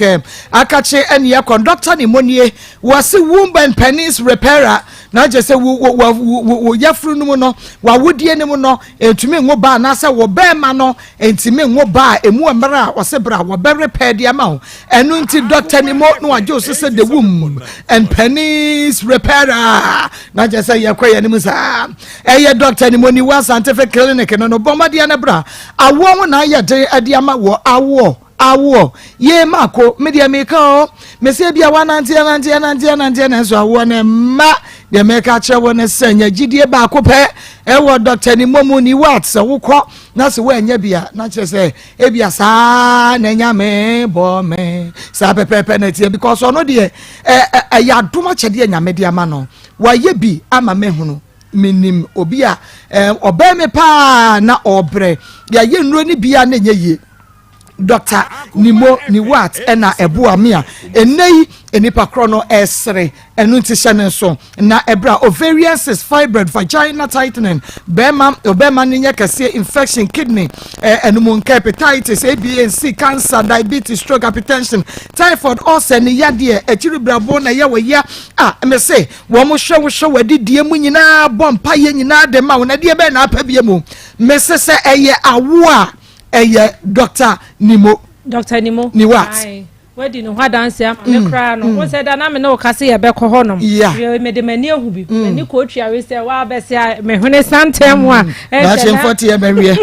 akakye ɛne ɛkɔ Dɔkta ne monie wɔse womb and penis repairer na kyɛ sɛ wo wo wo wo yafunu no mu no wawodie no mu no ntumi nwo ba anaasɛ wɔ bɛrima no Enti me nwo ba a emu mmerɛ a ɔse bra wɔbɛ repair de ama wo. Ɛno nti Doctor Nimo na wagye wo so sɛ the womb and penis repairer. Na kyerɛ sɛ yɛkɔ yɛn anim saa. Ɛyɛ Doctor Nimo Niwa Scientific Clinic no no bɔ mmɔden na bra. Awoɔ ho na ayɛ den de ama wɔ awoɔ awoɔ. Yee mako me deɛ meka o. Mese ebia wanante anante anante anante nanso awoɔ no mma. Deɛ meka kyerɛ wo ne sɛ nya gyidie baako pɛ ɛwɔ Doctor Nimo mu Niwa sɛ wokɔ na sɛ woannya bi a na kyerɛ sɛ ebia saa na nyame bɔ me saa pɛpɛɛpɛ na ɛteɛ because ɔno deɛ ɛyɛ adom akyɛdeɛ nyame de ama no wayɛ bi ama mehunu menim obi a ɔbɛn me paa na ɔbrɛ yɛayɛ nnuro no bi a na ɛnyɛ yie Dr. Nimo Niwat ɛna ɛboa me a ɛnnɛ yi nnipa korɔ no ɛresere ɛno nti hyɛ ne nso na ɛberɛ a ovarian cyst fibroid vagina tightening bɛrima ɔbɛrima no nyɛ kɛseɛ infection kidney ɛnum nka hepatitis ABNC cancer diabetes stroke hypertension typhoid ulcer ne yadeɛ akyiri brabo na ɛyɛ wɔ ya a mese wɔn hwɛ wo hwɛ w'adidie mu nyinaa bɔ mpa yɛ nyinaa de ma wo na ɛdeɛ bɛyɛ na apɛ bie mu mese sɛ ɛyɛ awo a ɛyɛ Dr. Nimo. Dr. Nimo. Niwat. Wadi ne ho adanse ama me mm, koraa no. Mm. Wo sɛ da na me ne wo ka se yɛbɛkɔ hɔ nom. Mede m'ani ahu bi. Mm. M'ani kɔ otwa we sɛ woabɛse a mehwene santam a. Daakye mfɔte yɛbɛweɛ.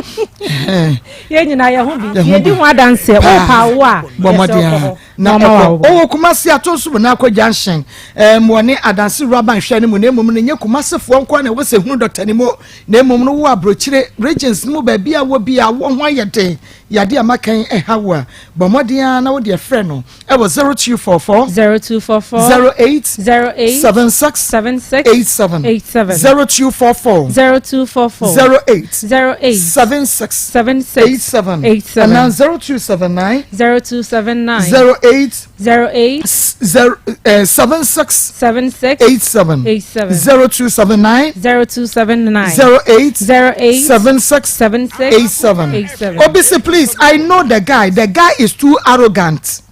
Yɛn nyinaa yɛ ho bi. Yɛdi ho adanse. Wopa wo a. Bɔ mmɔden a. Na ɛkɔ. Ɔwɔ Kumasi ato nso mu n'akɔ junction. Ɛm wɔne adanse rubber nhwɛ no mu na mmom no nyɛ Kumasefoɔ nko na ɛwɔ sɛ hunu Dr. Nimo na mmom no wo aburokyire regions no mu baabi a wɔ bi a wɔ ho ayɛ den yade a makan ɛha wo a bɔ mmɔden ara na wode ɛfrɛ no ɛwɔ 0244 0244 08 08 76 76 87 87 0244 0244 08 08 76 76 87 87 and 0279 0279 08 08 0 76 76 87 87 0279 0279 08 08 76 76 87 87. Obisi please I know the guy the guy is too arrogant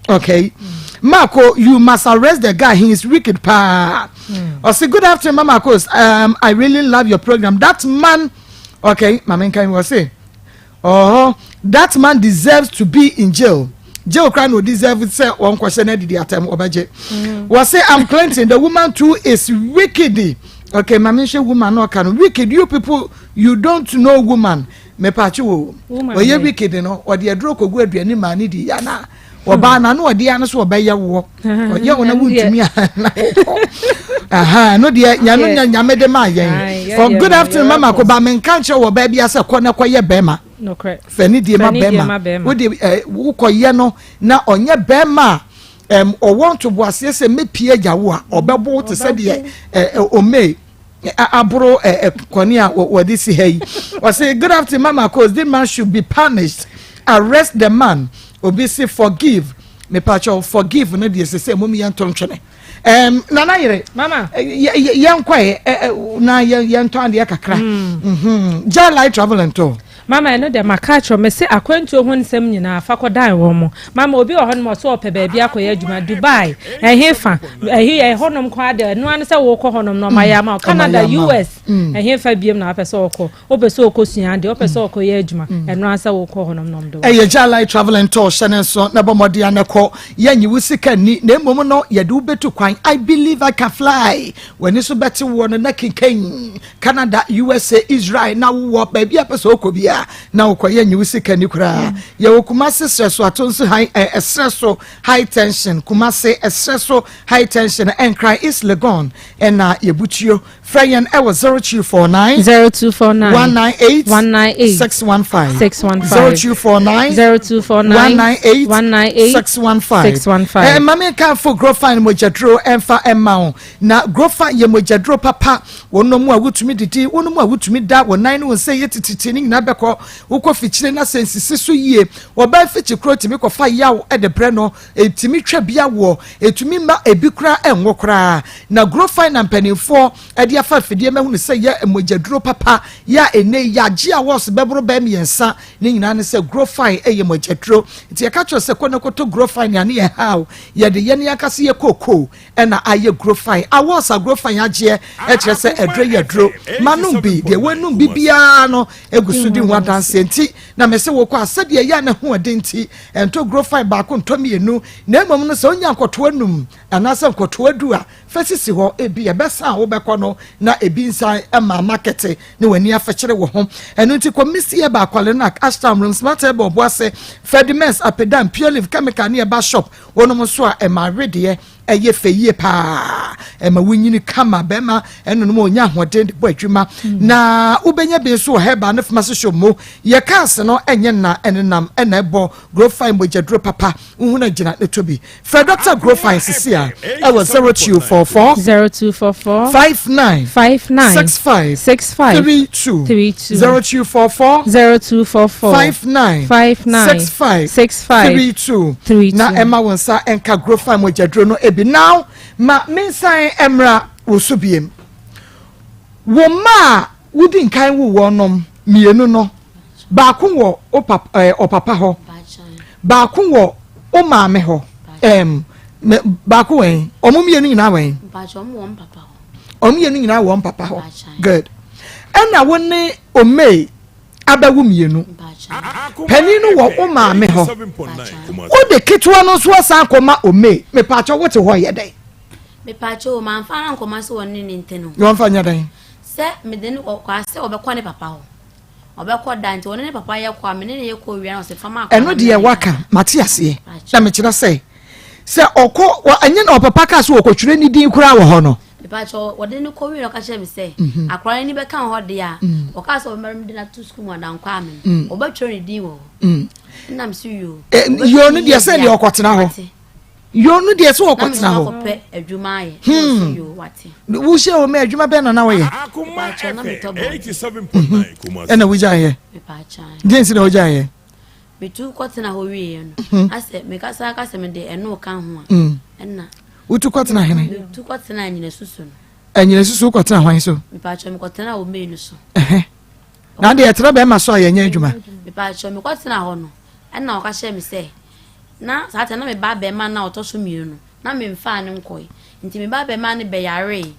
okay Marco you must arrest the guy he is wicked paa Ɔsi good afternoon Mama Akos um, I really love your program that man okay maame nkan wɔ se Oh that man deserves to be in jail jail kora na o deserve sɛ wɔn kɔhyɛ na didi atɛm ɔbɛgye mm. wɔsi i'm Clinton the woman too is wicked okay maame nhwɛ woman na ɔka no wicked you people you don't know woman mepatwe wo ɔyɛ wicked no ɔde aduro kogu aduane maa ne di yana ɔbaa na ano ɔde ano so ɔbɛyɛ woɔ ɔyɛ wo na wontumi a na wokɔ no deɛ nyame nya nyame de maa yɛn for good afternoon mama ko ba menka nkyerɛ wɔ baa bi asɛ kɔ na kɔyɛ bɛrima fɛ ne die ma bɛrima wode wokɔyɛ no na ɔnyɛ bɛrima a ɔwɔ ntoboaseɛ sɛ mɛpie agya wo a ɔbɛbo wo te sɛ deɛ ɔmee aboro kɔne a wɔde si ha yi ɔse good afternoon mama cause this man should be punished arrest the man obi se forgive mepakyɛw forgive no deɛ sɛ sɛ mom yɛnto ntwene um, nana yere mama yɛnkɔɛ na yɛntɔ adeɛ kakra mm. mm -hmm. Jai Light travel and tour. Mama ɛno deɛ maka akyerɛ wo, mese akwantuo ho nsɛm nyinaa fa kɔdan wɔn mo. Mama obi wɔ hɔnom ɔse ɔpɛ baabi akɔyɛ adwuma, Dubai, ɛhefa, ɛhe, ɛhɔnom koraa deɛ ɛno ara ne sɛ wokɔ hɔnom na ɔmayɛ ama wo, Canada, US, ɛhefa biom na wapɛ sɛ ɔkɔ, wopɛ sɛ ɔkɔ sua adeɛ, wopɛ sɛ ɔkɔyɛ adwuma, ɛno ara sɛ wokɔ hɔnom na ɔmde wo. Ɛyɛ Jalai Travel and Tour hyɛ ne nso na bɔ mmɔden a na kɔ. Yɛnnye wo sika nni na mmom no yɛde wo bɛtu kwan. I believe I can fly. W'ani so bɛte woɔ no na kenkan. Canada, USA, Israel na wowɔ baabi a pɛ sɛ wokɔ biara na wokɔ yɛ nyi wo sika ni koraa. Yɛwɔ Kumasi serɛ so ato nso high eh, ɛserɛ so high tension Kumasi ɛserɛ so high tension Nkran East Legon ɛna yɛbutuo. Frɛ yɛn ɛwɔ 0249 0249 198 198 615 615 0249 0249 198 198 615 615. Eh, ma menka fo Grofine mogyaduro ɛmfa ɛma wo na Grofine yɛ mogyaduro papa Wɔnom a wotumi didi, wɔnom a wotumi da, wɔn nan ne wɔn nsa yɛ titiritii ne nyinaa bɛkɔ. Wokɔ fikyire na sɛ nsisi so yie. Ɔbaa mfikyi korɔ tumi kɔfa yaw de brɛ no, ɛtumi twa bi awoɔ, ɛtumi mma ebi koraa ɛnwo koraa. Na Grofine na mpanimfoɔ de afa afidie ma hunu sɛ yɛ mogyaduro papa yɛ a ɛnnɛ yi yɛagye awɔs bɛboro bɛɛ mmiɛnsa. Ne nyinaa ne sɛ Grofine yɛ mogyaduro. Nti yɛka kyerɛ sɛ kɔ na kɔtɔ Grofine a ne yɛ haw. Yɛde yɛn ankasa yɛ kookoo ɛna ayɛ grofine awɔs a grofine agyeɛ ɛkyerɛ sɛ aduro yɛ aduro ma nom bi deɛ wɔnum bi biara no egu so di ho adanseɛ nti na mɛsɛ wɔ kɔ a sɛdeɛ ɛyɛ a na ho ɛden nti ɛntɔ grofine baako ntɔ mmienu na mmom no sɛ onya nkɔtoa num anaasɛ nkɔtoa du a fɛ sisi hɔ ebi ɛbɛsa a wobɛkɔ no na ebi nsan ɛma makɛte ne w'ani afɛkyere wɔ ho ɛno nti kɔ misi ɛba akwalenak ashtown room smart ɛbɔ ɔboase fedimes apedan pure leaf chemical ne ɛba shop Wonom nso a, ɛma awedeɛ yɛ fɛ yie paa. Ɛma wonyini kama. Bɛrima ɛnonom a ɔnya ahoɔden de bɔ adwuma. Mm. Na wobɛnya bi nso wɔ herbal ne pharmacy shop mu. Yɛ cars no ɛnyɛ nna ɛnenam ɛna ɛbɔ Grofine mogyaduro papa. Wohunu agyina ne tɔ bi. Frɛ Dr. Grofine sisi a ɛwɔ 0244 0244 59 59 65 65 32 32 0244 0244 59 59 65 65 32 32 na ɛma wo nsa nka Grofine mogyaduro no ebi. Now ma me nsan mmra wo so biem. Wo mma a wodi nkan wo wɔn nom mmienu no, baako wɔ wo papa ɛɛ ɔpapa hɔ, baako wɔ wo maame hɔ. Ɛɛm baako wɛn? Wɔn mmienu nyinaa wɛn? Wɔn mmienu nyinaa wɔ wɔn papa hɔ. Good. Ɛna wo ne Omei abɛwo mmienu. Panin no wɔ wo maame hɔ. Wode ketewa no nso asan akɔma Omei. Mepaakyɛw wote hɔ yɛ dɛn? Mepaakyɛw o, mamfa no ankɔma sɛ wɔne ne nte no. Na wɔmfa nyɛ dɛn? Sɛ mede no kɔ a sɛ ɔbɛkɔ ne papa hɔ. Ɔbɛkɔ da nti ɔne ne papa yɛ kɔ a me ne no yɛ kɔ wie na ɔsɛ fa ma akwadaa Ɛno no deɛ na waka, mate aseɛ. Na mekyerɛ sɛ, sɛ ɔkɔ, ɛnyɛ na ɔpapa kaa sɛ ɔkɔtwerɛ ne din koraa wɔ hɔ no. Mepakyɛw, wɔde no kɔ wie na ɔka kyerɛ me sɛ, mhm. akwadaa no ani bɛka wɔ hɔ deɛ a, mm. ɔkaa sɛ ɔbɛma de no ato sukuu mu adankɔ ame no, mm. ɔbɛtwerɛ ne din wɔ hɔ. Mm. Ɛnam so yoo. Eh, yoo no deɛ sɛ deɛ ɔkɔtena hɔ. Yoo no deɛ sɛ ɔkɔtena hɔ. Kɔpɛ adwuma ayɛ. Hmm. Yoo wate. Wohyɛ wɔ mɛ adwuma bɛn na na wɔyɛ? Mhm. Ɛna wogya yɛ. Deɛ nsi na wogya yɛ? Metu kɔtena hɔ wieɛ no. Mhm. Asɛ mekasa akasɛ mede ɛno ka ho a. Mm. Ɛna. Wotu kɔtena hene? Metu kɔtena anyina susu no. Anyina susu kɔtena hwan so? Mepaakyɛ mekɔtena wɔ mei no so. Na deɛ ɛtena bɛrima so a yɛnyɛ adwuma. Mepaakyɛ mekɔtena hɔ no ɛna ɔka kyerɛ me sɛ Na saa tɛ na me ba abɛɛma no a ɔtɔ so mienu no, na me nfaa no nkɔe. Nti me ba abɛɛma no bɛyaree.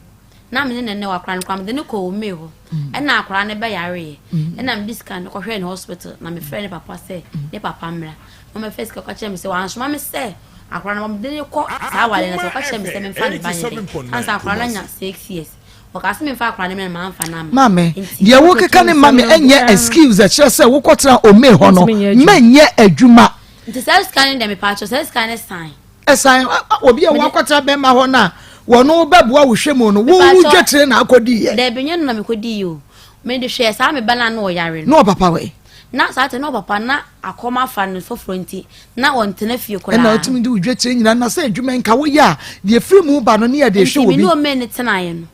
Na me ne no ne akora no koraa, mede no kɔɔ Omee hɔ. Ɛna akora no bɛyareeɛ. Ɛna mede sika no kɔhwɛɛ no hospital, na mefrɛɛ ne papa sɛ ne papa mmra. Na ɔmmɛfa sika, ɔka kyerɛɛ me sɛ wansoma me sɛ akora no mede no kɔ saa awareɛ no ase. Ɔka kyerɛɛ me sɛ memfa ne ba nyɛ dɛn. Sane sɛ akora no anya 6 years. Ɔkaa sɛ memfa akora no mmra na mamfa no amma. Maame, Nti deɛ wokeka ne ma me ɛnyɛ excuse ɛkyerɛ sɛ wokɔtena Omee hɔ no, mɛnyɛ adwuma. Nti saa sika no deɛ mepaakyɛw saa sika no san. Ɛsan obi a wakɔtena bɛrima hɔ no a wɔn bɛboa wo hwɛ mu no wo wo dwetire na akɔdi yɛ. Dɛbi nyɛ no na mekɔdi yɛ o mede hwɛ saa me ba no a na ɔyare no. Na ɔpapa wɛ. Na saa te na ɔpapa na akɔm afa no foforɔ nti na ɔntena fie koraa. Ɛna ɔtumi de wo dwetire nyinaa na sɛ adwuma nka woyɛ a deɛ firi mu ba no ne yɛ de hwɛ obi. Nti me ne ɔmɛ ne tenaeɛ no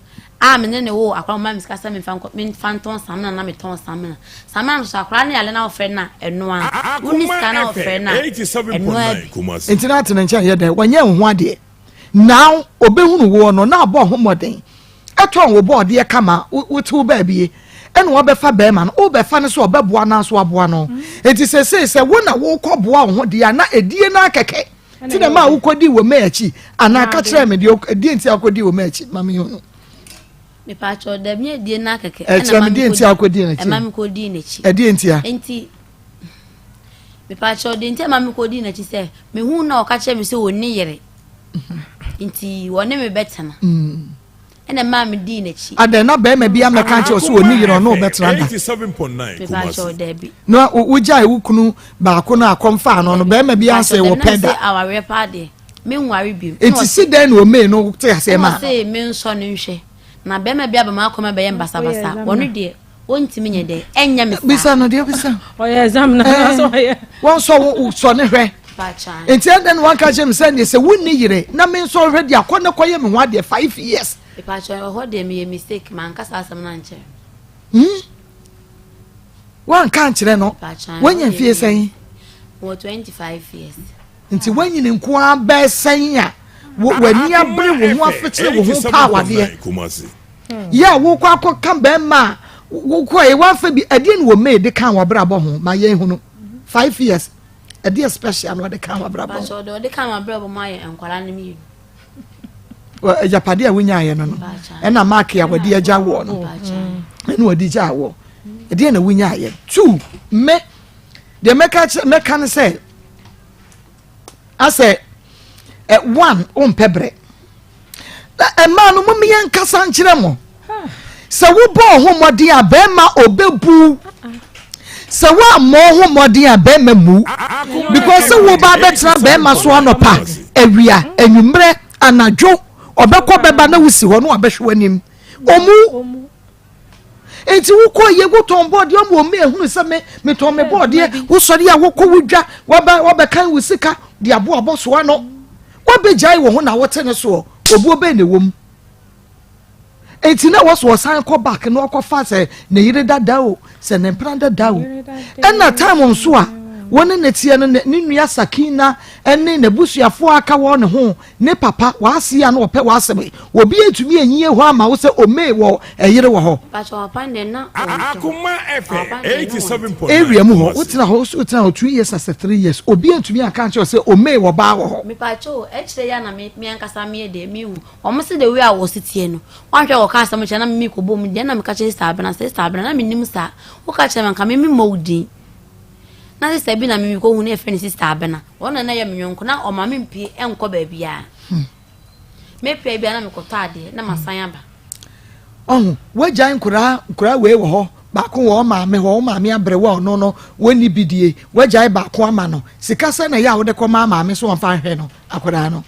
a me ne ne woo akwadaa ɔma me sika sɛ memfa nkɔ memfa ntɔn samina na metɔn samina samina no so akwadaa no yale na ɔfrɛ no a ɛno a wonni sika na ɔfrɛ no a ɛno a bi. Nti na ate ne nkyɛn yɛ dɛn wɔnyɛ wo ho adeɛ now obɛhunu woɔ no na abɔ ho mmɔden ɛtɔn wo bɔɔdeɛ kama wote wo baabie. Ɛna wabɛfa bɛrima no, wobɛfa no sɛ ɔbɛboa no nso aboa no. Enti sesei sɛ wo na wokɔ boa wo ho deɛ a na edie no akɛkɛ. Ti na ma wokɔdi wɔ mɛ akyi anaa ka kyerɛ me deɛ ɛdeɛ nti a wokɔdi wɔ mɛ akyi ma me hunu. Mepaakyɛw dɛm nyɛ die no akɛkɛ. Ɛkyerɛ me deɛ nti a wokɔdi n'akyi. Ɛma mekɔdi n'akyi. Ɛdeɛ nti a. Nti mepaakyɛw deɛ nti ɛma mekɔdi n'akyi sɛ mehu na ɔka kyerɛ me sɛ ɔnni yere. Nti wɔne me bɛtena. Mm. Ɛna ɛmaa medii n'akyi. Adɛn na bɛrima bi amɛka nkyerɛ sɛ ɔnni yere ɔne ɔbɛtena da. Mepaakyɛw daabi. Na wogyae wo kunu baako no akɔm faa no no bɛrima bi ansɛ wɔ pɛ da. Awareɛ paa deɛ. Menware bio. Enti si dɛn na omee no te aseɛ maa no? Ɛna ɔse mensɔ no nhwɛ. Na bɛrima bi aba m'akwan mu abɛyɛ me basabasa. Ɔno deɛ, ɔntumi nyɛ dɛ, ɛnyɛ me saa. Bisa no deɛ bisa. Ɔyɛ exam na anaasɛ ɔyɛ. Wɔnsɔ wo sɔ ne hwɛ. Enti ɛdɛn na wanka kyerɛ me sɛ neɛ sɛ wonni yere na mensɔ hwɛ deɛ akɔ ne kɔyɛ me ho adeɛ 5 years. Mepakyɛ ɛhɔ deɛ meyɛ mistake manka saa asɛm no ankyerɛ no. Hmm? Wanka ankyerɛ no. Wanya mfie sɛn? Wɔ 25 years. Nti woanyini nko ara bɛyɛ sɛn a w'ani abere wo ho afekyere wo ho paa wadeɛ yɛ a wokɔ akɔka bɛrima a wokɔe wamfa bi ɛdeɛ ne wɔ may de ka w'abrabɔ ho ma yɛn hunu 5 years ɛdeɛ special na ɔde ka w'abrabɔ ho. Ɔde ka w'abrabɔ mu ayɛ nkwadaa no mmienu. Agyapadeɛ a wonyaeɛ no no ɛna maake a wɔde agya woɔ no ɛna wɔde gya woɔ ɛdeɛ na wonyaeɛ two me deɛ mɛka kyerɛ mɛka no sɛ asɛ ɛ one wompɛ brɛ na ɛmaa no mom yɛn nkasa nkyerɛ mo sɛ wobɔ ho mmɔden a bɛrima ɔbɛbu sɛ woammɔ ho mmɔden a bɛrima mu because sɛ woba bɛtena bɛrima so anɔpa awia anwummerɛ anadwo ɔbɛkɔ bɛba na wosi hɔ na wabɛhwɛ w'anim ɔmu Enti wokɔ yɛ wotɔn bɔɔdeɛ ɔmo wɔn ehunu sɛ me metɔn me bɔɔdeɛ wosɔre a wokɔ wo dwa waba wabɛkan wo sika de abo abɔ so ano wabɛgyae wɔ ho na wote ne soɔ obuo bɛn na ɛwɔ mu enti na wɔso ɔsan kɔ back na ɔkɔfa sɛ ne yere dada o sɛ ne mpena dada o ɛna time nso a wɔne ne teɛ no ne nua Sakina ɛne n'abusuafoɔ aka wɔn ne ho Ne papa, w'ase a na ɔpɛ w'asɛm yi, obi antumi anyi hɔ ama wo sɛ omee wɔ ɛyere wɔ hɔ. Area mu hɔ, wotena hɔ, wosɛ wotena hɔ 2 years asɛ 3 years, obi antumi anka ankyerɛ wo sɛ omee wɔ baa wɔ hɔ. Mepaakyɛw o, ɛkyerɛ yi a na me me ankasa meyɛ deɛ mehu. Wɔn se the way a wɔsi teɛ no, wɔanhwɛ a wɔka asɛm kyerɛ na me mekɔ bɔ mu deɛ na meka kyerɛ sister Abena, sister Abena na menim saa. Woka kyerɛ me anka me memmɔ wo din. Na sister bi na me mekɔ hu na yɛfrɛ no sister Abena. Ɔno na na ɛyɛ me yɔnko, na ɔma me mpue nkɔ baabiara. Mepɛ bi a na mekɔtɔ adeɛ na masan aba. Ɔho, wagyae nkoraa, nkoraa wei wɔ hɔ, baako wɔ ɔmaame hɔ, ɔmaame abrɛwa ɔno no, wɔnni bidie, wagyae baako ama no, sika sɛ na ɛyɛ a wode kɔma maame so ɔmfa nhwɛ no, akwadaa no.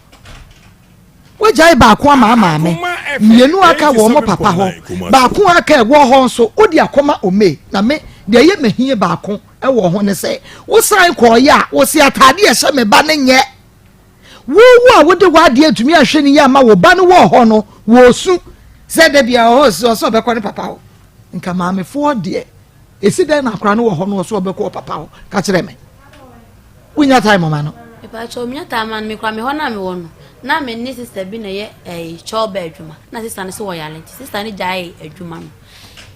Wagyae baako ama maame, mmienu aka wɔ ɔmo papa hɔ, baako aka ɛwɔ hɔ nso, wode akɔma ome, na me, deɛ ɛyɛ mahie baako. wɔ ho ne sɛ wosan kɔɔeɛ a wose ataade a ɛhyɛ me ba no nyɛ wo wo a wode w'adeɛ atumi ahwɛ ne yie ama wo ba no wɔ hɔ no wɔsu sɛ da bia ɔhɔ si ɔsɛ ɔbɛkɔ ne papa hɔ nka maamefoɔ deɛ ɛsi dɛn na akora no wɔ hɔ no ɔsɛ ɔbɛkɔ papa hɔ ka kyerɛ me wonya time ma no. Mepakyɛw menya time ma no mekura me hɔ na mewɔ no na me ne sister bi na ɛyɛ ɛyi kyɛw bɛ adwuma na sister no sɛ wɔyare nti sister no gyae adwuma no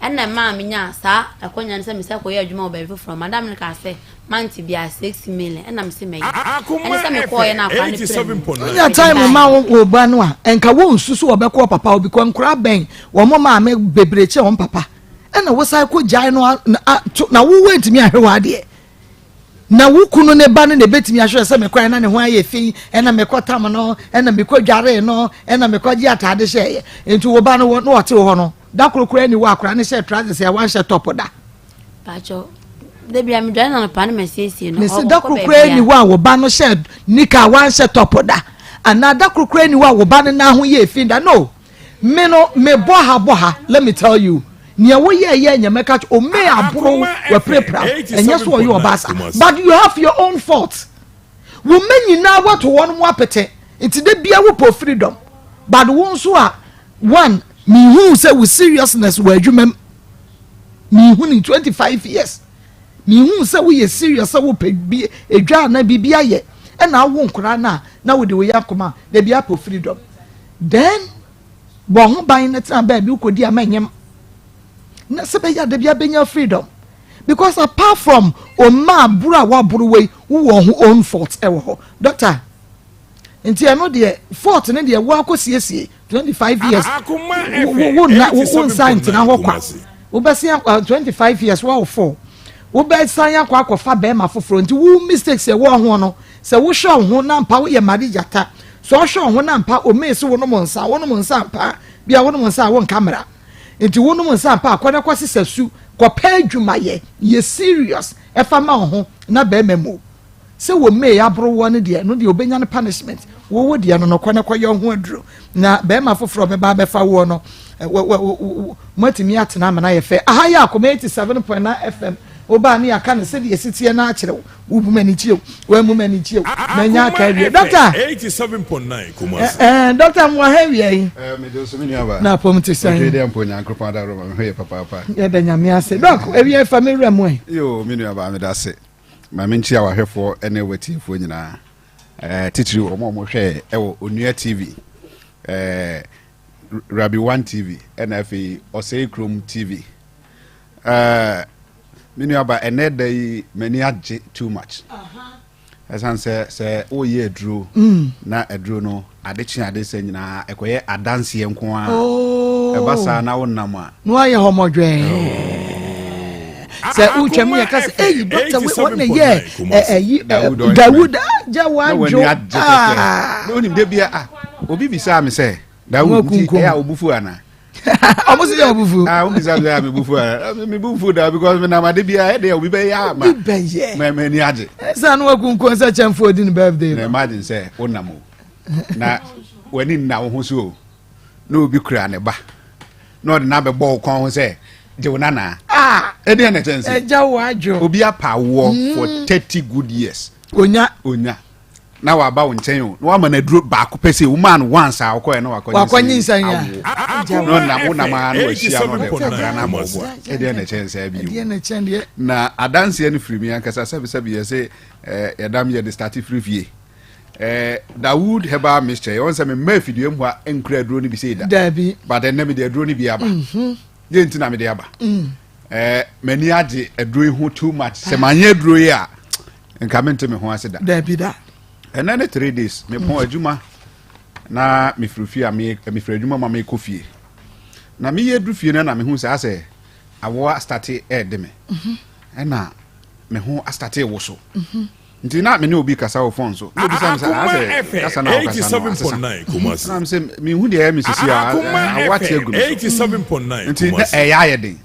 Ɛnna ɛmaa minyaa saa akwannya no sɛ mesan kɔyɛ adwuma wɔ baabi foforɔ. Madam no kaa sɛ, Mante biara, 6 million. Ɛnna mese mɛyɛ. Ɛne sɛ mekɔeɛ na akwadaa no pira mu no, Wonya mede time baeɛ. ma wo ba no a, nka wonsu so wɔbɛkɔ wɔ papa hɔ because nkoraa bɛn wɔn maame bebree kyɛn wɔn papa. Ɛna wosan kɔ gyae no to na wo woantumi ahwɛ w'adeɛ. Na wo kunu ne ba no na ebetumi ahwɛ sɛ mekɔɛ na ne ho ayɛ fi, ɛna mekɔ tam no, ɛna mekɔ dwaree no, ɛna mekɔ gye ataade hyɛeɛ. Nti wo ba no wɔ na ɔte wo hɔ no, da koro koraa ni wɔ akora no hyɛ trousers a wanhyɛ top da. Pakyɛ, da bia medware na anɔpa no masiesie no. Mese da koro koraa ni hɔ a wo ba no hyɛ nika a wanhyɛ top da. Anaa da koro koraa ni hɔ a wo ba no nan ho yɛ fi da. No. Me no me bɔ ha bɔ ha let me tell you nea woyɛ yɛ nyɛ mɛka kyɛ ome aboro wapirapira ɛnyɛ so ɔyɛ ɔbaa sa but you have your own fault wo mma nyinaa wato wɔn mu apete nti de bia wo pɔ freedom but wo nso a one mihu sɛ wo seriousness wɔ adwuma mu mihu ni 25 years mihu sɛ woyɛ serious sɛ wopɛ bi edwa na biribi ayɛ ɛna awo nkoraa no a na wode wo yɛ akoma da bi apɔ freedom then bɔ ho ban na tena baabi wokɔdi ama nyɛm. Na sɛ bɛyɛ a da biara bɛnya freedom because apart from ɔma aboro a waboro wei wowɔ ho own fault ɛwɔ hɔ doctor nti ɛno deɛ fault ne deɛ woakɔ siesie 25 years wo nna wo nsa ntena hɔ kwa wobɛsen akɔ 25 years woawo four wobɛsan akɔ akɔfa bɛrima foforɔ nti wo mistakes ɛwɔ ho no sɛ wohwɛ wo ho na mpa woyɛ made gyata sɛ ɔhwɛ wo ho na mpa omee so wonom nsa wonom nsa mpa bia wonom nsa a wonka mmara Nti wo nom nsa ampa a kɔ na kɔ sesa su kɔ pɛ adwuma yɛ yɛ serious ɛfa ma wo ho na bɛɛma mu sɛ wɔ may aboro woɔ no deɛ no deɛ obɛnya no punishment wo wo deɛ no no kɔ na kɔ yɛ ho aduro na bɛɛma foforɔ bɛba abɛfa woɔ no mo atumi atena amena yɛ fɛ aha yɛ akoma 87.9 fm wobaa ne yɛaka no sɛdeɛ ɛsi teɛ no akyerɛ wo wobu m'ani kyie o wammu m'ani kyie o manya aka awie dɔkta dɔkta mmoa ha awia yi na apɔm te sɛn yɛda nyame ase dɔk awia fa me wura mu ɛ yo me nuabaa meda ase ma menkyia wahwɛfoɔ ne watiefoɔ nyinaa titiri wɔn a wɔhwɛ ɛwɔ onua tv rabi one tv ɛna afei ɔsɛe kurom tv Eh, me nua ba ɛnɛ da yi m'ani agye too much. Ɛsan sɛ sɛ woyɛ aduro mm. na aduro no ade kye ade sɛ nyinaa ɛkɔyɛ adanseɛ nko ara. Oh. Ɛba saa na wonam a. Na wayɛ hɔ mɔdwɛn. Oh. Sɛ wotwam yɛ ka sɛ eyi dɔkta wei wɔn na yɛ ɛyi Dawud agya wadwo. Na w'ani agye kɛkɛ. Na onim de bia ah obi bisaa me sɛ Dawud nti ɛyɛ a obufu ana. ɔmo si yɛ ɔbufu. aa ah, obi sábẹ a mi bufu a mi bufu da because mi nam ade bi a ɛde obi bɛ yɛ ama obi bɛ yɛ mɛ mɛ ni agye. ɛsɛ anu akunkun sɛ kyɛnfo odi ni birthday. Na imagine sɛ o nam o na w'ani nna wo ho so o na obi kura ne ba na ɔde n'abɛbɔ wo kɔn ho sɛ gye wo nana. Ah! ɛdeɛ na ɛkyɛn sɛ ɛgya wo adwo. Obi apa woɔ for mm. 30 good years. Onya. Onya. na waba wo nkyɛn o na wama no aduro baako pɛ sɛ womaa no once a wokɔɛ na wakɔnyinsɛn awo na ɔnam wonam ara na wahyia no ɔde akora no abɔ wo a ɛdeɛ na ɛkyɛn saa bio na adanseɛ no firi mi ankasa sɛbisɛbi yɛ sɛ yɛdam yɛde starte firi fie Dawood herbal mixture yɛwɔ sɛ mema afidie mu a nkura aduro no bi sɛ da daabi but ɛnnɛ mede aduro no bi aba mhm. yɛ nti na mede aba mm. M'ani agye aduro yi ho too much sɛ manyɛ aduro yi a nka mente me ho ase da dabi da ɛnɛ ne 3 days mepɔn mm. adwuma na mefiri fie a mefiri adwuma ma mekɔ fie na meyɛ duru fie no na mehu sɛ asɛ awoa astate ɛɛde me mhm. ɛna me ho astate wo so mhm. Nti na me ne obi kasa wɔ phone so. Na obisa me sɛ, "Asɛ kasa na wokasa no asesa?" Na me sɛ, "Menhu deɛ ɛyɛ me sisi a awo ate agu me so." Nti na ɛyɛ ayɛ den.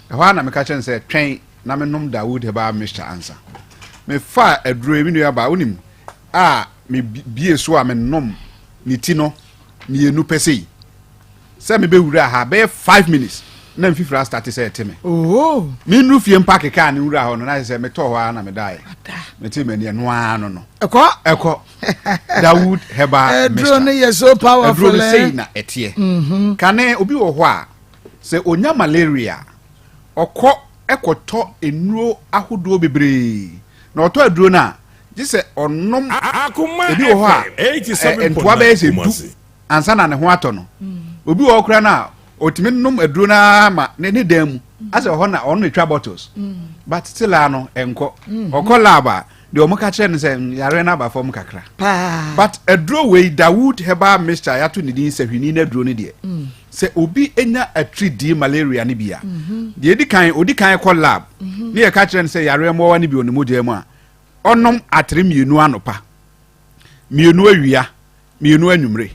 Ɛhɔ ara na meka kyerɛ no sɛ, "Twɛn na menom Dawood herbal mixture ansa." Mefaa aduro yi, me nua baa, wonim, a mebie so a menom ne ti no mmienu pɛ sei. Sɛ mebɛwura ha bɛyɛ 5 minutes na mfifiri astate sɛ ɛte me. Oh. Mennuru fie mpa kekaa ne nwura hɔ no na sɛ metɔɔ hɔ ara na medaeɛ. Mete m'ani ɛno ara no. Ɛkɔ. Ɛkɔ. Dawood herbal mixture. Aduro no yɛ so powerful. Aduro no sei na ɛteɛ. Mhm. Kane obi wɔ hɔ a sɛ onya malaria ɔkɔ ɛkɔtɔ nnuro ahodoɔ bebree na ɔtɔ aduro no a gye sɛ ɔnom ebi wɔ hɔ a ntoa bɛyɛ sɛ 10 ansa na ne ho atɔ no. Obi wɔ hɔ koraa no a ɔtumi nom aduro no ara ma ne ne dan mu asɛ ɔhɔ na ɔno na etwa bottles but still a no ɛnkɔ ɔkɔ lab a deɛ ɔmo ka kyerɛ no sɛ yareɛ no aba fam kakra but aduro wei Dawood herbal mixture yɛato ne din sahwini no aduro no deɛ sɛ obi nya atiridii malaria no bi a deɛ edi kan odi kan kɔ lab ne yɛka kyerɛ no sɛ yareɛ mmoawa no bi wɔ ne mogya mu a ɔnom atere mmienu anɔpa mmienu awia mmienu anwummere.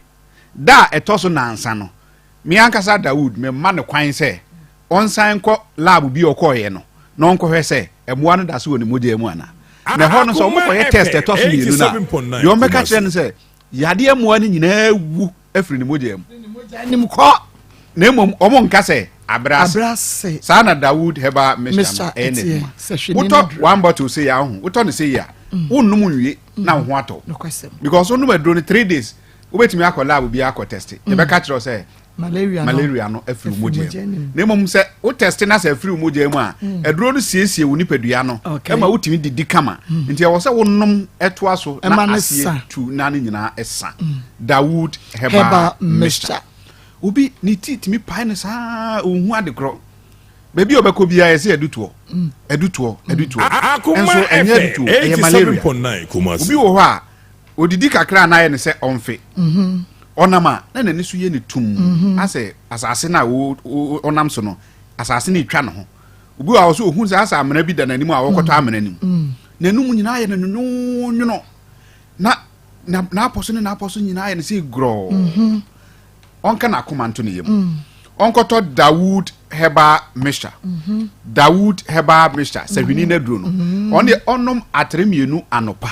Da a ɛtɔ so nnansa no, me ankasa Dawood mema no kwan sɛ ɔnsan nkɔ lab bi a ɔkɔeɛ no na ɔnkɔhwɛ sɛ mmoa no da so wɔ ne mogya mu anaa. Na ɛhɔ no sɛ wɔkɔyɛ test ɛtɔ so mmienu no a, deɛ wɔbɛka kyerɛ no sɛ yadeɛ mmoa no nyinaa awu afiri ne mogya mu. Na mmom wɔn nka sɛ abrɛ ase. Saa na Dawood herbal mixture no ɛyɛ n'adwuma. Wotɔ one bottle sei a, wotɔ no sei a, wonnom nwie. na wo ho atɔ because wonom aduro no 3 days wobɛtumi akɔ lab bi akɔ test mm. yɛbɛka kyerɛ sɛ malaria no afiri wo mogya mu na mmom sɛ wo test na sɛ afiri wo mogya mu a mm. aduro no siesie wo nipadua no ɛma wotumi didi kama mm. nti ɛwɔ sɛ wonom ɛtoa so na aseɛ tu na ne nyinaa ɛsa Dawood herbal mixture obi ne ti tumi pae no saa ɔhu ade korɔ. Baabi a ɔbɛkɔ biara yɛsɛ adutoɔ, adutoɔ, adutoɔ. Akoma Nso ɛnyɛ FM adutoɔ, ɛyɛ malaria. 87.9 Obi Kumasi. wɔ hɔ a, odidi kakra a na ayɛ no sɛ ɔmfe. Ɔnam a, na n'ani so yɛ no tumm, asɛ asase no a ɔnam so no, asase no retwa ne ho. Obi wɔ hɔ a ɔsɛ ohun sɛ asɛ amena bi da n'anim a ɔrekɔtɔ amena no mu. N'anum nyinaa yɛ no nwonwonwono, na n'apɔ so ne n'apɔ so nyinaa yɛ no sɛ gorɔɔ. Ɔnka n'akoma nto ne yam. Ɔnkɔtɔ Dawood herbal mixture. Dawood herbal mixture, sahwini n'aduro no. Ɔno deɛ ɔnom atere mmienu anɔpa,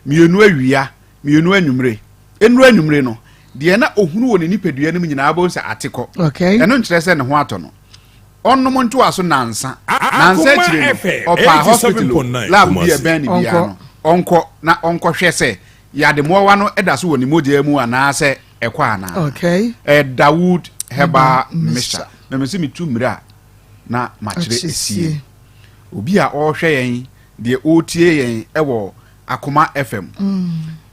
mmienu awia, mmienu anwummere. Nnuru anwummere no, deɛ na ohunu wɔ ne nipadua no mu nyinaa bɛhu sɛ ate kɔ. Ɛno nkyerɛ sɛ ne ho atɔ no. Ɔnom ntoa so nnansa. Nnansa Akoma akyire no, FM ɔpaa hospital o, 87.9 lab bi a Kumasi. ɛbɛn no biara no, ɔnkɔ na ɔnkɔhwɛ sɛ yade mmoawa no da so wɔ ne mogya mu anaasɛ ɛkɔ anaa. Ɛyɛ Dawood Herbal Mixture. Na mese metu mmire a na makyerɛ esie. Obi a ɔrehwɛ yɛn, deɛ ɔretie yɛn wɔ Akoma FM.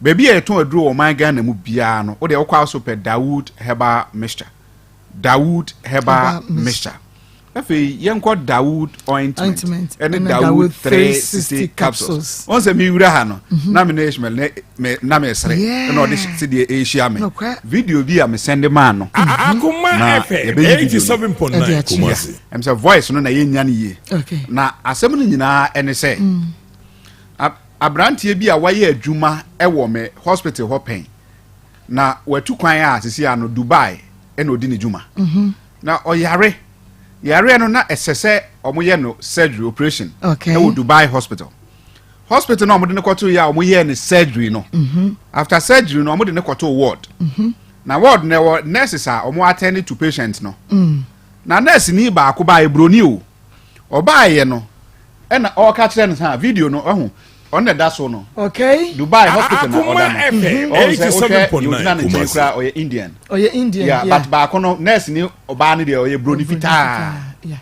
Baabi a yɛtɔn aduro wɔ ɔman Ghana mu biara no, wo deɛ wokɔ a so pɛ Dawood Herbal Mixture. Dawood Herbal Mixture. Afei yɛnkɔ Dawood Ointment ɛne Dawood 360 Capsules. Wɔn sɛ mewura ha no, mhm. na me ne Ishmael ne me na me sere ɛna ɔde sedeɛ ɛrehyia me. Video bi a me sɛnde maa no. Akoma Na FM yɛbɛyi video no. 87.9 Kumasi. Ɛm sɛ voice no na yɛnya no yie. Na asɛm no nyinaa ɛne sɛ mm. aberanteɛ bi a wayɛ adwuma ɛwɔ me hospital hɔ pɛn na watu kwan a sisi ano Dubai ɛna odi ne dwuma mhm. na ɔyare yareɛ no na ɛsɛ sɛ wɔyɛ no surgery operation ɛwɔ Dubai hospital hospital na wɔde no kɔto yɛ a wɔyɛɛ no surgery no mhm. after surgery no wɔde no kɔto ward mhm. na ward na ɛwɔ nurses a wɔn attend to patient no mm. na nurse ni baako baa ebroni o ɔbaayɛ no ɛna ɔreka kyerɛ no sɛ video no ɔho ɔno na ɛda so no okay Dubai hospital na ɔda no FM ɔho sɛ wohwɛ 87.9 deɛ ogyina ne nkyɛn Kumasi. koraa ɔyɛ Indian ɔyɛ Indian yeah, yeah. but baako no nurse ni ɔbaa no deɛ ɔyɛ broni fitaa yeah.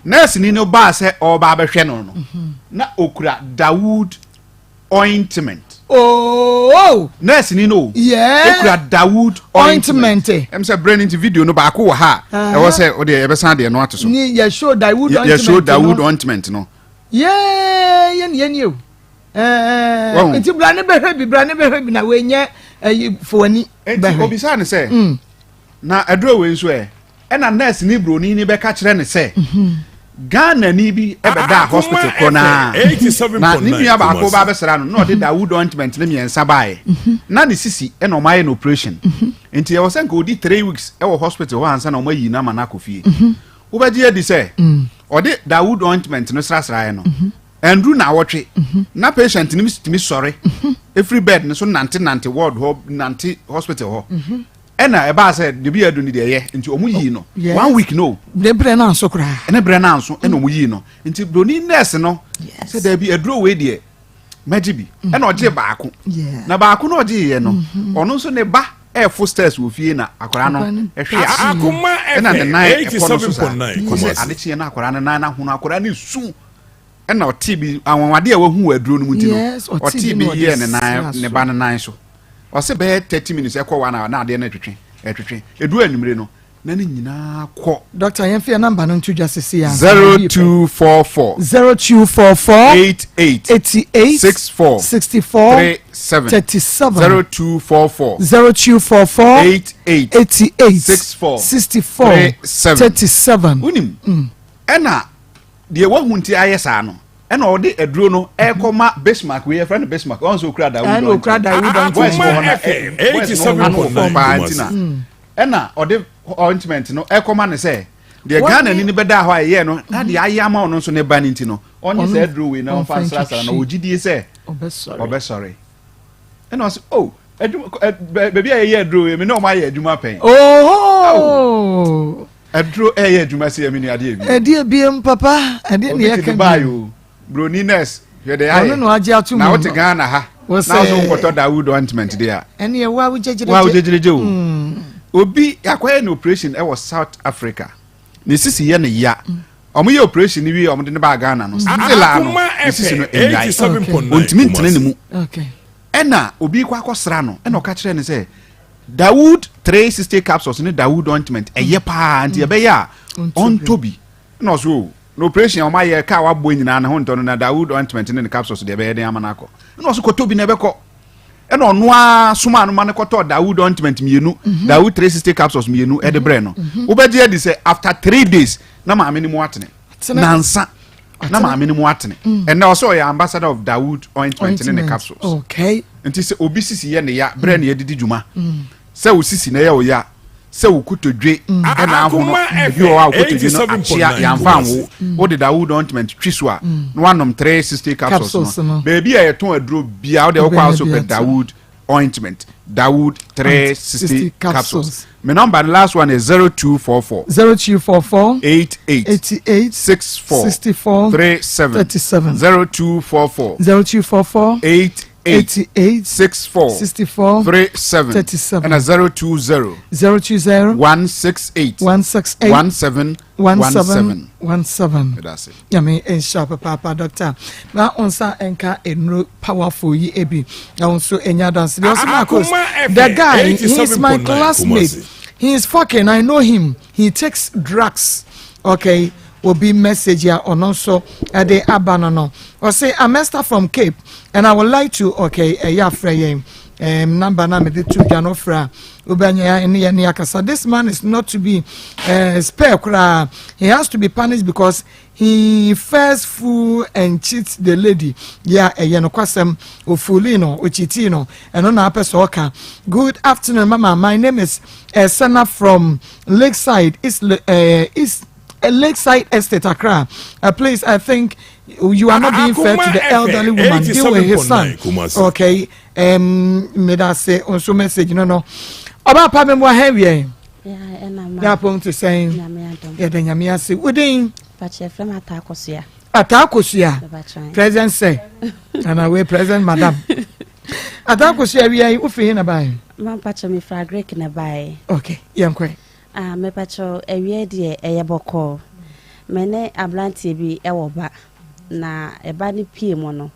nurse ni no baa sɛ ɔreba abɛhwɛ no no na okura Dawood ointment Oh! Nurse ni no. Yeah. Ekura Dawood ointment. Ointment. Ɛm sɛ brɛ no nti video no baako wɔ ha a ɛwɔ sɛ o deɛ yɛbɛsan deɛ no ato so. Ni yɛ show Dawood ointment. Yɛ show Dawood ointment no. Yee yɛ ni yɛ ni o. Ɛɛ nti bra ne bɛhwɛ bi bra ne bɛhwɛ bi na wei nyɛ ɛyi fowani bɛhwɛ. Nti obisa ne sɛ. Mm. Na aduro wei nso ɛ. Ɛna nurse ni broni ni bɛka kyerɛ ne sɛ Ghana ni bi bɛdaa hospital korɔ no ara na ne nua baako ba abɛsra no na ɔde Dawood ointment ne mmiɛnsa baeɛ na ne sisi ɛna ɔmo ayɛ no operation nti ɛwɔ sɛ nka ɔdi three weeks ɛwɔ hospital hɔ ansa na ɔmo ayi no ama no akɔ fie wobɛgye adi sɛ ɔde Dawood ointment no srasraeɛ no ɛnduru naawɔtwe na patient no tumi sɔre ɛfiri bed no so nante nante ward hɔ nante hospital hɔ Ɛna ɛbaa sɛ debi adu no deɛ ɛyɛ nti ɔmo yii no one week no. Ne brɛ no anso koraa. Ne brɛ no anso ɛna ɔmo yii no nti broni nurse no sɛ daabi aduro wei deɛ mɛgye bi mm. ɛna ɔgye baako na baako na ɔgye yɛ no mm-hmm. ɔno nso ne ba ɛɛfo stairs wɔ fie na akwaraa no ɛhwe ase ɛna ne nan ɛkɔ no so saa ɔsɛ adekyeɛ na akwaraa no nan n'ahono akwaraa no su ɛna ɔte bi anwanwade a wahu wɔ aduro no mu ti no ɔte bi yɛɛ ne nan ne ba no nan so. Ɔse bɛyɛ 30 minutes ɛkɔ one hour na adeɛ no ɛtwetwe ɛtwetwe ɛduru anwummere no na ne nyinaa kɔ. Doctor yɛn fi yɛn number no nto dwa sisi ya. 0244. 0244. 88. 88. 64. 64. 37. 37. 0244. 0244. 88. 88. 64. 64. 37. 37. Wonim ɛna deɛ wahu nti ayɛ saa no. Ɛna ɔde aduro no ɛkɔ ma Bismarck wei yɛfrɛ no Bismarck ɔn sɛ okura Dawood Ɛna okura Dawood ointment voice wɔ hɔ na voice no ano wɔ fam paa nti na ɛna ɔde ointment no ɛkɔ ma no sɛ deɛ Ghana ni no bɛda hɔ a ɛyɛ no na deɛ ayɛ ama ɔno nso ne ba no nti no ɔnye saa aduro wei na ɔmfa nsrasra na ɔgye die sɛ ɔbɛsɔre ɛna ɔsɛ oh adwuma baabi a yɛyɛ aduro wei me ne ɔmo ayɛ adwuma pɛn. Oho. Aduro ɛyɛ adwuma sɛ ɛmi ni adeɛ bi. Ɛdeɛ biem papa ɛdeɛ ni ɛka bi. Obi ti Dubai o broni nurse hwɛ de ayɛ. Ɔno na wagye ato mu. Na wote Ghana ha. Na so nkɔtɔ Dawood ointment de a. Ɛne ɛwɔ awo gyegyeregye. Wo awo gyegyeregye o. Hmm. Obi akɔyɛ ne operation ɛwɔ South Africa. Ne sisi yɛ ne ya. Ɔmo yɛ operation ni wie ɔmo de ne baa Ghana no. Still ano ne sisi no enyae. Ontumi ntene ne mu. Ɛna obi kɔ akɔsra no ɛna ɔka kyerɛ ne sɛ. Dawood 360 capsules ne Dawood ointment ɛyɛ paa nti ɛbɛyɛ a ɔntɔ bi. Ɛna ɔso o, na operation a wɔayɛ kaa wabɔ nyinaa ne ho ntɔ no na Dawood ointment ne ne capsules deɛ ɛbɛyɛ den ama no akɔ. Ɛna ɔso kɔtɔ bi na ɛbɛkɔ. Ɛna ɔno ara somaa no ma no kɔtɔɔ Dawood ointment mmienu, mhm. Dawood 360 capsules mmienu ɛde brɛ no. Mhm. Wobɛgye adi sɛ after three days na maame no mu atene. Nansa na maame no mu atene. Mm. Ɛnna ɔsɛ ɔyɛ ambassador of Dawood ointment ne ne capsules. Okay. Nti sɛ obi sisi yɛ ne ya brɛ na yɛdidi dwuma. Mm. Sɛ wo sisi na ɛyɛ wo ya, sɛ wo kotodwe na ahono, ebi wɔ hɔ a wo kotodwe no akyea, yɛamfa anwo, wode Dawood ointment twi so a, na woanom 360 capsules no. Baabi a yɛtɔn aduro biara, wode wokɔ a wosɛ wopɛ Dawood ointment, Dawood 360 capsules. Me number no last one is 0244 0244 88 88 64 64 37 37 0244 0244 8 88 64 64 37 37 ɛna 020 020 168 168 17 17 17 Nyame nhyira papaapa doctor na wo nsa nka nnuro powerful yi ebi na wo nso enya adanse deɛ ɔsɛ Marcus the guy he is my classmate he is fucking I know him he takes drugs okay obi message a ɔno nso ɛde aba no no ɔsɛ I'm Esther from Cape and I would like to okay ɛyɛ afrɛ yɛn um, number na mede to dwa no frɛ a wobɛnyɛ ne yɛ ne akasa this man is not to be uh, spare koraa he has to be punished because he first fool and cheat the lady yeah ɛyɛ no kwasɛm ofuli no ochitii no ɛno na apɛ sɛ ɔka good afternoon mama my name is uh, Sena from Lakeside East, uh, East Lakeside Estate Accra uh, please I think you are not being fair to the elderly woman deal with his son okay um, medase nso message no no ɔba pa me mmoa ha wiɛ yɛapɔm te sɛn yɛda nyame ase wodin ataa kosua president sɛ ana wei president madam ataa kosua wia yi wofiri he na bae mampakyɛ mefra greek na bae okay yɛnkɔe Ah mepakyɛw awia deɛ ɛyɛ bɔkɔɔ. Me ne abranteɛ bi wɔ ba na ɛba no pie mu no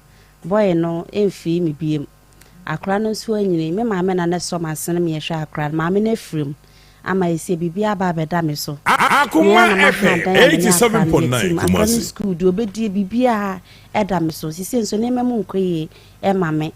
boy no mfii me biem. Akora no nso anyini me maame na na ɛsɔ m'asene me ɛhwɛ akora no maame no afiri mu ama ɛsɛ biribi aba abɛda me so. Me ara na maha dan a me ne akora no yɛte mu akora no sukuu deɛ ɔbɛdie biribiara ɛda me so. Sisei nso nneɛma mu nkɔ yie ɛma me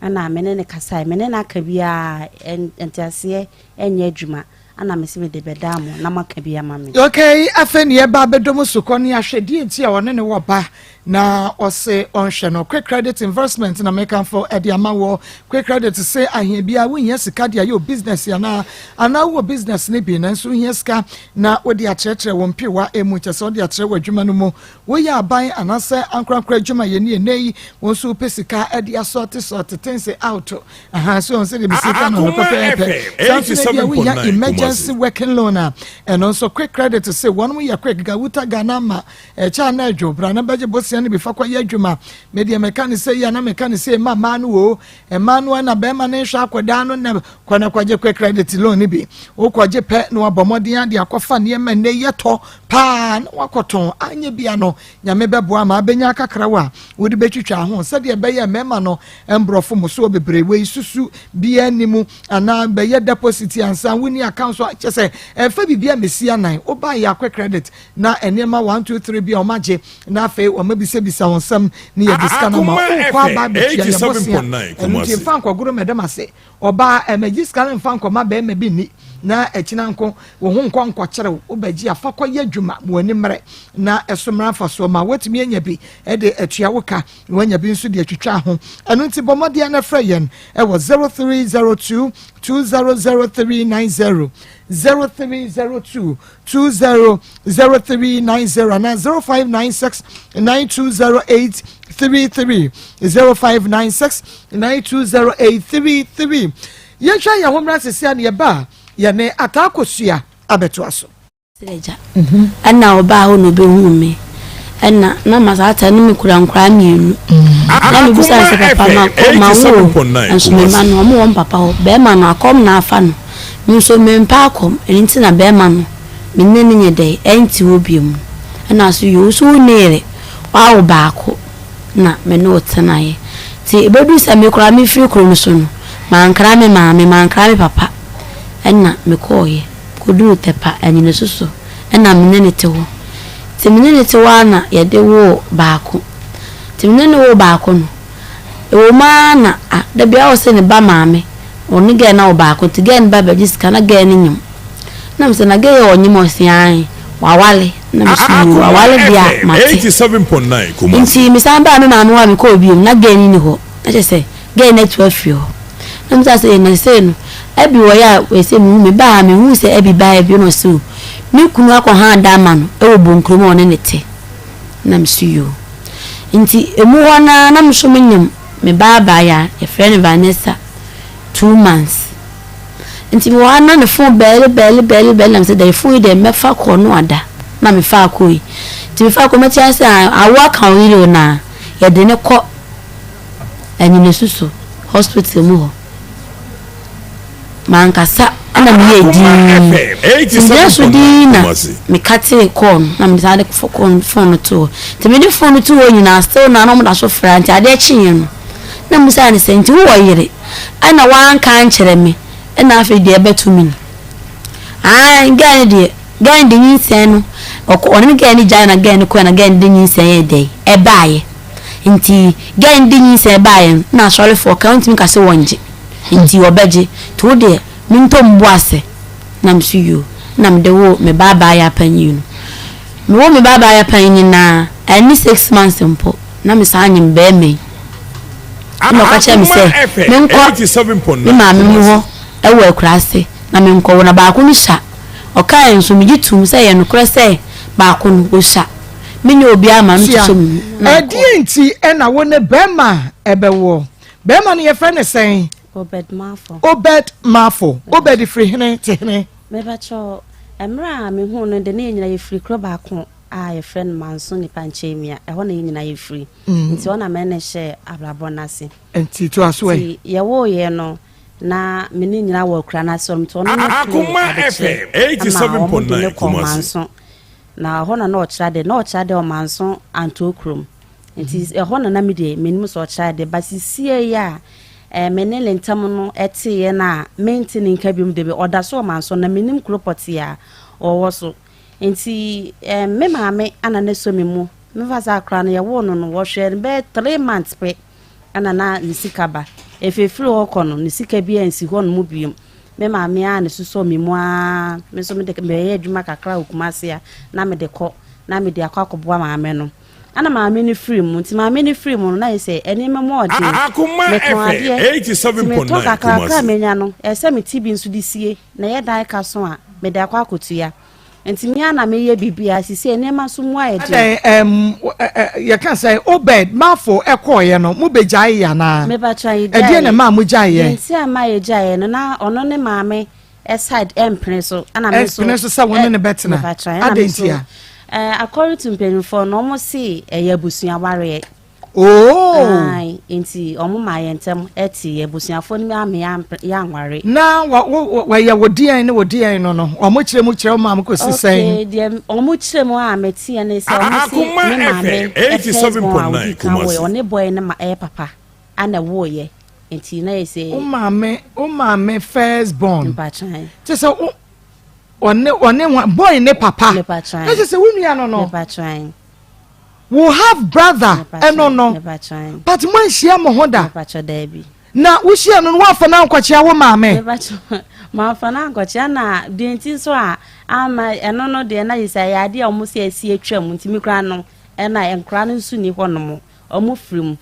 ɛna me ne no kasae me ne no aka biara nteaseɛ ɛnyɛ adwuma ana mese mede bɛdaa mo na moaka bi ama me. Okay, afei ne yɛba abɛdɔ mu sukɔ ne ahwɛ deɛ nti a ɔne ne wɔ ba na ɔse ɔnhwɛ no. Quick Credit Investment na mekamfo ɛde ama wɔ. Quick Credit se ahia biara wohia sika de ayɛ o business anaa anaa wowɔ business no bi nanso wohia sika na wode akyerɛkyerɛ wo mpewa emu kyɛ sɛ wode akyerɛ w'adwuma no mu. Woyɛ aban anaasɛ ankorankora adwuma yɛ ne ɛnɛ yi wo nso wopɛ sika de asɔɔte sɔɔte things out. Aha, so ɔn sɛ deɛ mesi ka no no pɛpɛɛpɛ. Saa nso na bia wonya emergency working loan a, ɛno nso quick credit se wɔn yɛ quick gawuta Ghana ma ɛkyɛ a na adwo bra na bɛgye bosea no bi fa kɔyɛ adwuma. Me deɛ meka ne sɛ yi a na meka ne sɛ ma mmaa no o, mmaa no na bɛrima no nhwɛ akɔdaa no na kɔ na kɔgye quick credit loan no bi. Wokɔgye pɛ na wabɔ mmɔden ade akɔfa nneɛma nnɛ yɛtɔ paa na wakɔtɔn anyɛ bia no Nyame bɛboa ma abɛnya akakrawa a wode bɛtwitwa ho sɛdeɛ ɛbɛyɛ mmarima no mborɔfo mo soɔ bebree wei susu biaa nni mu anaa bɛyɛ deposit ansa wonni account so kyɛ sɛ ɛmfa biribi a mɛsi anan woba yɛ akɔ credit na nneɛma 1 2 3 bi a wɔn agye na afei wɔn abisabisa wɔn nsɛm ne yɛde sika no ma wokɔ aba abɛtua yɛ bosea ɛno nti mfa nkɔgoro mɛdam ase Ɔbaa, ɛmɛgye sika no mfa nkɔma bɛɛma bi nni na akyina nko wo ho nkɔ nkɔkyere wo, wobɛgye a fa kɔyɛ adwuma ma w'ani mmere na ɛso mmra mfasoɔ ma woatumi anya bi de atua wo ka na woanya bi nso de atwitwa ho. Ɛno nti bɔ mmɔden na frɛ yɛn wɔ 0302 200390, 0302 200390 anaa 0596 920833 0596 920833 yɛntwa yɛn ho mmra sisi a ne yɛba a yɛne ataa kosua abɛtoa so. Agya ɛna ɔbaa hɔ na ɔbɛhuu me ɛna na ma saa ta ne me kura nkwadaa mmienu na mebisa no sɛ papa ma kɔ ma wo nso me ma no ɔmo wɔ papa hɔ bɛrima no akɔm na afa no Me nso mempɛ akɔm, ɛno nti na bɛɛma no me ne no nyɛ dɛn ɛnte hɔ biom no. Ɛna ɔse yoo, wo nso wo nni yere, woawo baako na me ne wo tenaeɛ. Nti ɛbɛduru sɛ me koraa mefiri kuro no so no, mankra me maame, mankra me papa, ɛna mekɔeɛ kɔduruu Tɛpa Anyinasu so ɛna me ne no te hɔ. Nti me ne no te hɔ ara na yɛde woo baako. Nti me ne no woo baako no, ɛwɔ mu ara na ah, da biara ɔse ne ba maame, ɔne girl no awo baako nti girl no ba bɛgye sika na girl no nyem. Na mesɛ na girl yi a ɔnyem ɔse aane, wawale. Na mese yoo, wawale deɛ a mate. Nti mesan baa me maame hɔ a mekɔɔ bio no na girl no nni hɔ. Na kyerɛ sɛ girl no atu afiri hɔ. Na mesan sɛ na sesei no Abby wɔ yɛ a ɛsɛ mehu me baa ha mehuu sɛ Abby baeɛ bio na ɔse o me kunu akɔ han da ama no wɔ Bonkurom a ɔne no te. Na mese yoo. Nti emu hɔ no ara na me nso menyem me ba abaayewa yɛfrɛ no Vanessa 2 months. Nti mewɔ ha na ne phone bɛɛle bɛɛle bɛɛle bɛɛle na mesɛ dɛn phone yi deɛ mɛfa kɔ no ada na mefaa kɔ yi. Nti mefaa kɔ mɛte ase a awo aka wo yere o na yɛde ne kɔ Anyinasuso hospital mu hɔ. Mankasa na meyɛɛ dinn. Nti megyina so dinn na mekatee call no na mede san de phone no too hɔ. Nti mede phone no too hɔ nyinaa still na na wɔda so frɛ nti adeɛ kyeeɛ no na mebisaa no sɛ nti wowɔ yere ɛna woanka ankyerɛ me ɛna afei deɛ ɛbɛto me ni. Ae girl no deɛ girl no de nyinsɛn no ɔkɔ ɔne girl no gyae na girl no kɔɛ na girl no de nyinsɛn yɛ dɛn ɛbaeɛ. Nti girl no de nyinsɛn baeɛ no na asɔrefoɔ ka wontumi ka sɛ wɔngye nti wɔbɛgye nti wo deɛ mentɔ mbo ase na me so yoo na mede woo me ba abaayewa panyin no. Me woo me ba abaayewa panyin no naa anni 6 months mpo na me san nyem barima yi ɛna ɔka kyerɛɛ me sɛ menkɔ me maame mu hɔ ɛwɔ akuraase na menkɔ wo na baako no sua ɔkaeɛ nso megye toom sɛ ɛyɛ nokorɛ sɛ baako no ɔsua. Menyɛ obiara ma no Tia, sosɔ me mu na mekɔ. ɛdeɛn nti na wo ne bɛrima a ɛbɛwoɔ? Bɛrima no yɛfrɛ no sɛn? Obed Marfo. Obed Marfo. Obed firi hene te hene? Mepakyɛw, mmerɛ a mehuu no de na yɛn nyinaa yɛfiri kuro baako a yɛfrɛ no Manso Nipa Nkyɛnmia, ɛhɔ na yɛn nyinaa yɛfiri. Nti hɔ na me ne no hyɛɛ abrabɔ no ase. Nti toa so ɛ. Nti yɛwoeɛ no, na me ne nyinaa wɔ akura no ase hɔ nom, nti ɔno ne peree adekyerɛ ama wɔn de no kɔɔ Manso. Na ɛhɔ na na ɔkyerɛ ade. Na ɔkyerɛ ade wɔ Manso Antoɔ kurom. Nti mhm. ɛhɔ na na me deɛ menim sɛ ɔkyerɛ ade. Ba sisie yi a eh, me ne ne ntam no ɛteeɛ no a mente ne nka biom de bi ɔda so wɔ Manso na menim kuro pɔtee a ɔwɔ so. Nti eh, me maame ana ne sɔ me mu. Mefa sɛ akora no yɛwoo no no wɔhwɛɛ no bɛyɛ 3 months pɛ ɛna na ne sika ba. Ɛfɛfiri hɔ kɔ no ne sika bi ansi hɔ no mu biom. Me maame ara na ɛsosɔɔ me mu ara, me nso mede mɛyɛ adwuma kakra wɔ Kumasi a na mede kɔ na mede akɔ akɔboa maame no. Ɛna maame no firi mu, nti maame no firi mu no na yɛ sɛ nneɛma mu ɔden. Metɔn adeɛ, nti metɔ kakrakra a menya no, ɛsɛ sɛ mete bi nso de sie na ɛyɛ dan ka so a mede akɔ akɔtua. Nti me ara na meyɛ biribiara, sisi nneɛma nso mu ayɛ den. Adɛn, ɛm, yɛka sɛ Obed, Mafo ɛkɔɔeɛ no, mo bɛgyaeɛ anaa? Mepakyɛ yɛgyaeɛ. Ɛdeɛn na ɛmaa mo gyaeɛ? Deɛ nti a ɛmaa yɛgyaeɛ no, na ɔno ne maame side ɛmpene so, ɛna me nso. Ɛmpene so sɛ wo ne no bɛtena? Mepakyɛ, ɛna me Adɛn nso. ntia? Ɛɛ, according to mpanimfoɔ no, wɔn se ɛyɛ abusua awareɛ. Oh! Ae, nti wɔn maa yɛn ntɛm te yɛ abusuafoɔ no ame yɛanware. Na wɔyɛ wo deɛn ne wo deɛn no no, wɔn kyerɛ mu kyerɛ wo maame kɔsi sɛn? Okay, deɛ wɔn kyerɛ mu a meteɛ ne sɛ wɔn se me maame first born a ɔdi kan woeɛ, ɔne boy no ma ɛyɛ papa ana ɛwoeɛ, nti na yɛ sɛ. Wo maame, wo maame first born. Mpatwan. Kyɛ sɛ wo, ɔne, ɔne boy ne papa. Mepatwan. Na kyɛ sɛ wo nua no no. Mepatwan. Wo half brother ɛno no but mo anhyia mo ho da na wo hyia no no woamfa no ankɔkyea wo maame. Mamfa no ankɔkyea na deɛ nti nso a ama ɛno no deɛ na yɛ sɛ ɛyɛ adeɛ a wɔn sɛ asi atwam nti me kura no ɛna nkora no nso ni hɔ nom wɔn firi mu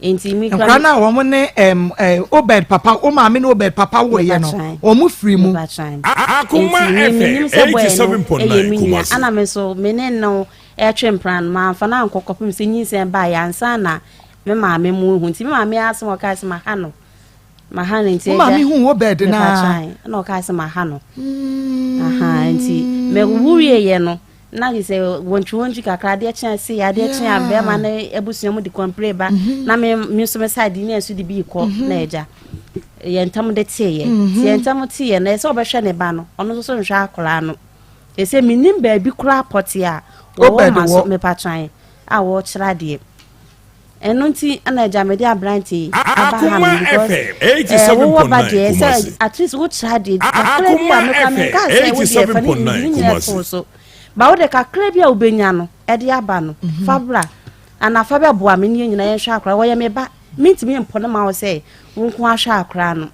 nti me kura nkora no a wɔn ne ɛm ɛ Obed papa wo maame ne Obed papa wɔyɛ no wɔn firi mu. Akoma FM 87.9 ɛyɛ me nua ana me nso me ne no Ɛretwe mpena no, mamfa no ankɔ kɔpem sɛ nyinsɛn baeɛ ansa na me maame mo rehu. Nti me maame asɛm a ɔkae sɛ maha no, maha no nti Wo maame hu wo bed no ara? Ɛna ɔkae sɛ maha no. Aha, nti mewo wieeɛ no, na gye sɛ wɔntwiwɔntwi kakra, adeɛ kye a sei, adeɛ kye a bɛrima no abusua mu de kɔmpire ba, na me me nso me side ne nso de bi kɔ na agya. Yɛn ntam de teeɛ. Nti yɛn ntam teeɛ no, ɛsɛ sɛ ɔbɛhwɛ ne ba no, ɔno nso so nhwɛ akwaraa no. Sese mennim baabi koraa pɔtee a wɔwɔ ma so mepatwan a wɔkyerɛ adeɛ. Ɛno nti na agya mede aberante yi aba ha no because eh, wowɔ ba deɛ sɛ at least wokyerɛ adeɛ kakra bi a mekora menkaa sɛ wo deɛ fa ne ne nyinaa too so. Ba wo de kakra bi a wobɛnya no de aba no, fa bra. Anaa fa bɛboa me ne yɛn nyinaa yɛnhwɛ akwadaa. Wɔyɛ me ba. Mentumi mpo no ma wo sɛ wo nko ara hwɛ akwadaa no.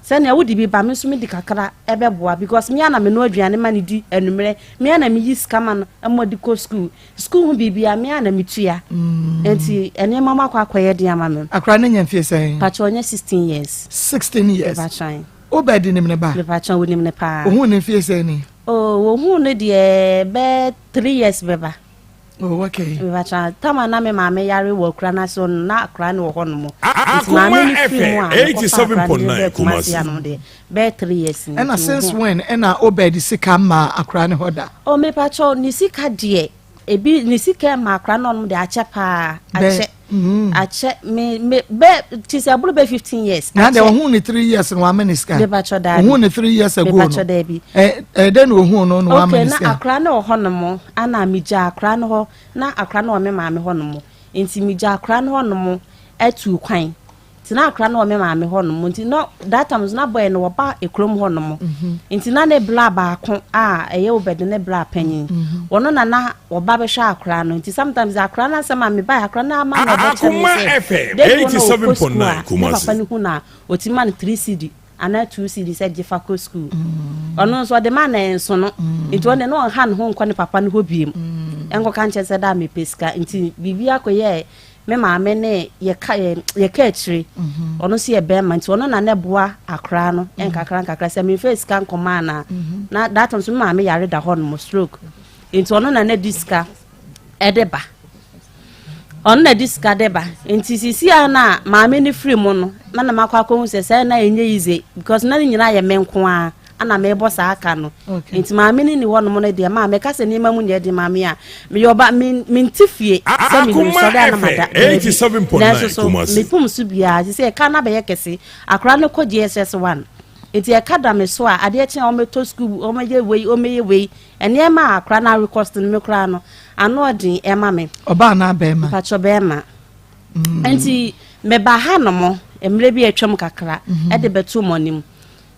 Sɛnea wode bi ba, me nso mede kakra bɛboa because me ara na menoa aduane ma no di anwummerɛ. Me ara na meyi sika ma no ma ɔde kɔ sukuu. Sukuu ho biribiara, me ara na metua. Nti nneɛma mu akɔ akɔyɛ den ama me. Akwadaa no nya mfie sɛn? Pakyɛ ɔnyɛ 16 years. 16 years. Mepakyɛ. Obed nim ne ba? Mepakyɛ wonim no paa. Ohuu no mfie sɛn ni? Oh, ohuu no deɛ bɛyɛ 3 years bɛba. Oh, okay. Mepakyɛ tama na me maame yare wɔ akura no ase no na akura no wɔ hɔ nom. Nti maame no firi mu a mekɔfa akura no de bɛɛ Kumasi anom deɛ bɛyɛ 3 years ni. Ɛna since when ɛna Obed sika ma akura no hɔ da? Oh, mepakyɛ ne sika deɛ ebi ne sika ma akora no ɔnom de akyɛ paa akyɛ mm. akyɛ me me bɛ ti sɛ ɛboro bɛ 15 years. Na deɛ ɔhun ne 3 years no wama ne sika. Mepakyɛ daabi. Ohun ne 3 years ago no. Mepakyɛ daabi. Ɛ ɛ dɛ na ohun no na wama ne sika. Okay, na akora no wɔ hɔ nom ana megya akora no hɔ na akora no wɔ me maame hɔ nom nti megya akora no hɔ nom atu kwan. Nti na akora no wɔ me maame hɔ nom nti na that time nso na boy no wɔba ekurom hɔ nom mhm. nti na ne bla baako a ɛyɛ obɛde ne bla panyin mhm. wɔno na na wɔba bɛhwɛ akora no nti sometimes akora no asɛm a meba akora no ama na ɔbɛkyɛ me sɛ de no ɔkɔ sukuu a ne papa no hu na ɔtumi ma no 3 cd anaa 2 cd sɛ gye fa kɔ sukuu mm. ɔno nso ɔde ma na ɛnso no mm. nti ɔno na ɔnha ne ho nkɔ ne papa no hɔ biem mm. ɛnkɔka nkyɛn sɛ da mepɛ sika nti biribi akɔyɛ Me maame ne yɛka yɛka akyire mhm. ɔno nso yɛ bɛrima nti ɔno na ne boa akora no mhm. nkakra nkakra sɛ memfa sika nkɔma anaa mhm. na that time nso me maame yare da hɔ nom stroke nti ɔno na ne di sika ɛde ba ɔno na di sika de ba nti sisi a na maame ne firi mu no na na makɔ akɔhu sɛ sɛ na ɛnyɛ yize because na ne nyinaa yɛ me nko ara ana mebɔ saa ka no nti maame no ni hɔnom no deɛ maa meka sɛ nneɛma mu nyɛ den maame a meyɛ ɔba mente fie sɛ menim sɔre a na mada daabi nanso so mepom so biara te sɛ ɛka no abɛyɛ kɛse akora no kɔ JSS 1 nti ɛka da me so a adeɛ kye a wɔmɛtɔ sukuu wɔmɛyɛ wei wɔmɛyɛ wei nneɛma a akora no arekɔst no me koraa no ano ɔden ɛma me ɔbaa na bɛrima mpakyɛ bɛrima mm. nti meba ha nom mmerɛ bi atwam kakra mhm. ɛde bɛto mo anim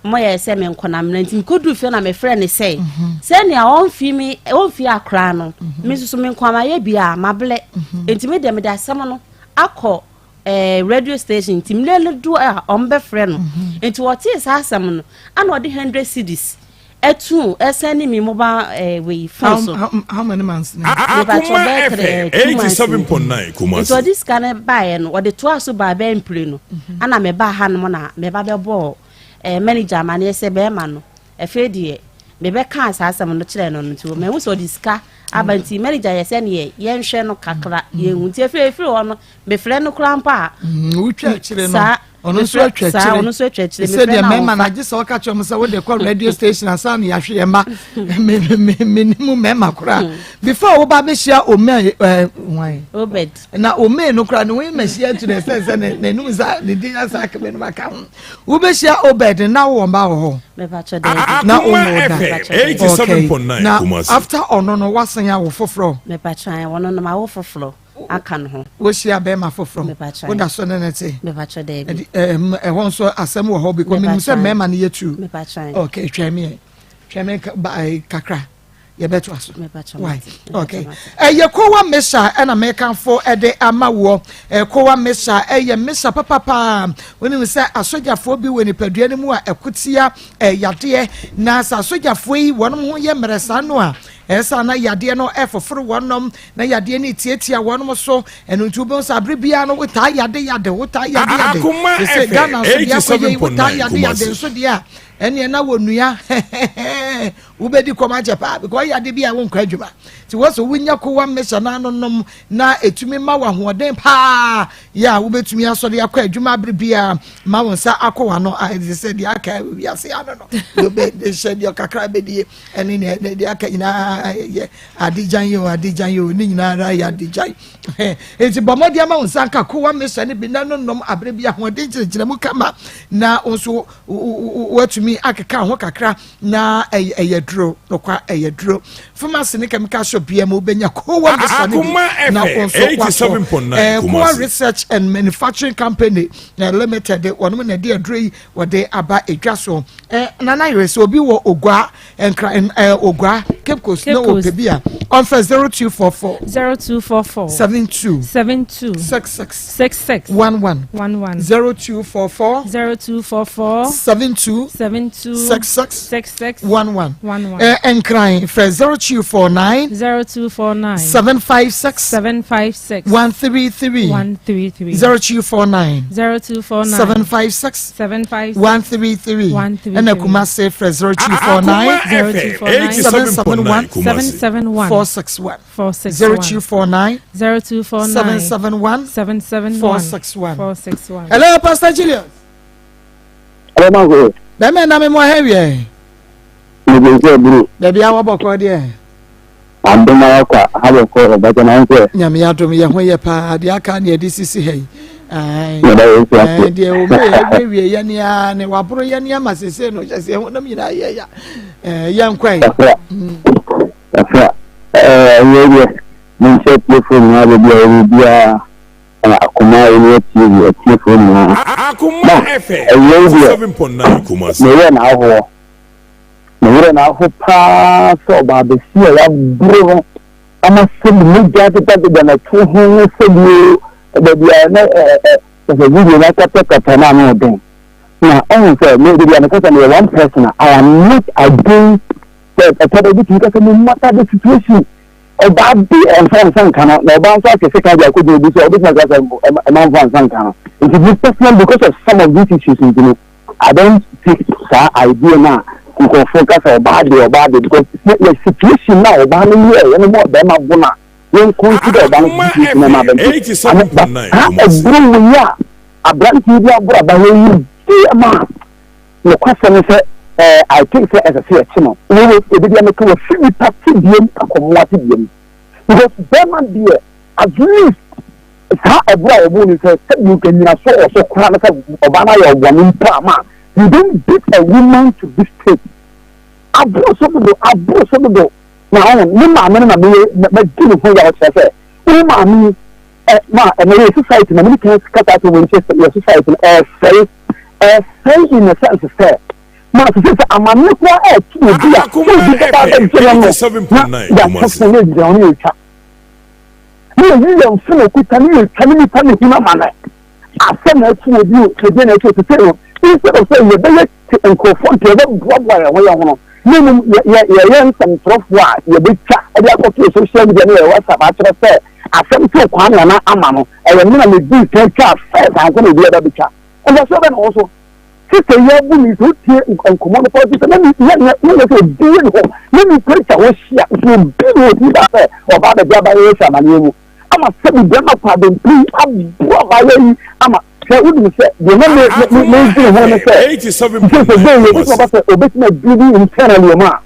Wɔyɛɛ sɛ me nkɔnamena nti mekoduu fie na mefrɛ no sɛ mhm. sɛnea ɔmfi me ɔmfi akora no mhm. me nso so me nkɔmayɛ bi a mablɛ mhm. nti me deɛ mede asɛm no akɔ eh, radio station nti mmerɛ no do a ɔmbɛfrɛ no nti wɔtee saa asɛm no ana ɔde 100 cedis ɛtu ɛsɛn ne mi mobile ɛɛ wei phone so. How many months ni? Akuma FM 87.9 Kumasi. Nti ɔde sika no baeɛ no ɔde toa so baa bɛyɛ mpire no ana mebaa hanom na meba bɛbɔɔ eh, manager amaneɛ sɛ bɛrima no afei deɛ mebɛkaa saa asɛm no kyerɛɛ no no nti mahu sɛ ɔde sika aba nti manager yɛ sɛ neɛ yɛnhwɛ no kakra mm. yɛnhu nti afei ɛfiri hɔ no mefrɛ no koraa mpo a mm, wotwa akyire no ɔno nso atwa akyire ɔno nso atwa akyire sɛ deɛ mmarima no agye sɛ ɔka kyerɛ m sɛ wode kɔ radio station ansa na yɛahwe yɛ mma menim mmarima koraa hmm. before woba bɛhyia ome eh, wan obed na ome no koraa ne wo mahyia tu na ɛsɛ sɛ n'anum sa ne din asa akebe no maka ho Wobɛhyia Obed na wowɔ mba wɔ hɔ? Na wonwoo da? Okay. Na after ɔno no woasan awo foforɔ? Ɔno no mawo foforɔ aka no ho. Wohyia bɛrima foforɔ? Woda so ne ne te? Ɛhɔ nso asɛm wɔ hɔ because menim sɛ mmarima no yɛ tu. Okay, twɛn me twɛn me kakra. yɛbɛtoa so why okay ɛyɛ kowa mesa ɛna mekanfo ɛde ama woɔ kowa mesa ɛyɛ mesa papapaa wonim sɛ asogyafoɔ bi wɔ nipadua no mu a ɛkotia yadeɛ na sɛ asogyafoɔ yi wɔn ho yɛ mmerɛ saa no a ɛsɛ na yadeɛ no ɛfoforo wɔnom na yadeɛ no tiatia wɔnom so ɛno nti wobɛhu sɛ abere biara no wotaa yade yade wotaa yade yade sɛ Ghana nso deɛ akɔyɛ yi wotaa yade yade nso deɛ a ɛneɛ na wɔnua Wobɛdi kɔm akyɛ paa because ɔyɛ ade bi a wonkɔ adwuma nti wɔ sɛ wonya kowa mmesa no ano nom na ɛtumi ma wo ahoɔden paa yɛ a wobɛtumi asɔre akɔ adwuma abere biara ma wo nsa akɔ w'ano a ɛde sɛ deɛ aka wiase ano no deɛ wobɛhyɛ deɛ kakra bɛdie ɛne deɛ deɛ aka nyinaa yɛ adegyan yɛ o adegyan yɛ o ne nyinaa ara yɛ adegyan nti bɔ mmɔden ama wo nsa nka kowa mmesa no bi na no nom abere bi ahoɔden gyinagyina mu kama na wo nso woatumi akeka ho kakra na ɛyɛ duro nokwa ɛyɛ duro pharmacy ne chemical shop bia mu wobɛnya kowa mesa no bi na wo nso watɔ eh, kowa research and manufacturing company eh, limited wɔnom na ɛde aduro yi wɔde aba edwa so eh, nana yere sɛ obi wɔ ogua Nkra ɛɛ Ogua Cape Coast na ɔpɛ bi a ɔmfrɛ 0244 0244 72 72 66 66 11 11 0244 0244 72 72 66 66 11 11 ɛɛ Nkran frɛ 0249 0249 756 756 133 133 0249 0249 756 756 133 133 ɛna Kumase frɛ 0249 0249 771 771 461 461 0249 0249 771 771 461 461. Hello Pastor Julius. Hello Manko. Bɛmɛ na me mo ahɛ wiɛ. Mede sɛ buru. Baabi a wɔbɔkɔ deɛ. Adom ara kwa ha bɔkɔ ɔbɛkyɛ na nsɛ. Nyame adom yɛ ho yɛ paa deɛ aka ne yɛde sisi ha yi. Yɛda Yesu ase. Deɛ wɔn yɛ awiewie yɛ ne ara ne waboro yɛ ne ama sese no kyɛ sɛ honam nyinaa yɛ ya. Yɛn kwan. Kafra. Kafra. Ɛɛ yɛ deɛ menhyɛ atiefoɔ nyinaa baabi a wɔwɔ biara akoma a wɔn atie bi atiefoɔ nyinaa. Akoma Na FM ɛyɛ deɛ 87.9 Kumasi. meyɛ n'ahoɔ. Me werɛ na aho paa sɛ ɔbaa bɛsi a yɛaboro no ama sɛbi mogya dedadeda n'atuo ho ne sɛbi o baabi a na ɛ sɛ video no akatakata no ano ɔden na ɔhu sɛ me baabi a meka sɛ meyɛ one person a I am not against sɛ ɛtɔ da bi tumi ka sɛ no matter the situation ɔbaa bi ɛmfa nsa nka no na ɔbaa nso ahwɛ sika de akɔgyina obi so a ɔbɛtumi aka sɛ ɛma mfa nsa nka no nti me personally because of some of these issues nti no I don't take saa idea no a nkurɔfoɔ ka sɛ ɔbaa deɛ ɔbaa deɛ because yɛ situation no a ɔbaa no yɛɛ yɛ no mu ɔbɛrima bo no a yɛn consider ɔbaa no situation no ma abɛnti ano ba saa ɛburo wei a aberanteɛ bi aboro aba yɛ yi deɛ ma nokwasɛm ne sɛ ɛɛ I think sɛ ɛsɛ sɛ yɛkye no wei ebi deɛ meka wɔ fi nipa te biem akɔ mmoa te biem because bɛrima deɛ at least Saa ɛberɛ a wɔbɔɔ no sɛ sɛdeɛ nka nyinasoɔ wɔ so koraa no sɛ ɔbaa no ayɛ ɔbɔne mpo a ma you don't beat a woman to this state aboro so dodo aboro so dodo na ɔho ne maame no na meyɛ madi ne ho yaw kyerɛ sɛ wo maame yi ɛ ma ɛnɛ yɛ society na mene kan kasa sɛ wɔn nkyɛ yɛ society no ɛsɛe ɛsɛe in a sense sɛ ma sɛ sɛ amanne koraa ɛto obi a sɛ obi bɛba abɛgye no no na yɛato fo ne agyina ho ne yɛtwa Ne yɛyi yɛn mfono kuta ne yɛtwa ne nipa ne hunu ama no asɛm na ɛto obi o ɛdeɛ na ɛto sese no instead of sɛ yɛbɛyɛ te nkurɔfoɔ nti yɛbɛboaboa yɛn ho yɛn ho no na mmom yɛyɛ nsɛmtwerɛfoɔ a yɛbɛtwa de akɔto yɛ social media ne yɛ whatsapp akyerɛ sɛ asɛm to Kwame Nana ama no ɛyɛ me na medii kan twaa first ansa na obiara bɛtwa mfasoɔ bɛ na wɔ so Sista yi abu me sɛ wotie nkɔmmɔ no paa sɛ na ne na na na sɛ obi ni hɔ na nipa atwa hɔ hyia nso obi ni hɔ otumi ba sɛ ɔbaa bɛgye abayewa yi ahyɛ amaneɛ mu ama sɛbi bɛrima kɔ abɛmpɛ yi aboa abayewa yi ama sɛ wonim sɛ deɛ na me me me dwene ho ne sɛ sɛ sɛ bɛyɛ yi obetumi aba sɛ obetumi abiri internally ɔmo a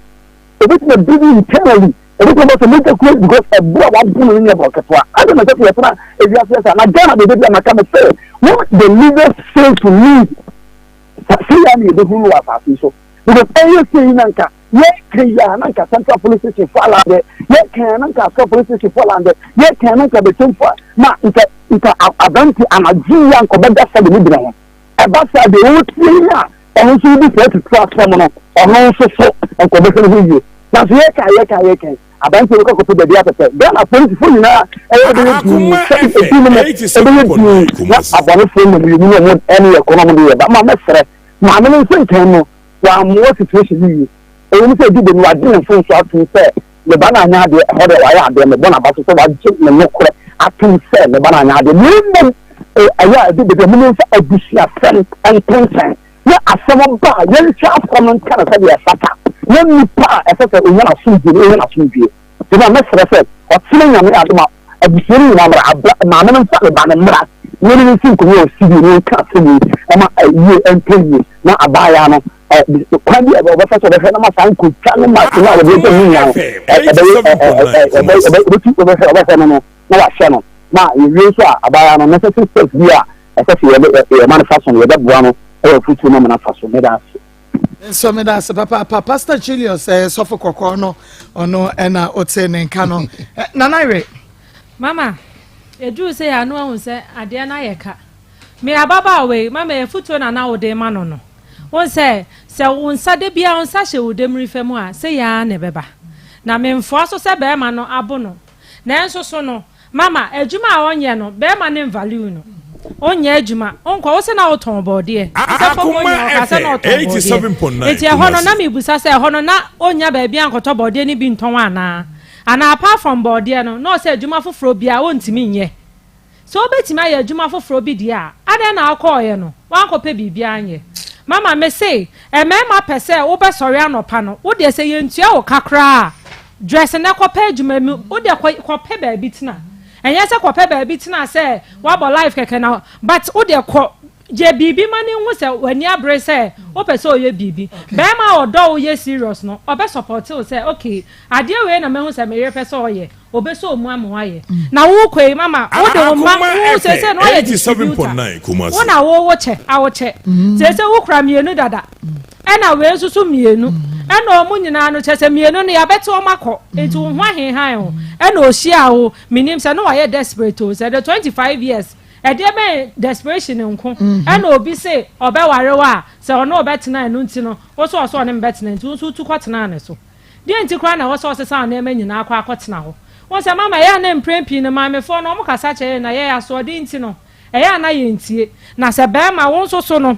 obetumi abiri internally obetumi aba sɛ mogya kura because ɛbo a wabo no nyɛ bɔ ketewa adi na sɛ yɛtena ewiase yɛ saa na Ghana de ebi amaka me sɛ when the leaders fail to lead sɛ yɛ na yɛbɛhu no wɔ asase so because ɛyɛ sɛ yi na nka yɛka yi a na nka central police station fo alandɛ yɛka yi a na nka accra police station fo alandɛ yɛka yi a na nka bɛtɛm fo na nka nka aberante anadwo yi a nka ɔbɛda sɛ de ne gyina ho ɛba saa deɛ ɔretie yi a ɔno nso wodi saa tutu asɛm no ɔno nso so nka ɔbɛhwɛ ne ho yie nanso yɛka yɛka yɛka aberanteɛ bi kɔkɔpɛ baabi apɛpɛ Ghana apolisifoɔ nyinaa ɛyɛ ɛbɛyɛ dii sɛbi ebi nom ɛbɛyɛ dii na abɔnefoɔ nam yɛ mu na ɔmo ɛne yɛ kɔ na ɔmo de yɛ ba ma mɛsrɛ maame no nso nkyɛn no wammoa situation no yie ɛwɔ mu sɛ ɛdu baabi wagye ne mfomso atom sɛ ne ba no anyɛ adeɛ ɛhɔ deɛ wayɛ adeɛ mebɔ n'aba so sɛ wagye ne nokorɛ atom sɛ ne ba no anyɛ adeɛ na mmom ɛyɛ a ɛdu baabi a momfa abusuasɛm nto nkyɛn na asɛm ba a yɛnhwɛ asɛm no nka no sɛdeɛ ɛfata na nnipa a ɛsɛ sɛ ɔnya n'asomdwie no ɔnya n'asomdwie nti na mɛsrɛ sɛ ɔkyena Nyame adom a abusua no nyinaa mmra abra maame no mfa ne ba no mmra na ɔne no nsi nkonnwa wɔ studio na ɔnka asɛm yi ɛma yie ɛntɔ yie na abaayaa no kwan bi a ɔbɛfa so ɔbɛhwɛ na ma saa nkotwa ne ma no a wɔde agya ne nua no ɛbɛyɛ ɛbɛtu ɔbɛhwɛ ɔbɛhwɛ no no na wahyɛ no na yɛwie nso a abaayaa no necessary steps bi a ɛsɛ sɛ yɛma no fa so no yɛbɛboa no ɛwɔ afutuo no ma no afa so meda ase. Nso meda ase papaapa Pastor Julius eh, sɔfo kɔkɔɔ no ɔno ɛna ɔte ne nka no eh, Nana Yere. Mama, ɛduru sɛ yɛ ano ahu sɛ adeɛ no ayɛ ka. Me ababaawa yi, mama afutuo na na wode ma no no. Wohu sɛ, Sɛ wo nsa da biara wo nsa hyɛ wo dɛmirifa mu a, sei ara na ɛbɛba. Na memfoa so sɛ barima no abo no. Nanso so no, mama, adwuma a ɔnyɛ no, barima no nvalue no. Ɔnyɛ adwuma, ɔnkɔ, wo se na wotɔn bɔɔdeɛ. Sɛ fam Akoma ɔnya ɔka sɛ na FM ɔtɔn bɔɔdeɛ. 87.9 Nti ɛhɔ no, na Kumasi. mebisa sɛ ɛhɔ no na ɔnnya baabi ankɔtɔ bɔɔdeɛ no bi ntɔn anaa? Anaa apart from bɔɔdeɛ no, na ɔsɛ adwuma foforɔ biara ɔntumi nyɛ. Sɛ wobɛtumi ayɛ adwuma foforɔ bi deɛ a, adɛn na wokɔeɛ no, woankɔpɛ biribi anyɛ? Mama, mese, mmarima pɛ sɛ wobɛsɔre anɔpa no, wo deɛ sɛ yɛntua wo ka koraa a, dress na kɔpɛ adwuma mu, wo deɛ kɔ, kɔpɛ baabi tena. Ɛnyɛ sɛ kɔpɛ baabi tena sɛ woabɔ life kɛkɛ na, but wo deɛ kɔ, yɛ biribi ma no nhu sɛ w'ani abere sɛ wopɛ sɛ ɔyɛ biribi. Barima a ɔdɔ wo yɛ serious no, ɔbɛ support wo sɛ, okay, adeɛ wei na mahu sɛ me yere pɛ sɛ ɔyɛ, Obeso wo mu ama woayɛ. Na wo kɔ yi mama wo de wo mma wo seesei no woayɛ distributor. Wo na wo wo kyɛ awokyɛ. Seesei wo kura mmienu dada. Ɛna wei nso so mmienu. Ɛna wɔn nyinaa no kyɛ sɛ mmienu no yɛabɛte wɔn akɔ. Nti wo ho ahenhan wo. Ɛna ohyia wo menim sɛ no wayɛ desperate o sɛ the 25 years ɛdeɛ bɛn desperation nko ɛna obi se ɔbɛware wo a sɛ ɔne ɔbɛtena ɛno nti no wo so ɔsɛ ɔne mbɛtena nti wo nso wotu kɔtenaa ne so. Deɛn nti koraa na ɛwɔ sɛ ɔsesa wo nneɛma nyinaa kɔ akɔtena hɔ? Wohu sɛ mama, ɛyɛ a na mprɛn pii no maamefoɔ no wɔkasa kyerɛ yɛn na yɛn asoɔden nti no, ɛyɛ a na yɛntie. Na sɛ barima, wo nso so no,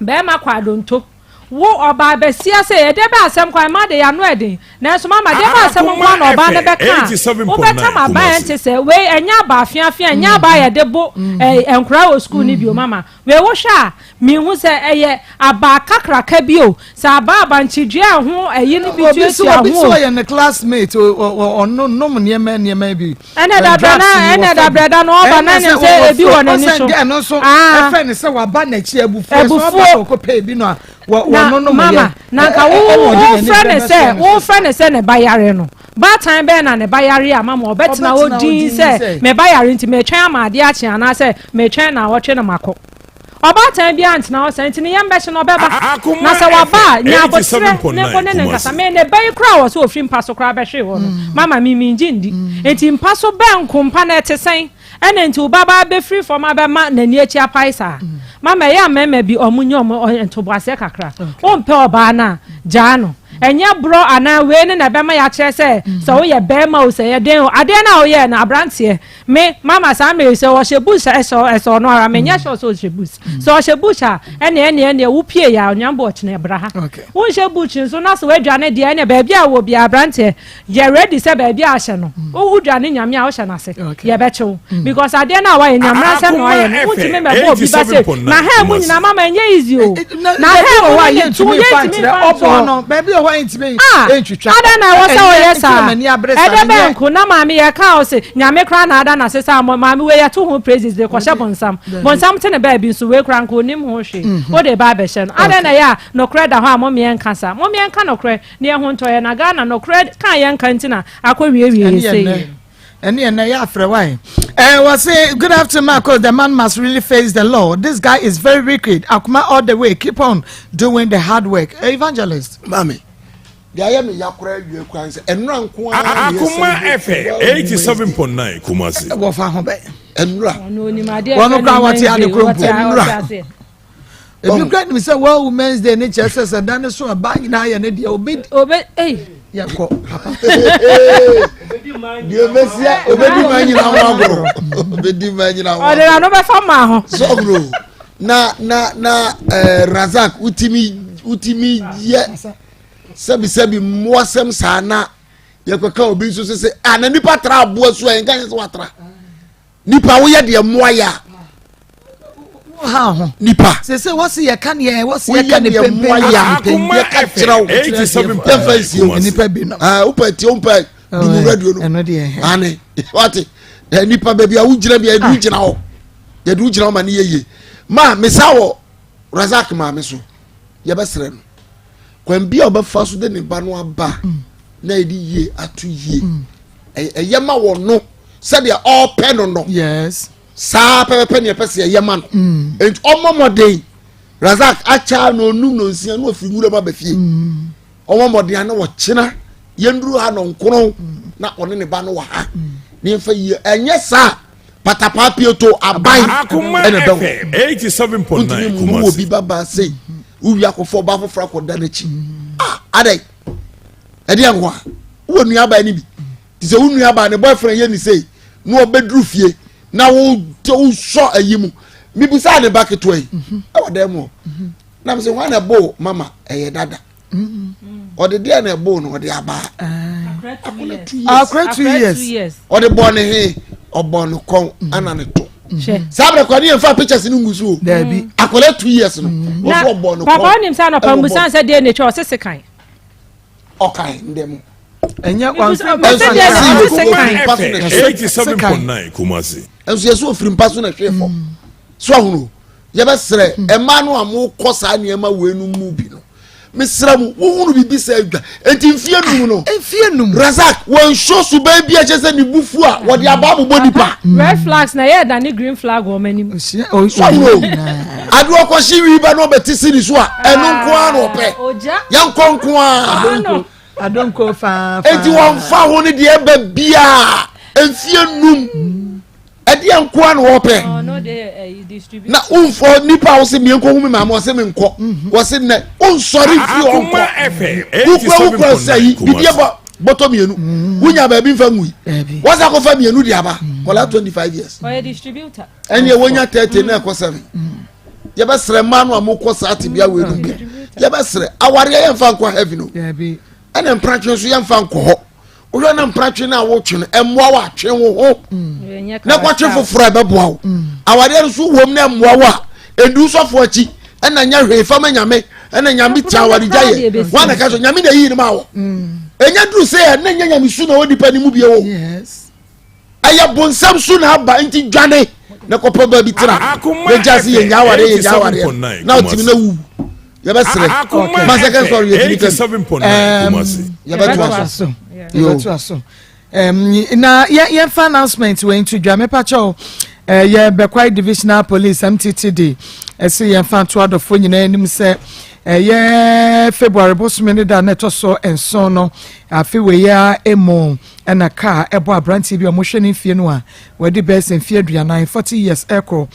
barima kɔ adonto. Wo, ɔbaa basia sɛ, ɛdeɛ bɛn asɛm koraa, mmaa deɛ yɛn ano yɛ den. Nanso mama, deɛ bɛn asɛm nko ara na ɔbaa no bɛka a, wobɛtam aba a ɛnte sɛ wei, ɛnyɛ aba afeafea, ɛnyɛ aba a yɛde bo eh, nkwadaa wɔ sukuu no bio, mama. Wei wohwɛ a, minhu sɛ ɛyɛ abaa kakraka bi o, sɛ abaa abankye dua a ɛho ayi no bi tuatua ho o. Obi sɛ ɔyɛ ne classmate ɔno nom nneɛma nneɛma bi. Ɛnna dabrɛ na ɛnna dabrɛ da no ɔba na ne sɛ ebi wɔ n'ani so. Ɛno nso ɛfɛ ne sɛ waba n'akyi abufuo ɛso ɔba na ɔkɔ pɛ ebi no a wɔno nom yɛ. Mama na nka wo wofrɛ ne sɛ wofrɛ ne sɛ ne ba yare no. Baatan bɛn na ne ba yare a mama ɔbɛtena hɔ dinn sɛ, Me ba yare nti meretwɛn ama adeɛ akye anaasɛ meretwɛn nnawɔtwe na makɔ? Ɔbaatan biara ntena hɔ saa nti ne yam bɛhye no ɔbɛba. Na sɛ waba a, nya aboterɛ ne wo ne no nkasa. Me ne ba yi koraa a ɔsɛ ɔfiri mpa so koraa bɛhwee hɔ no, mama me mengye nndi. Enti mpa so bɛn nko mpa no ɛte sɛn? Ɛna nti wo babaa bɛfiri fam abɛma n'ani akyi apae saa? Mama ɛyɛ a mmarima bi wɔn nyɛ wɔn ntoboaseɛ kakra. Wompɛ ɔbaa no a, gyaa no. Ɛnyɛ borɔ anaa wei no na ɛbɛma yɛakyerɛ sɛ sɛ woyɛ barima o sɛ ɛyɛ den o. Adeɛ no a woyɛɛ no aberanteɛ, me mama saa mmerɛ yi sɛ ɔhyɛ bush a ɛsɛ ɛsɛ ɔno ara menyɛ sure sɛ ɔhyɛ bush. Sɛ ɔhyɛ bush a ɛneɛ ɛneɛ ɛneɛ wopie yɛ a onyame bɔ ɔkyena bra ha. Wonhyɛ bush nso na sɛ woadwane deɛ ɛneɛ baabi a wɔ biara aberanteɛ Yɛ ready sɛ baabi a ahyɛ no wo dwane nyame a wohyɛ no ase yɛbɛkye wo because adeɛ no a wayɛ nyamera nsɛm na wayɛ no wontumi mɛbɔ obi ba sɛ na ha mu nyinaa mama ɛnyɛ easy o na ha mu ne ne to yɛntumi mfa ntoɔ baabi wɔ hɔ a yɛntumi ntwitwa ada na ɛwɔ sɛ ɔyɛ saa ɛdɛ bɛn nko na maame yɛ ka ɔse nyame koraa na ada na se saa maame wei yɛto ho praises de kɔhyɛ bonsam bonsam te ne baabi nso wei koraa nka onim ho hwee wode ba abɛhyɛ no adɛn na ɛyɛ a nokorɛ da hɔ a momeɛ nka saa momeɛ nka nokorɛ Ne yɛ ho ntɔ yɛ na Ghana nɔkorɛ ka yɛ nka nti na akɔ wie wie yɛ sei yi. Ɛne ɛnɛ yɛ afrɛ wae. Eh, was say good afternoon, Marcos. The man must really face the law. This guy is very wicked. Akuma all the way. Keep on doing the hard work. Eh, evangelist. Mami, deɛ ayɛ me ya koraa awie koraa sɛ ɛnora nko ara na yɛ Akuma FM 87.9 Kumasi. Wɔfa ho bɛ. Ɛnora. Wɔn koraa wɔte ade koro mpo. Ɛnora. Ebi kura nim sɛ World Women's Day ne kyerɛ sɛ sɛ da ne so ɛbaa nyinaa yɛ ne deɛ obi. Obe ei. Yɛ kɔ papa. Deɛ obesia obedi maa nyinaa ho agorɔ obedi maa nyinaa ho agorɔ. Ɔde n'ano bɛfa maa ho. Sɔgoro na na na ɛɛ eh, Razak wotumi wotumi yɛ sɛbisɛbi mmoasɛm saa na yɛkɔka obi nso sɛ sɛ ah na nipa tra aboa so a yɛn ka yɛn sɛ watra. Nipa woyɛ deɛ mmoa yɛ a. Ha ho. Nipa. Sese wɔsi yɛ ka neɛ wɔsi yɛ ka ne pempe yɛ yɛ yɛ ka kyerɛ wo. Yɛ fɛ nsie o. Nipa bi no. Ɛɛ wopɛ tie wopɛ dumu radio no. Ɛno deɛ. Ane wate nipa baabi a wogyina bi a yɛde wogyina hɔ yɛde wogyina hɔ ma ne yɛ yie maa mesa wɔ Razak maame so yɛbɛsrɛ no kwan bi a ɔbɛfa so de ne ba no aba mm. na yɛde yie ato yie. Mm. ɛyɛ ma wɔn no sɛdeɛ ɔrepɛ no no yes saa pɛpɛpɛ ne ɛpɛ sɛ ɛyɛ ma no mm. nti ɔmmɔ mmɔden razak akya na onum na onsia na ofiri nwura mu aba fie mm. ɔmmɔ mmɔden ana wɔkyena yɛnduru ha no nkono mm. na ɔne ne ba no wɔ ha ne yɛmfa yie ɛnyɛ saa patapaa pieto aban ɛna ɛbɛwɔ ntumi mu obi baba sei. Wowie akɔfa ɔbaa foforɔ akɔda n'akyi. Ah, adɛn? Ɛdeɛ nko a wowɔ nuabaa no bi te sɛ wo nuabaa ne boyfriend yɛ ne sei na ɔbɛduru fie na wosɔ ayi mu. Mebisaa ne ba ketewa yi ɛwɔ dan mu hɔ na mesɛ hwan na ɛboo mama ɛyɛ dada ɔde deɛ na ɛboo no ɔde abaa akora 2 years ɔde bɔɔ ne he ɔbɔ ne kɔn ana ne to saa bɛrɛ kɔ ne yɛn fa pictures no ngu so o akora 2 years no wɔso ɔbɔ ne kɔn. Papa onim sɛ anɔpa mbusan sɛ deɛ na etwa ɔse sekan. Ɔkan ndɛ mu. Ɛnyɛ wamfiri mpa so na ɛsi mpa so na hwɛ. 87.9 Kumasi. Nso yɛ so ofiri mpa so na hwɛ fam. So ahono yɛbɛsrɛ mmaa no a mokɔ saa nneɛma wei no mu bi no mesrɛ mo wohunu biribi sɛ adwa enti mfie num no mfie num Razak wɔnhyɛ suban bi a ɛkyɛ sɛ ne bufu a wɔde aba abobɔ nipa. Red flags na ɛyɛ da ne green flag wɔ wɔn anim. So ahono ade ɔkɔhye wi ba na ɔbɛte si ne so a ɛno nko ara na ɔpɛ yɛnkɔ nko ara Adonko faa enti wɔmfa ho ne deɛ ɛba biara mfie num ɛdeɛ nko ara na wɔpɛ na womfɔ nipa a wosɛ mmiɛ nkɔ hu me maame wɔsɛ me nkɔ wɔsɛ nnɛ wonsɔre mfiri hɔ nkɔ wokura wokura sɛ yi biribi ɛbɔ bɔtɔ mmienu wonya baabi mfa ngui wɔsɛ akɔfa mmienu de aba kɔla 25 years ɛneɛ wonya 30 na ɛkɔ 7 yɛbɛsrɛ mmaa no a mokɔ saa tebea wei no bi yɛbɛsrɛ awareɛ yɛmfa nkɔ heaven o ɛna mpratwe nso yɛmfa nkɔ hɔ wohwɛ na mpratwe no a wotwe no ɛmmoa wo atwe wo ho mm. na kɔtwe foforɔ a ɛbɛboa wo mm. awareɛ no so wom na ɛmmoa wo a ɛndu sɔfo akyi ɛna nyɛ hwee fama nyame ɛna nyame tia awaregya yɛ wɔn na ka so nyame na ɛyii no ma wɔ mm. ɛnya duru sɛ ɛna nyɛ nyame su na wɔ nipa no mu bio ɛyɛ bonsam su na aba nti dwane na kɔpɛ baabi tena na gya se yɛnya awareɛ yɛnya awareɛ na ɔtumi na wu yɛbɛserɛ ma second story yɛtumi kam yɛbɛtoa so yɛbɛtoa so na yɛmfa announcement wei nto dwa mepa kyɛw yɛ Bɛkwae Divisional Police MTTD ɛsɛ yɛmfa nto adɔfoɔ nyinaa anim sɛ ɛyɛ February bosome ne da na ɛtɔ so nson no afe wei a emu Ɛna kaa ɛbɔ abranteɛ bi a wɔhwɛ ne mfie no a wadi bɛyɛ sɛ mfie 40, 40 years, ɛkɔ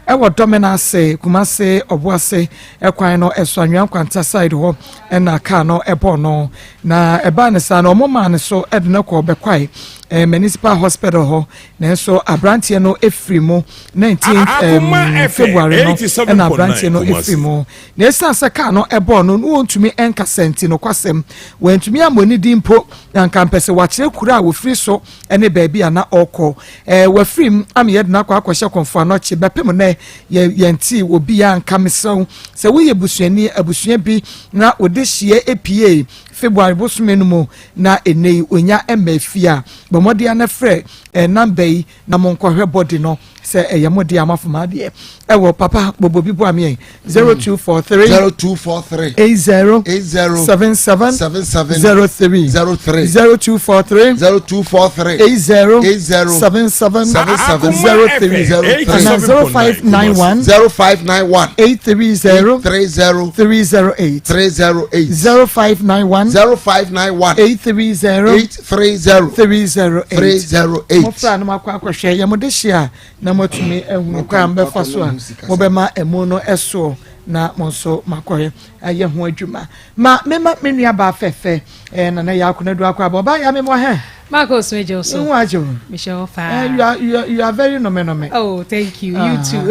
ɛwɔ Dɔmena ase Kumase Ɔboase ɛkwan no ɛso Anwea Nkwanta side hɔ ɛna kaa no ɛbɔɔ no na ɛbaa ne saa no wɔn maa ne so ɛde no kɔ Bɛkwae eh, Municipal Hospital hɔ nanso abranteɛ no efiri mu 19th um, February no ɛna abranteɛ no efiri mu. Na esiane sɛ kaa no bɔɔ no na ontumi nkasa nti, nokwasɛm, wantumi ammɔ ne din mpo, na anka mpɛ sɛ wakyerɛ kuro a wɔfiri so ne baabi a na ɔrekɔ. Ɛɛ, wafiri mu ama yɛde no akɔ akɔhyɛ Kɔmfo Anɔkye. Bɛpem nnɛ, yɛ, yɛntee obiara nka. Mesrɛ wo, sɛ woyɛ busuani, abusua bi na wo dehyeɛ pue February bosome no mu na ɛnnɛ yi ɔnya mmaa fie a, bɔ mmɔden ara na frɛ ɛɛ namba yi na monkɔhwɛ body no. Sɛ ɛyɛ mo deɛ amafo ma adeɛ ɛwɔ papa bɔbɔ bi boa me 0243 0243 80 80 77 77 03 03 0243 0243 80 80 77 77 03 03 ana 0591 0591 830 830 308 308 0591 0591 830 830 308 308 Mofra no makɔ akɔhwɛ yɛ mo de hye a na moatumi ahunu kwan a mobɛfa so a mobɛma ɛmu no soɔ na mo nso makɔhwɛ ayɛ ho adwuma. Ma mema me nua baa fɛfɛ eh, Nana Yaa Konadu akɔ aba. Ɔbaa yaa mema hɛ. Marco Osmejo so. Nwa ajo. Michelle fa. Eh, you are, you are, you are very nome nome. Oh, thank you. You too.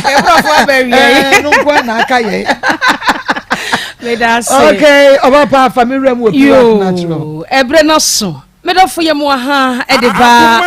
Ebrofo abawie. Eh, no nko na aka ye. Meda se. Okay, ọba pa fa me wura mu wɔ Pure Natural. Ebre no so. Me dɔfo yɛ mo aha de ba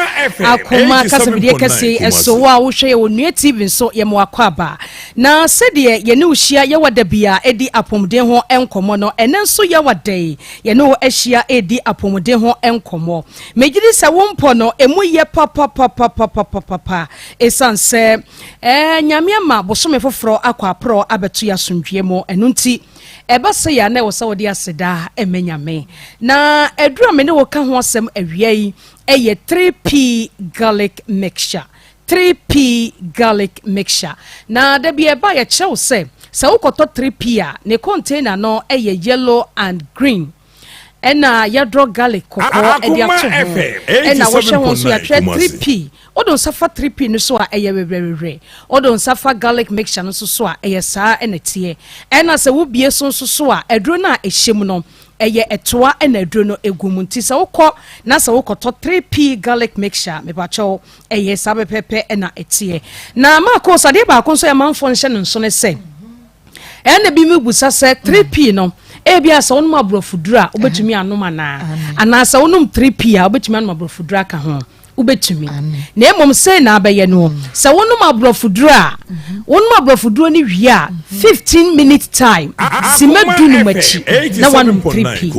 akoma kasafidie kɛse ɛso wo a wohwɛ yɛ wɔ Nua TV nso yɛ mo akɔ aba na sɛdeɛ yɛne wo hyia yɛwɔ da bi a ɛdi apɔmuden ho nkɔmmɔ no ɛnɛ nso yɛwɔ da yi yɛne wo ahyia ɛredi apɔmuden ho nkɔmmɔ megye di sɛ wo mpɔ no ɛmu yɛ papapapapapapa ɛsiane sɛ ɛɛ nyame ama bosome foforɔ akɔ aporɔ abɛto yɛ asomdwoeɛ mu ɛno nti Ɛba sei a, na ɛwɔ sɛ wode aseda ma Nyame. Na aduru a me ne wo ka ho asɛm awia yi yɛ 3P Garlic Mixture. 3P Garlic Mixture. Na da bi ɛba a yɛkyerɛ wo sɛ, sɛ wokɔtɔ 3P a, ne container no yɛ yellow and green. Ɛna yɛadrɔ garlic kɔkɔɔ de ato ho. Ɛna wohwɛ ho nso yɛatwerɛ 3P. Wode wo nsa fa 3P no so a, ɛyɛ wewerɛwewerɛ. Wode wo nsa fa garlic mixture no nso so a, ɛyɛ saa na ɛteɛ. Ɛna sɛ wobue so nso so a, aduro no a ɛhyɛ mu no, ɛyɛ ɛtoa na aduro no gu mu. Nti sɛ wokɔ na sɛ wokɔtɔ 3P garlic mixture a, mepakyɛw, ɛyɛ saa pɛpɛɛpɛ na ɛteɛ. Na Marcos, adeɛ baako nso a amanfoɔ nhyɛ no nso ne sɛ, Ɛna bi mu bisa sɛ 3P no ebi a sɛ wonom aborɔfoduro a wobɛtumi anom anaa anaa sɛ wonom 3P a wobɛtumi anom aborɔfoduro aka ho wobɛtumi na mmom sei na abɛyɛ no mm. sɛ wonom aborɔfoduro a mhm. wonom aborɔfoduro no wie a 15 mhm. minute time sima du nom akyi na woanom 3P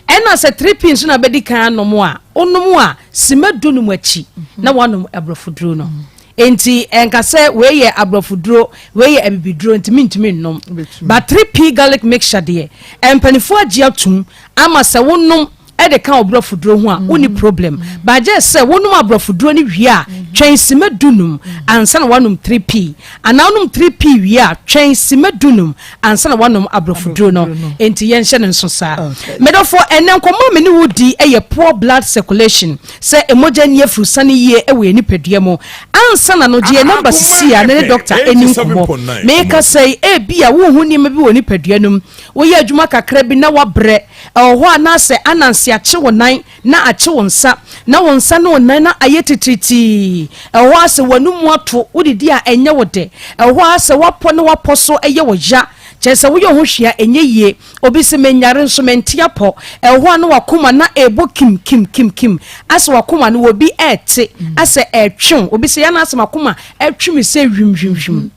ɛna sɛ 3P nso na bɛdi kan anom a wonom a sima du nom akyi mhm. na woanom aborɔfoduro no Enti ɛnka sɛ wei yɛ aborɔfoduro, wei yɛ abibiduro nti mentumi nnom. But 3P garlic mixture deɛ, mpaninfoɔ agye atum ama sɛ wonom de ka wo borɔfoduro ho a, wonni problem. But gyɛ sɛ wonom aborɔfoduro no wie a, twɛn sima dunum ansa na woanom 3P. Anaa wonom 3P wie a, twɛn sima dunum ansa na woanom aborɔfoduro no. Enti yɛnhyɛ no nso saa. Medɔfoɔ, ɛnnɛ nkɔmmɔ a me ne wo di yɛ poor blood circulation. Sɛ mogya nni afurusane yie wɔ yɛn nipadua mu ansa na no, gye yɛn nɔmba sisi a na ne dɔkta nni nkɔmmɔ. Merekasa yi, ebia worehu nneɛma bi wɔ nipadua no mu. Woyɛ adwuma kakra bi na woabrɛ. Ɛwɔ hɔ a na asɛ ananse akye wo nan na akye wo nsa, na wo nsa ne wo nan no ayɛ titiritii. Ɛwɔ hɔ a sɛ w'anomu ato, wodidi a ɛnyɛ wo dɛ. Ɛwɔ hɔ a sɛ woapɔ ne woapɔ so yɛ wo ya, kyerɛ sɛ woyɛ wo ho hwee a ɛnyɛ yie. Obi se menyare nso mente apɔ. Ɛwɔ hɔ a na w'akoma na ɛrebɔ kim kim kim kim asɛ w'akoma no obi ɛrete asɛ ɛretwe wo. Obi se ya na asɛ m'akoma ɛretwe me sɛ hwim hwim hwim.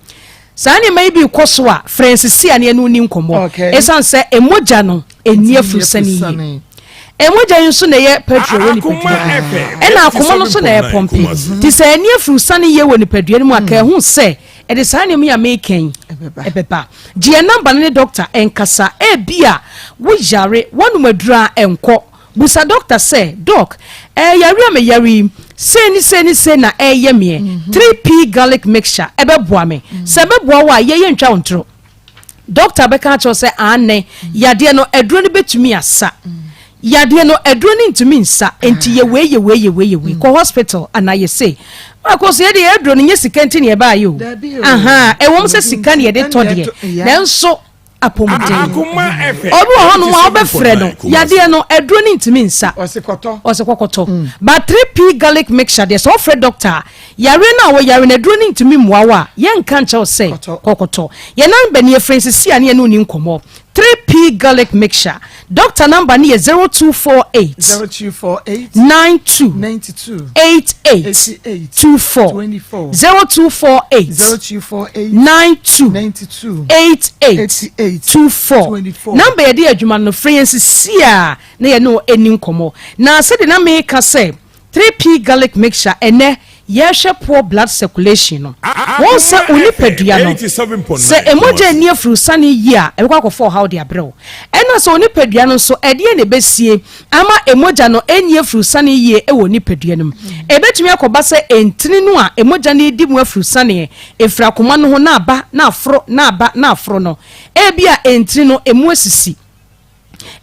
Saa nneɛma yi bi rekɔ so a, frɛ nsisi a ne yɛne wo ni nkɔmmɔ. Ɛsiane sɛ mogya no ɛnni afurusane yie. Mogya yi nso na ɛyɛ petrol wɔ nipadua no mu. Ɛna akoma no nso na ɛrepɔmpe. Nti sɛ ɛnni afurusane yie wɔ nipadua no mu a, ka ɛho sɛ Ɛde saa nneɛma yi a mereka yi ɛbɛba. Gye yɛn namba no ne dɔkta nkasa. Ebia woyare, woanom aduru a ɛnkɔ. Bisa dɔkta sɛ, Dɔk, ɛɛ yare a meyare yi, sei ne sei ne sei na ɛreyɛ meɛ. 3P garlic mixture ɛbɛboa me? Sɛ ɛbɛboa wo a, yɛ yɛntwa wo ntoro. Dɔkta bɛka akyerɛ wo sɛ aane, yadeɛ no aduro no bɛtumi asa. Yadeɛ no aduro no ntumi nsa, nti yɛ wei yɛ wei yɛ wei yɛ wei, kɔ hospital anaa yɛ sei. Maako so yɛde yɛ aduro no nyɛ sika nti na yɛbaayɛ o. Ahaa, ɛwom sɛ sika na yɛde tɔ deɛ, nanso apɔmuden. Obi wɔ hɔnom a wobɛfrɛ no, yadeɛ no aduro no ntumi nsa. Ɔse kɔkɔtɔ. But 3P garlic mixture deɛ sɛ wofrɛ dɔkta a, Yareɛ no a woyare no aduro no ntumi mmoa wo a, yɛnka nkyerɛ wo sɛ kɔkɔtɔ. Yɛn number nie, frɛ nsisi a ne yɛne wo nni nkɔmmɔ. 3P Garlic Mixture. Doctor number no yɛ 0248 92 88 24, 0248 92 88 24. Number yɛde yɛ adwuma no, frɛ yɛn nsisi a na yɛne wo nni nkɔmmɔ. Na sɛdeɛ na meka sɛ, 3P garlic mixture ɛnɛ yɛrehwɛ poor blood circulation no. Wohu sɛ wo nipadua no, sɛ mogya nni afurusane yie a, ɛbɛkɔ akɔfa ɔhaw de abrɛ wo. Ɛna sɛ wo nipadua no nso, ɛdeɛn na ɛbɛsie ama mogya no anni afurusane yie wɔ nipadua no mu? Ɛbɛtumi akɔba sɛ ntini no a mogya no redi mu afurusaneɛ, ɛfiri akoma no ho na aba na aforo na aba na aforo no, ebia ntini no, ɛmu asisi.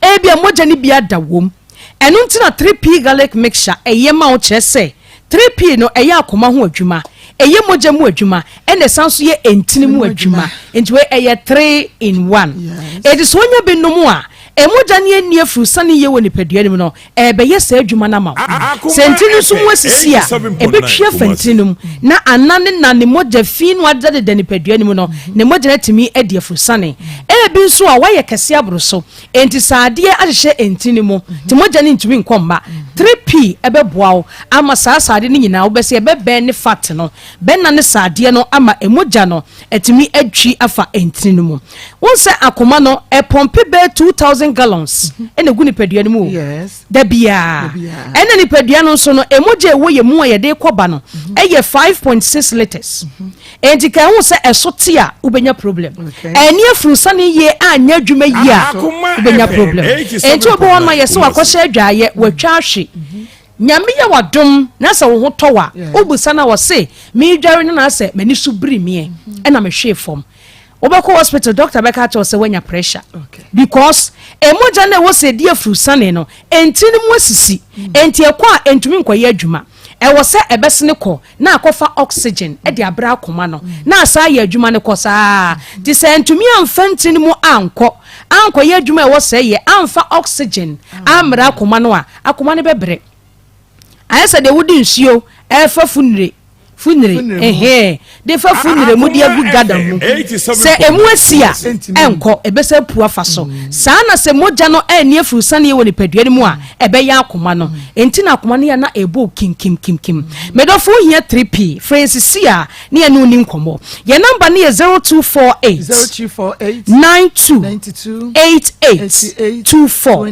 Ebia mogya no bi ada wom. Ɛno nti na 3P garlic mixture ɛyɛ ma wo kyerɛ sɛ 3P no ɛyɛ akoma ho adwuma, ɛyɛ mogya mu adwuma ɛna ɛsan nso yɛ ntini mu adwuma. Nti wei ɛyɛ 3 in 1. Enti sɛ wonya bi nom a, mogya no anni afurusane yie wɔ nipadua no mu no, ɛrebɛyɛ saa adwuma no ama wo. Sɛ ntini no nso mu asisi a, ɛbɛtwi afa ntini no mu na ananenane mogya fi no adedadeda nipadua no mu no, ne mogya no atumi adi afurusane. Ebi nso a, woayɛ kɛse aboro so, enti sɛ adeɛ ahyehyɛ ntini no mu nti mogya no ntumi nkɔ mma. 3P bɛboa wo ama saa sradeɛ no nyinaa, wobɛsɛ ɛbɛbɛn ne fat no, bɛnane sradeɛ no ama mogya no atumi atwi afa ntini no mu. Wohu sɛ akoma no, ɛpɔmpe bɛyɛ 2000 gallons ɛna ɛgu nipadua no mu o. Da biara. Ɛna nipadua no nso no, mogya ɛwɔ yɛ mu a yɛde kɔ ba no, ɛyɛ 5.6 litres. Enti ka ɛho sɛ ɛso te a, wobɛnya problem. Ɛni afurusane yie anyɛ adwuma yie a, wobɛnya problem. Enti obi hɔ no ma yɛ sɛ wakɔhyɛ adwaeɛ, watwa ahwe. Nyame yɛ w'adom na sɛ wo ho tɔ wo a, wo bisa no a ɔse, meredware no na asɛ m'ani so biri meɛ ɛna me hwee fam. Wobɛkɔ hospital, doctor bɛka akyerɛ wo sɛ woanya pressure because mogya no a ɛwɔ sɛ ɛdi afurusane no, ntini no mu asisi, enti ɛkɔ a ɛntumi nkɔyɛ adwuma. Ɛwɔ sɛ ɛbɛsene kɔ na akɔfa oxygen de abrɛ akoma no na asan ayɛ adwuma no kɔ saa. Nti sɛ antumi amfa ntini no mu ankɔ ankɔyɛ adwuma a ɛwɔ sɛ ɛyɛ, amfa oxygen ammrɛ akoma no a, akoma no bɛbrɛ. Ayɛ sɛ deɛ wode nsuo ɛrefa funire funire ɛhɛn de fa funire mu de agu gada mu. Sɛ emu asi a, ɛnkɔ, ɛbɛsɛ apu afa so. Saa na sɛ mogya no anni afurusaneɛ wɔ nipadua no mu a, ɛbɛyɛ akoma no. Enti na akoma no yɛ na ɛbɔ kimkimkimkim. Me dɔfo wohia 3P, frɛ yɛn sisi a ne yɛne wo ni nkɔmmɔ. Yɛn namba no yɛ 0248 92 88 24,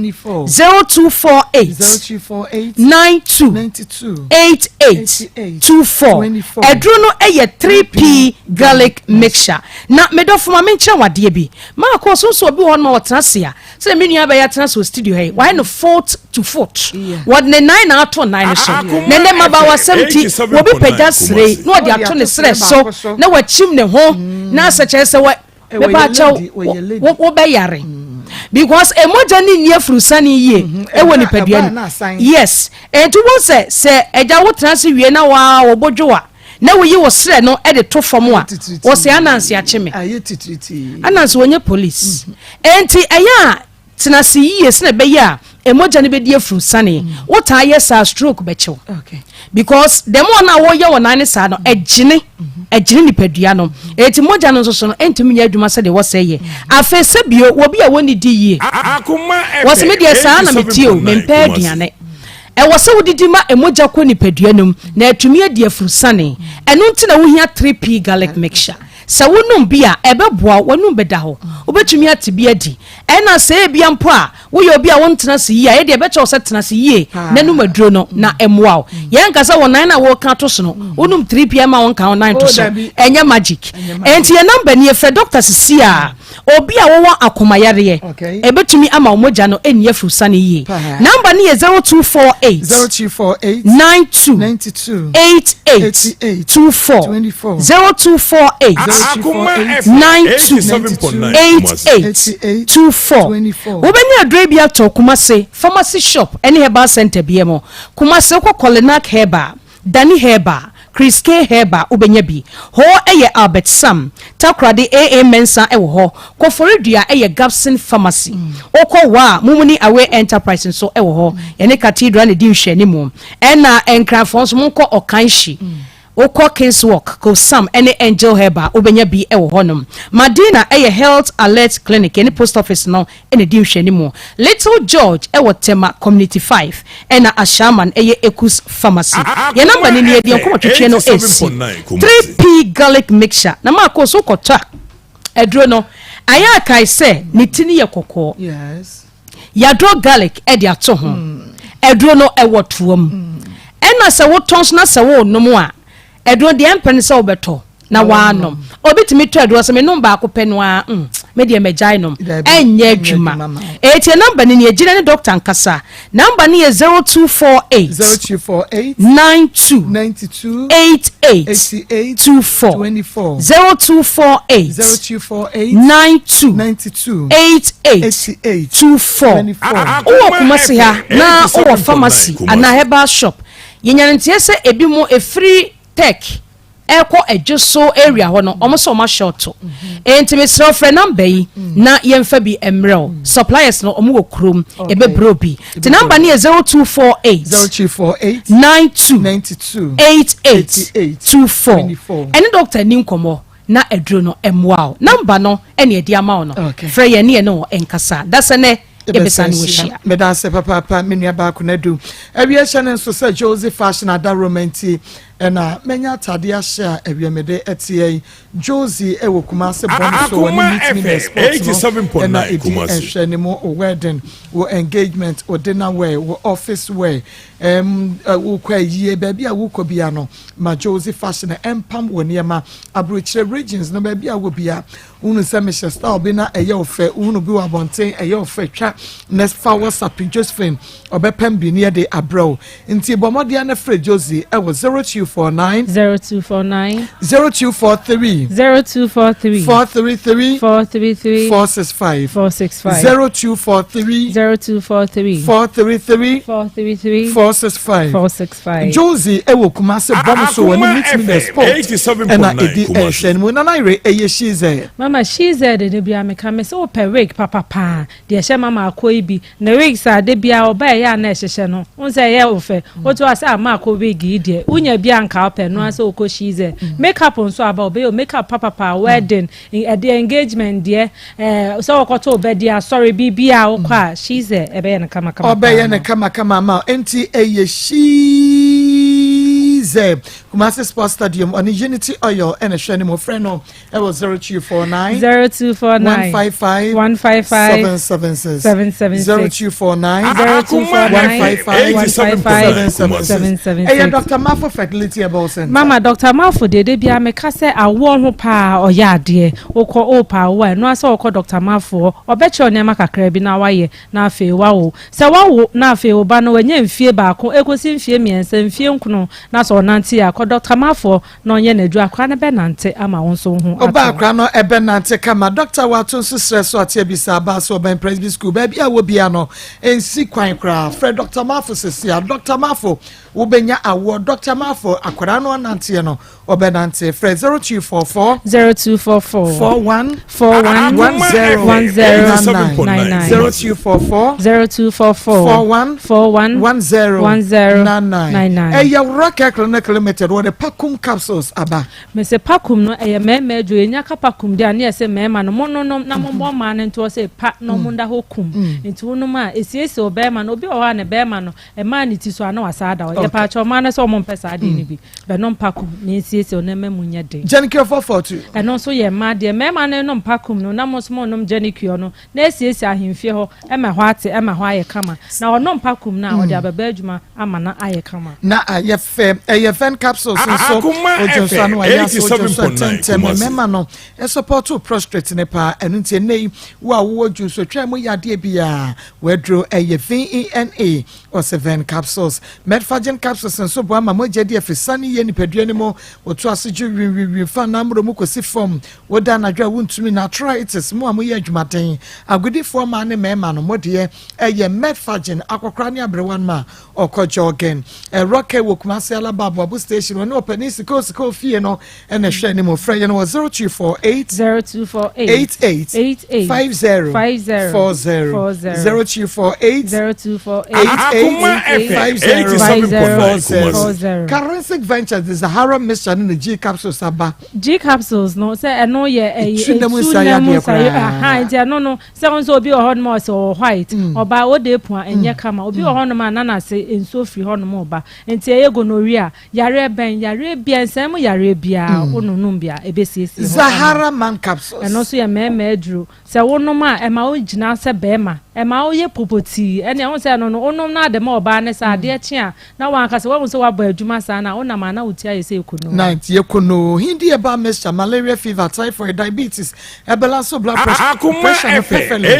0248 92 88 24. Aduro no yɛ 3P garlic mixture. Na me dɔfo ma menkyerɛ wo adeɛ bi. Maakɔ so nso obi wɔ hɔ nom a ɔtena ase a, sɛdeɛ me nua bɛyɛ atena ase wɔ studio ha yi, wayɛ no foot to foot. Wɔde ne nan na ato nan no so. Na ɛnɛ mmabawasɛm nti, wɔbi pagya srɛ yi na ɔde ato ne serɛ so na wakyim ne ho na asɛ kyerɛ sɛ wɔ mepa akyɛw wobɛyare because emogya ne nni afurusane yie ɛwɔ nipadua no. Yes, ɛnti wɔn sɛ sɛ agya wotena ase wie na waa wɔbɔdwo a na woyi wo serɛ no de to fam a, wɔsɛ ananse akye me. Ananse wɔnyɛ police. Enti ɛyɛ a tena ase yie sɛnɛ ɛbɛyɛ a mogya no bɛdi afuru sane. Wotaa yɛ saa stroke bɛkyew. Because the more na wɔyɛ wɔn nan ne saa no, ɛgyene ɛgyene nipadua no. Enti mogya no nso so no ɛntumi nyɛ adwuma sɛdeɛ wɔsɛ yɛ. Afei sɛ bio wɔbi a wɔnni di yie. Wɔsɛ me deɛ saa na metie o, mempɛ aduane. Ɛwɔ sɛ wodidi ma mogya kɔ nipadua no mu na atumi adi afurusane. Ɛno nti na wohia 3P Garlic Mixture. Sɛ wonom bi a, ɛbɛboa wo, w'anom bɛda hɔ. Wobɛtumi ate bi adi. Ɛna sɛ ebia mpo a woyɛ obi a wontena ase yie a, yɛdeɛ ɛbɛkyɛ wo sɛ tena ase yie na nom aduro no na ɛmmoa wo. Yɛnka sɛ wo nan no a woreka ato so no, wonom 3P a ɛmma wonka wo nan nto so. Ɛnyɛ magic. Enti yɛn number nie, frɛ dɔkta seesei ara. Obi a wɔwɔ akoma yareɛ, ɛbɛtumi ama wo mogya no ɛnni afurusane yie. Number no yɛ 0248 92 88 24, 0248 92 88 24. Wobɛnya aduro bi atɔ Kumase pharmacy shop ɛne herbal center bi mu. Kumase wokɔ Kolinak Herbal, Danny Herbal, Chris K Herbal wobɛnya bi. Hɔ yɛ Albert Sam, Takoradi AA Mensah wɔ hɔ. Koforidua yɛ Gabson Pharmacy. Wokɔ Wa a, Mumuni Away Enterprise nso wɔ hɔ. Yɛne Cathedral na ɛdi nhwɛanimu. Ɛna Nkranfoɔ nso monkɔ Ɔkanhyi. Wokɔ Kings Walk, Kosam ne Angel Herbal wobɛnya bi wɔ hɔnom. Madina yɛ Health Alert Clinic, yɛne Post Office no na ɛdi nhwɛanimu. Little George wɔ Tema Community 5 ɛna Ashaiman yɛ Ekus Pharmacy. Yɛn number no nie, deɛ nkɔmɔtwetweɛ no ɛresi. 3P Garlic Mixture na maakɔ so wokɔtɔ a aduro no ayɛ akae sɛ ne ti no yɛ kɔkɔɔ. Yɛadrɔ garlic de ato ho. Aduro no ɛwɔ toa mu. Ɛna sɛ wotɔn so na sɛ wonom a, aduro deɛ ɛmpɛ ne sɛ wobɛtɔ na woanom. Obi tumi tɔ aduro sɛ menom baako pɛ no ara, mm, me deɛ magyae nom. Ɛnyɛ adwuma. Ɛtie namba no nie, gyina ne dɔkta nkasa. Namba no yɛ 0248 92 88 24, 0248 92 88 24. Wowɔ Kumasi ha na wowɔ pharmacy anaa herbal shop, yɛnya no nteɛ sɛ ebinom ɛfiri Tech ɛkɔ Adwoso area hɔ no, wɔn sɛ wɔn ahyɛ ɔto. Enti mesrɛ wo frɛ number yi na yɛmfa bi mmerɛ wo. Suppliers no wɔn wɔ kurom, ɛbɛbrɛ obi. Nti number no yɛ 0248 92 88 24. Ɛne doctor ni nkɔmmɔ na aduro no mmoa wo. Number no ɛne ɛde ama wo no. Frɛ yɛn ne yɛne wo nkasa. Dasɛ nɛ yɛbɛsan ne wɔahyia. Meda ase papaapa me nua baako na du. Awie hyɛ ne nso sɛ Josie Fashion adaworoma nti ɛna manya atade ahyɛ a awie mede ɛteɛ yi. Josie ɛwɔ Kumase bɔne so wɔ ne Meet Me Near Sports no ɛna ɛdi nhwɛ ne mu wedding, wɔ engagement, wɔ dinner wear, wɔ office wear, ɛm wokɔ ayie, baabi a wokɔ bia no ma Josie Fashion ɛmpam wɔ nneɛma. Aburokyerɛ regions no baabi a wɔ bia wohunu sɛ mehyɛ style bi na ɛyɛ wo fɛ, wohunu bi wɔ abɔnten ɛyɛ wo fɛ, twa na fa WhatsApp Josephine ɔbɛpam bi ne yɛde abrɛ wo. Nti bɔ mmɔden na frɛ Josie ɛwɔ 02. 0249. 0249. 0243. 0243. 433. 433. 465. 465. 0243. 0243. 433. 433. 465. 465. Josie ɛwɔ Kumase bɔ so wɔ ne meet me the sport ɛna ɛdi ɛnhwɛ no mu nana yere ɛyɛ shizɛ. Mama shizɛ de de bia meka me sɛ wopɛ wig papapaa deɛ ɛhyɛ mama akɔ yi bi na wigs a de bia ɔba ɛyɛ a na ɛhyehyɛ no n sɛ ɛyɛ wo fɛ wotu ase a ma akɔ wig yi deɛ wonya bi anka wopɛ no asɛ wokɔ shizɛ makeup nso aba ɔbɛyɛ makeup papapa wedding ɛde engagement deɛ ɛɛ sɛ wɔkɔtɔ ɔbɛ deɛ asɔre biribi a wokɔ a shizɛ ɛbɛyɛ no kamakama ɔbɛyɛ no kamakama ma nti ɛyɛ shizɛ Kumasi Sports Stadium ɔne Unity Oil ɛna ɛhwɛ ne mu frɛ no ɛwɔ 0249 0249 155 155 776 776 0249 0249 155 155 776 ɛyɛ Dr. Mafo Fertility Herbal Center. Mama Dr. Mafo deɛ de bia meka sɛ awoɔ ho paa ɔyɛ adeɛ wokɔ ɔɔpa awoɔ a ɛno asɛ wɔkɔ Dr. Mafo ɔbɛkyerɛ nneɛma kakra bi na wayɛ na afei wawo sɛ wawo na afei wo ba no wanya mfie baako ekosi mfie 3 mfie 9 na sɛ ɔnante a kɔ Dr. Mafo na ɔnyɛ n'adwuma akora no bɛnante ama wo nso ho ɔba akora no ɛbɛnante kama dɔkta wato nso serɛ so ate abisa aba so ɔbɛn Presby School baabi a wɔ bia no nsi kwan koraa frɛ Dr. Mafo sisi a Dr. Mafo wobɛnya awoɔ Dr. Mafo akwadaa no ananteɛ no ɔbɛnante frɛ 0244 0244 41 41 10 10 99 0244 0244 41 41 10 10 99 99. ɛyɛ Rock Clinic Limited wɔde Pakum capsules aba. Mese Pakum no ɛyɛ mmarima aduro yɛnya ka Pakum deɛ a ne yɛ sɛ mmarima no mononom na mommɔ mmaa no ntoɔ sɛ pa na ɔmo nda hɔ kum nti wonom a esiesie wo bɛrima no obi wɔ hɔ a ne bɛrima no ɛmaa ne ti so a na wasa ada hɔ yɛpa akyɛ ɔmaa no sɛ ɔmo mpɛ saa adeɛ no bi bɛnom Pakum na esiesie wo nneɛma mu nyɛ den. Genicure 442. Ɛno nso yɛ mmaa deɛ mmarima no nom Pakum no na mo nso mo nom Genicure no na esiesie ahemfie hɔ ɛma hɔ ate ɛma hɔ ayɛ kama na ɔnom Pakum no a ɔde abɛbɛ adwuma ama na ayɛ kama. Na ayɛ fɛ ɛyɛ Ven capsules nso Akoma ogye nso ano ayɛ ase ogye nso 87.9 ntɛntɛm Kumasi. Mmarima no ɛsupport prostate ne paa ɛno nti ɛnɛ yi wo a wowɔ dwunsotwa mu yɛ adeɛ biara wɔaduro ɛyɛ VENA ɔsɛ Ven capsules. Medfagen capsules nso boa ma mogya di afisane yɛ nipadua no mu wɔto ase gye winwinwin fa namborɔ mu kɔsi fam woda anadwo a wontumi na arthritis mu a moyɛ adwumaden agodifoɔ maa ne mmarima no modeɛ ɛyɛ Medfagen akɔkora ne aberewa no ma ɔkɔ jogging ɛrɔkɛ wɔ Kumase Alaba Aboabo station wɔne ɔpanin sika osika ofie no ɛna ɛhwɛ anim frɛ yɛn wɔ 0248 0248 88 88 50 50 40 40 0248 0248 Akoma 88 FM 50 87.9 40. Kumasi. Karensic Ventures de Zahara mixture ne ne G capsules aba. G capsules no sɛ ɛno yɛ ɛyɛ Etu nam nsa yɛ adeɛ koraa. Aha nti ɛno no sɛ wɔn nso obi wɔ hɔnom a ɔsɛ ɔwɔ white ɔbaa o de epu a ɛnyɛ kama obi wɔ hɔnom a nanase nsuo firi hɔnom ɔba nti ɛyɛ gonorrhea yareɛ bɛn yareɛ bia nsɛm mu yareɛ bia ononum bia ebesiesie hɔ ama. Zahara man capsules. Ɛno nso yɛ mmarima aduro sɛ wonom a ɛma wo gyina sɛ bɛrima ɛma woyɛ popotii ɛne ɛho sɛ ɛno no wonom no ade ma ɔbaa ne sɛ adeɛ kye a na wankasa wahu sɛ woabɔ adwuma saa na wonam a na wo ti ayɛ sɛ ekono. Ninth yɛ hindi herbal mixture malaria, fever, typhoid, diabetes, ɛbalance blood pressure. Akoma Pressure no FM perfectly. Ɛno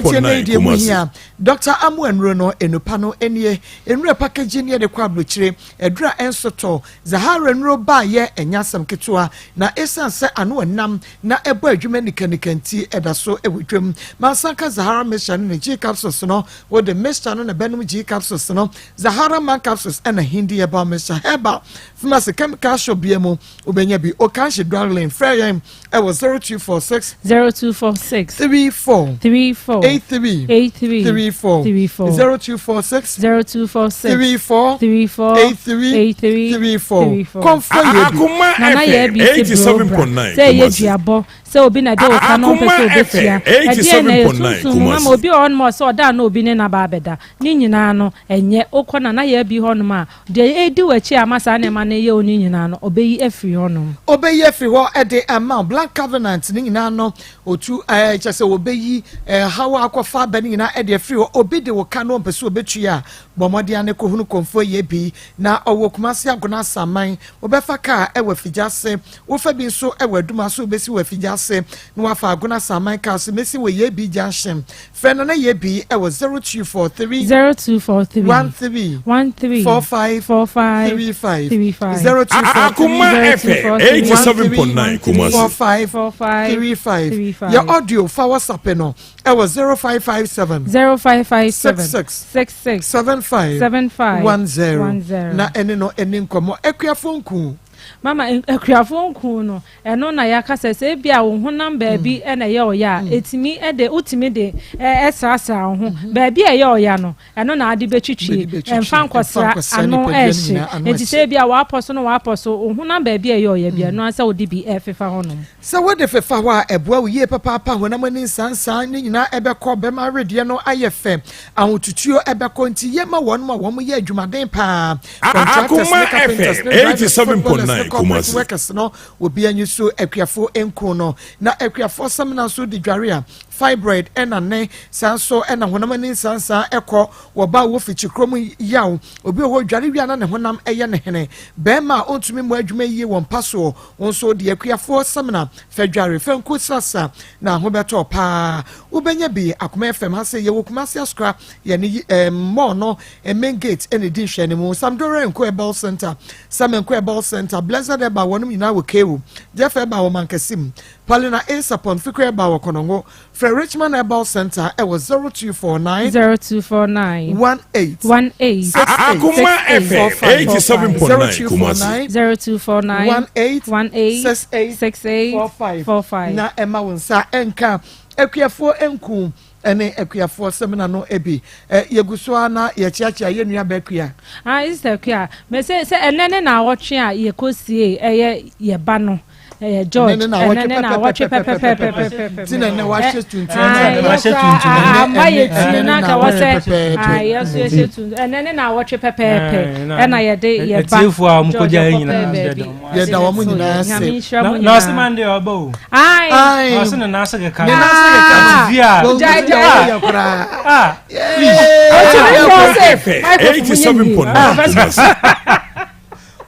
nti ɛnɛ yi deɛ mu 87.9 hia Dr. Amu nnuro no enupa no nie nnuro package nie de kɔ aburokyire ɛduro a ɛnso tɔ Zahara nnuro baayɛ ɛnya asɛm ketewa na esan sɛ ano ɛnam na ɛbɔ adwuma nikanika nti ɛda so ɛwɔ dwam mansanka Zahara mixture no ne G capsules no wɔde mixture no na bɛnom G capsules no Zahara man capsules ɛna hindi herbal mixture herbal pharmacy chemical shop bia mu wobɛnya bi Okanhye Darling frɛ yɛn ɛwɔ 0246 0246 34 34 83 83 34 34 0246 0246 34 34 83 83 34 34. Kɔnfɔ yɛ bi. Akoma Nana yɛ FM bi sɛ bro bra 87.9 sɛ ɛyɛ Kumasi. duabɔ sɛ obi na de wo ka no ɔmpɛ sɛ Akoma obetua FM ɛdeɛ na ɛyɛ 87.9 sunsun mu ama Kumasi. obi wɔ hɔnom a ɔsɛ ɔda na obi ne naba abɛda ne nyinaa no ɛnyɛ okɔ Nana yɛ bi hɔnom a deɛ edi w'akyi ama saa nneɛma no yɛ wo ne nyinaa no ɔbɛyi afiri hɔnom. Ɔbɛyi afiri hɔ ɛde ama Black Covenant ne nyinaa no. Otu ɛɛ kyɛ sɛ wɔbɛyi ɛhaw a akɔfa aba no nyinaa ɛde afiri hɔ. Obi de wo ka na ɔmpɛ sɛ ɔbɛtua a, bɔ mmɔden ara na kɔhunu Kɔmfoɔ Yebi. Na ɔwɔ Kumasi Agona Asaman. Wobɛfa kaa ɛwɔ Afigya-ase. Wofa bi nso ɛwɔ Adum so wobɛsi wɔ Afigya-ase na wafa Agona Asaman kaa so mɛsi wɔ Yebi Junction. Frɛ Nana Yebi ɛwɔ 0243 0243 13 13 45 45 35 35 0243 Akoma FM 87.9 Kumasi. 45 45 35 35. Yɛ audio fa WhatsApp no ɛwɔ 0557 0557 66 66 75 75 10 10. Na ɛne no ɛni nkɔmmɔ. Akuafo nku. Mama, akuafoɔ nku no, ɛno na yɛaka sɛ ebi a wo honam baabi ɛna ɛyɛ ɔya a, ɛtumi ɛde wotumi de ɛsrasra wo ho baabi a ɛyɛ ɔya no, ɛno na ade bɛtwitwi. Bɛde bɛtwitwi. Ɛmfa nkɔsra Ɛmfa nkɔsra ano nipadua no ɛhye nyinaa, ano nti sɛ ɛhye. ebi a wapɔ so no, wapɔ so wo honam baabi a ɛyɛ ɔya bi, ɛno asɛ wode bi ɛfefa hɔnom. Sɛ wode fefa hɔ a, ɛboa wo yie papaapa. Honam ani nsansan ne nyinaa ɛbɛkɔ, bɛma awedeɛ no ayɛ fɛ, ahotutuo ɛbɛkɔ. Nti yɛ ma wɔn a wɔn yɛ adwumaden paa, contractors ne Akoma carpenters FM ne drivers, footballers ne 87.9 corporate Kumasi. workers no, obi anyi so akuafoɔ nku no. Na akuafoɔ samina nso de dware a, fibroid ɛna ne saa nso ɛna honam ani nsansan ɛkɔ. Wɔba a wɔfi kurom yaw, obi wɔ hɔ dware wia na ne honam ɛyɛ ne hene, bɛrima a ɔntumi mmɔ adwuma yie wɔ mpa soɔ, wɔn nso de akuafoɔ samina fɛ dware fɛ nku srasa na ho bɛtɔ paa. Wobɛnya bi Akoma FM ha sɛ yɛwɔ Kumasi Asokra, yɛne mall no main gate ɛna ɛdi nhwɛ ne mu. Samdore Nko Herbal Center, Sam Nko Herbal Center, Blessed Herbal, wɔnom nyinaa wɔ Kewu, Jeff Herbal wɔ Mankasim, Palina Asapon, Fikri Herbal wɔ Kɔnɔngo. Frɛ Richmond Herbal Center ɛwɔ 0249 0249 18 18 Akoma FM 87.9 Kumasi. 0249 18 18 68 68 45 45. Na ɛma wo nsa ɛnka akuafoɔ nku ɛne akuafoɔ sɛmina no ebi. Yɛgu so a na yɛkyeakyea yɛn nua bɛkua. Ah, sister Akua, mɛ sɛ ɛnɛ ne na awɔtwe a yɛkɔsie ɛyɛ yɛba no, ɛyɛ George. Ɛnɛ ne na awɔtwe Ɛnɛ ne na awɔtwe pɛpɛpɛpɛpɛpɛ. pɛpɛpɛpɛpɛ. Ti na ɛnɛ wahyɛ tuntum. Ah, Wahyɛ yɛ tuntum. koraa, Ɛnɛ- ama yɛ ɛnɛ- ti ɛnɛ na ne nka wɔ na sɛ awɔtwe pɛpɛɛpɛ. ah, yɛ so yɛhyɛ tuntum. Ɛnɛ ne na awɔtwe pɛpɛɛpɛ ɛna yɛde yɛba Atiefoɔ a wɔkɔgya George yɛn ɛkɔpɛɛ nyinaa baabi. yɛda wɔn ase. Yɛda wɔn nyinaa ase. Nyame nhyira mo Na na ɔse nyinaa. Monday ɔba o. Ai. Ai. Ɔse ne nan ase keka. Ne nan ase keka. Ɔte fie a. Wɔn Gyae, ti gyae. yɛ yɛ koraa. Ah. Ɔtumi Akoma fɔ sɛ FM microphone mu nyɛ yie. 87.9 Kumasi.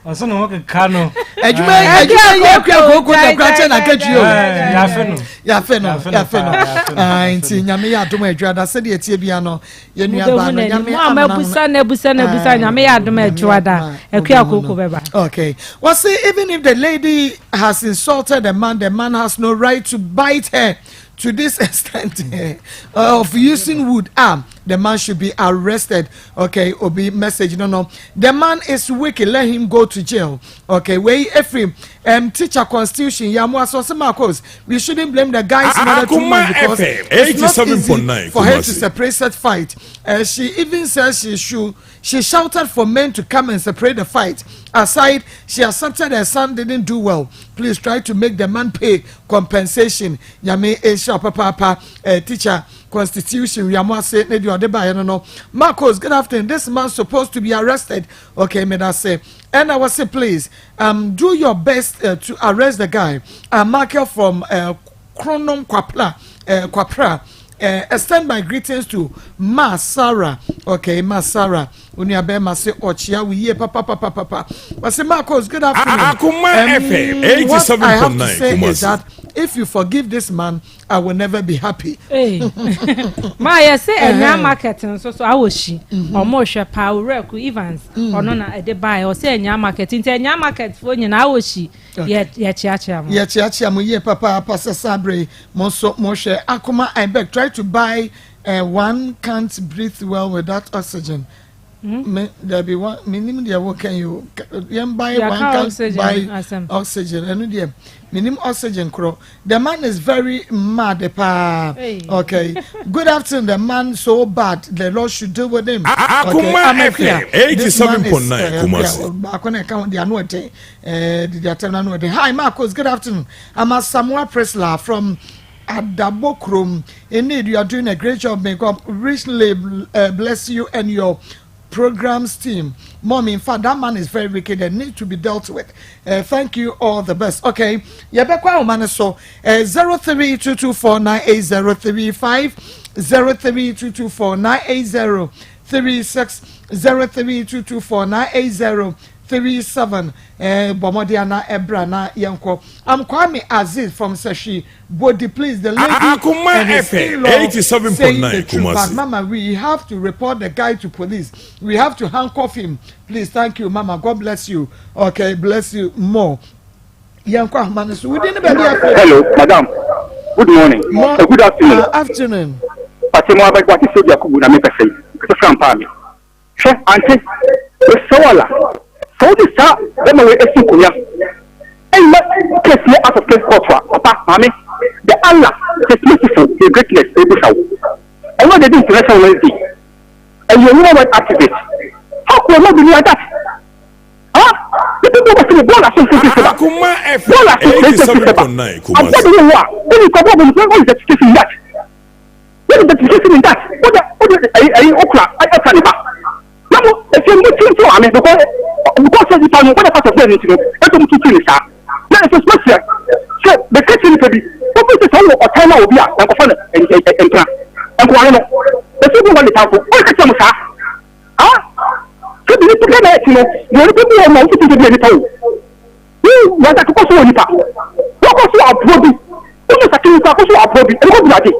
Ɔse ne ho keka no. Adwuma yi akua kooko na kura kyɛ na akatua o. Yafe no. Yafe no, Yafe no yafe no. paa, yafe no, Ah, yafe nti no. Nyame yɛ adom a adwada sɛdeɛ ɛtie bia no, yɛn nua Mobɛhu baa no n'anim. Nyame Mo a ama mabusa na abusa na abusa, Ah, Nyame yɛ adom a Nyame adwoada adom a Akua wobɛhu kooko no. bɛba. Okay. Well, see, even if the lady has insulted the man, the man has no right to bite her to this extent of using wood. Ah, the man should be arrested. Okay, Obi message. No. The man is wicked. Let him go to jail. Okay, wait, Ephraim, teacher constitution. Yamua Sose Marcos. We shouldn't blame the guy's mother too Akuma much because FM it's not easy 87.9 for her to Kumasi. separate such fight. She even says she shouted for men to come and separate the fight. Aside, she accepted her son didn't do well. Please try to make the man pay compensation. Nyame Esha Papa, teacher constitution. Yamua say ne di ode ba no. Marcos, good afternoon. This man supposed to be arrested. Okay, may I say. And I was say, please, do your best to arrest the guy. Michael from Kronom Kwapla, Kwapra. Extend my greetings to Ma Sarah. Okay, Ma Sarah. Unia be ma se ochia we ye papa papa papa. I say Marcos, good afternoon. Akuma FM What I have to 87.9 say is Kumasi. that if you forgive this man, I will never be happy. Hey. Ma yɛ sɛ ɛnya market nso so awɔ hyi ɔmo hwɛ paa. Owura ku Evans, ɔno na ɛde baa yɛ, ɔsɛ ɛnya market nti ɛnya market foɔ nyinaa awɔ hyi, yɛ yɛkyeakyea mo. Yɛkyeakyea mo yie papaapa sɛ saa bere mo nso mohwɛ Akoma. I beg, try to buy one can't breathe well without oxygen. Me dabi one menim deɛ woka yi o. Yɛn buy Yɛaka one can oxygen buy asɛm. Oxygen ɛno deɛ menim oxygen korɔ. The man is very mad paa. Hey. Okay, good afternoon. The man so bad, the Lord should deal with him. Akuma Ama FM Akua, this man is, 87.9 Kumasi. Baako na ɛka ho deɛ ano ɛden didi atɛm na ano ɛden. Hi Marcos, good afternoon. I'm Asamoah Presla from Adabokrom. Indeed, you are doing a great job. May God richly bless you and your programs team. Mom, in fact, that man is very wicked and need to be dealt with. Thank you all the best. Okay, yɛbɛkɔ ahoma no so 0322498035 0322498036 0322498037 bɔ mmɔden ana ɛbra na yɛnkɔ. I'm Kwame Aziz from Sashi Bodi. Please, the lady Akuma and his FM in-law saying the 87.9 truth, but Kumasi. Mama, we have to report the guy to police. We have to handcuff him. Please, thank you, Mama. God bless you. Okay, bless you more. Yɛnkɔ ahoma no so. Within the baby. Hello, madam. Good morning. Good afternoon. Afternoon. Pàṣẹ mu abẹ́gbẹ́ àti sójà kúbu na mi pẹ̀sẹ̀ yìí. Kẹsẹ̀ fúnra mpa mi. Hwɛ ante, mesrɛ wo ala, sɛ wode saa bɛma wei asi nkonya ɛmma case no out of case court a, papa, maame, the Allah his merciful, his greatness ɛbisa wo. Ɛno na ɛdi International Women's Day. Ɛyɛ human rights activist. How could a man be like that? Huh? The people were saying, bɔɔl aso nso seba. Akuma FM Bɔɔl aso nso seba. 87.9 Aboa Kumasi. de wo wo a, wone kɔ bɔɔl bɔ what is the justification in that? What is the justification in that? What the what the ɛyi ɛyi okura ɛfa ne ba. Na mo efi mo ti nti maame because because sɛ nipa no wɔde pastor fɛn ne ti no ɛtɔ mo tutu ne saa. Na ɛsɛ sɛ sɛ sɛ bɛka kyerɛ nipa bi obi sɛ sɛ ɔwɔ ɔtan na obi a nkɔfa no mpena nkɔware no ɛsɛ bi wɔ ne tamfo ɔyɛ kɛkyɛ mo saa. Ah sɛ bi nipa na ɛti no deɛ nipa bi wɔ ma wotutu sɛ bi yɛ nipa o. Wo wɔn akokɔ so wɔ nipa wɔkɔ so aboɔ bi wọ́n sàkí nípa akɔ so aboɔ bi ɛni kò bu ade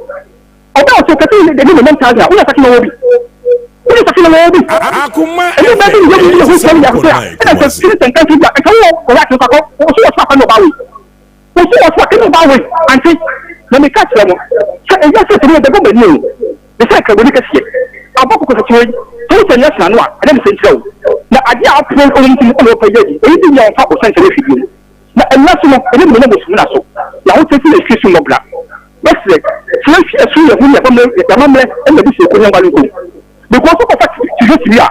ọba ọ̀sẹ̀ kẹsì ní ẹni mẹ́ta àgbà wọ́n sàkí náà wọ́n bi wọ́n sàkí náà wọ́n bi Akuma ẹni bẹ́ẹ̀ bí FM ìyẹ́wò ìyẹ́wò ìyẹ́wò ìyàwó 87.9 ẹ̀nà Kumasi. sẹ́ kíni sẹ̀ǹkan ti gbà ẹ̀ka wọ́n kọ̀wé àti nǹkan ọ̀sùn wọ́n sọ àkànnì ọba wei ọ̀sùn wọ́n sọ àkànnì ọba wei àǹtí na mi ká kyerɛ mo sɛ ɛyɛ sɛ sɛ ɛbɛbɔ m'ani o ne sɛ kɛwé ne kɛseɛ abɔ kɔkɔ sɛ tiwei sɛ wosɛ nyɛ sena no a ɛnɛ ne sɛ nkyerɛ wo na adeɛ a apono ɔwɔ nti ɔna ɔpɛ yɛ adi ɛyi bi nya ɔmfa ɔsɛn sɛ wɔhwɛ bio na ɛnna so no ɛne ne nyɛ sum na so na ho tɛsi na ɛfie so mmɔbra bɛsrɛ sɛ ɛfi ɛso yɛ ho ne yɛmammerɛ ɛna bi sɛ ɛkɔ nyangwale nko because wokɔfa tihwɛ tiri a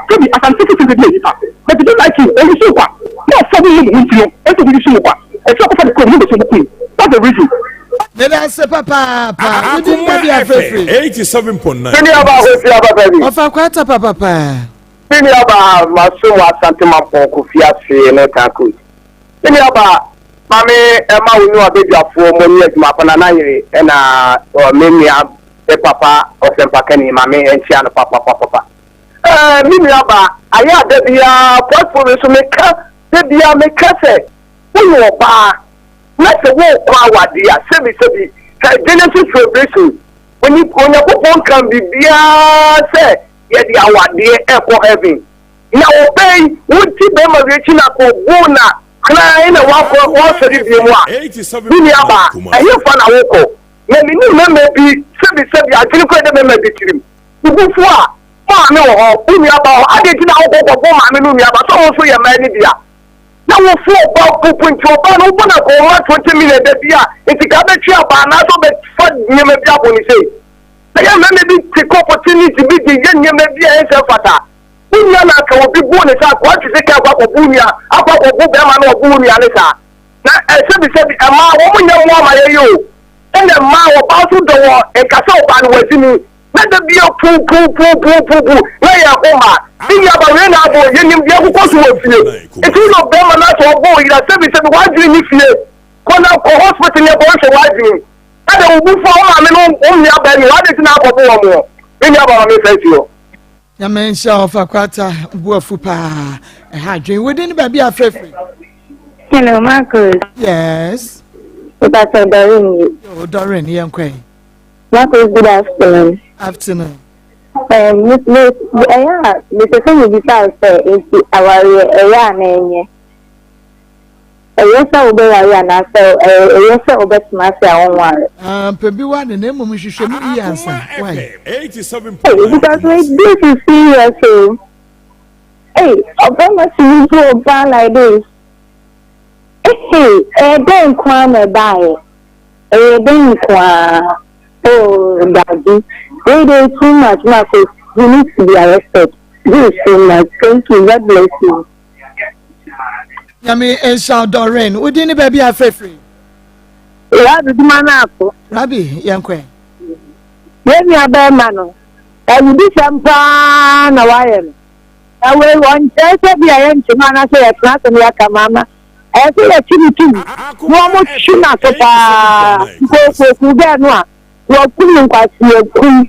sɛbi asante sisi bi nipa but they don't like you ɛyi so kwa na ɔfɔ bi mu mu nti no ɛnti obi so kwa ɛti ɔkɔfa de kɔ mu bɛ so mu kun that's the reason. Meda ase papaapa. Within Akuma baby FM afrɛfrɛ. 87.9 Sini aba Kumasi. kofi aba baabi. Ɔfa kwata papapa. Sini aba maso wɔ Asante Mampɔn Kofi ase ne Taako. Sini aba maame ɛma wo ne wabadwafoɔ mo ne adwuma pa na nayere ɛna ɔ me nua me papa ɔsɛmpakani maame ɛnkyia no papapapapa. Ɛɛ me nua ba ayɛ ada biara pɔtfo bi so meka da biara meka sɛ woyɛ ɔbaa na sɛ wokɔ awadeɛ a sɛbi sɛbi sɛ Genesis Revelation oni Onyankopɔn ka biribiara sɛ yɛde awadeɛ ɛkɔ heaven na ɔbɛ yi wonti bɛrima wie akyi na kɔbu na kran na wakɔ wɔsɔre bie mu a me nua ba ɛhefa na wokɔ na menim mmarima bi sɛbi sɛbi adwene kɔ ɛdɛ mmarima bi tirim wobufo a maame wɔ hɔ wo nua ba hɔ adeɛ nti na wokɔ kɔbɔ maame no nua ba sɛ wo nso yɛ mmaa no bi a na wofo ɔba pupu nti ɔba no wobɔ no akɔma 20 million da bi a nti ka bɛtwe aba anaasɛ wobɛfa nneɛma bi abɔ ne sei na yɛ mmarima bi te kɔ opportunity bi de yɛ nneɛma bi a ɛnsɛ fata wo nua na aka obi bu ne sa akɔ atwe sika akɔ akɔbu nua akɔ akɔbu bɛrima na ɔbu wo nua ne saa na ɛsɛbisɛbi ɛmaa wɔn mo nyɛ mmoa ma yɛyɛ o ɛna mmaa ɔbaa nso dɔ wɔ nkasa ɔbaa no wɔasi ni na da bia pu pu pu pu pu pu na yɛ ho ma ne nuaba wei na abɔ yɛnim deɛ ɛkokɔ so wɔ fie nti wodɔ bɛrima no asɛ ɔbɔ oyira sɛbisɛbi w'adwene ne fie kɔ na kɔ hospital ne ɛkɔhwɛ w'adwene ɛna wo bufu a wo maame no wo nua baa ni w'ade nti na akɔbo wɔn mo me nua baa ma me fɛ si hɔ. Nyame nhyira ɔfa kwata bu afu paa ɛha adwene wodi ne baabi afrɛfrɛ. Hello, Marcus. Yes. Pastor Doreen. Yo, Doreen, yɛn kɔ yi. Marcus, good afternoon. Afternoon. Me, me, ɛyɛ a, mepɛ sɛ mebisa wo sɛ, nti awareɛ ɛyɛ a na ɛnyɛ? Ɛyɛ sɛ wobɛware anaasɛ ɛyɛ sɛ wobɛtena ase a wonware? Ah, mpɛ bi wa ne na mmom nhwehwɛ mu yie ansa. Akuma Why? FM Hey, 87.9 because Kumasi. this is serious o. Hey, ɔbɛma tumi bu ɔbaa like this. Hey, ɛyɛ dɛn nko ara na ɛbaeɛ? Ɛyɛ dɛn nko ara? Oh, Daddy. Wait, dey too much, Marcus. You need to be arrested. This is too much. Thank you. God bless you. Nyame nhyira wo Doreen wodi ne baabi afrɛfrɛ. Rabi dwuma no akɔ. Rabi yɛn kɔ yi. Yɛn nua bɛrima no, awudisɛm paa na wayɛ no. Na wei wɔnkyerɛ sɛ bi a yɛnte mu anaasɛ yɛtena ase na yɛaka ma ama ɛyɛ sɛ yɛkye no tom na wɔtwe n'aso paa nkokoku bɛɛ no a wɔakum no nkwaseakum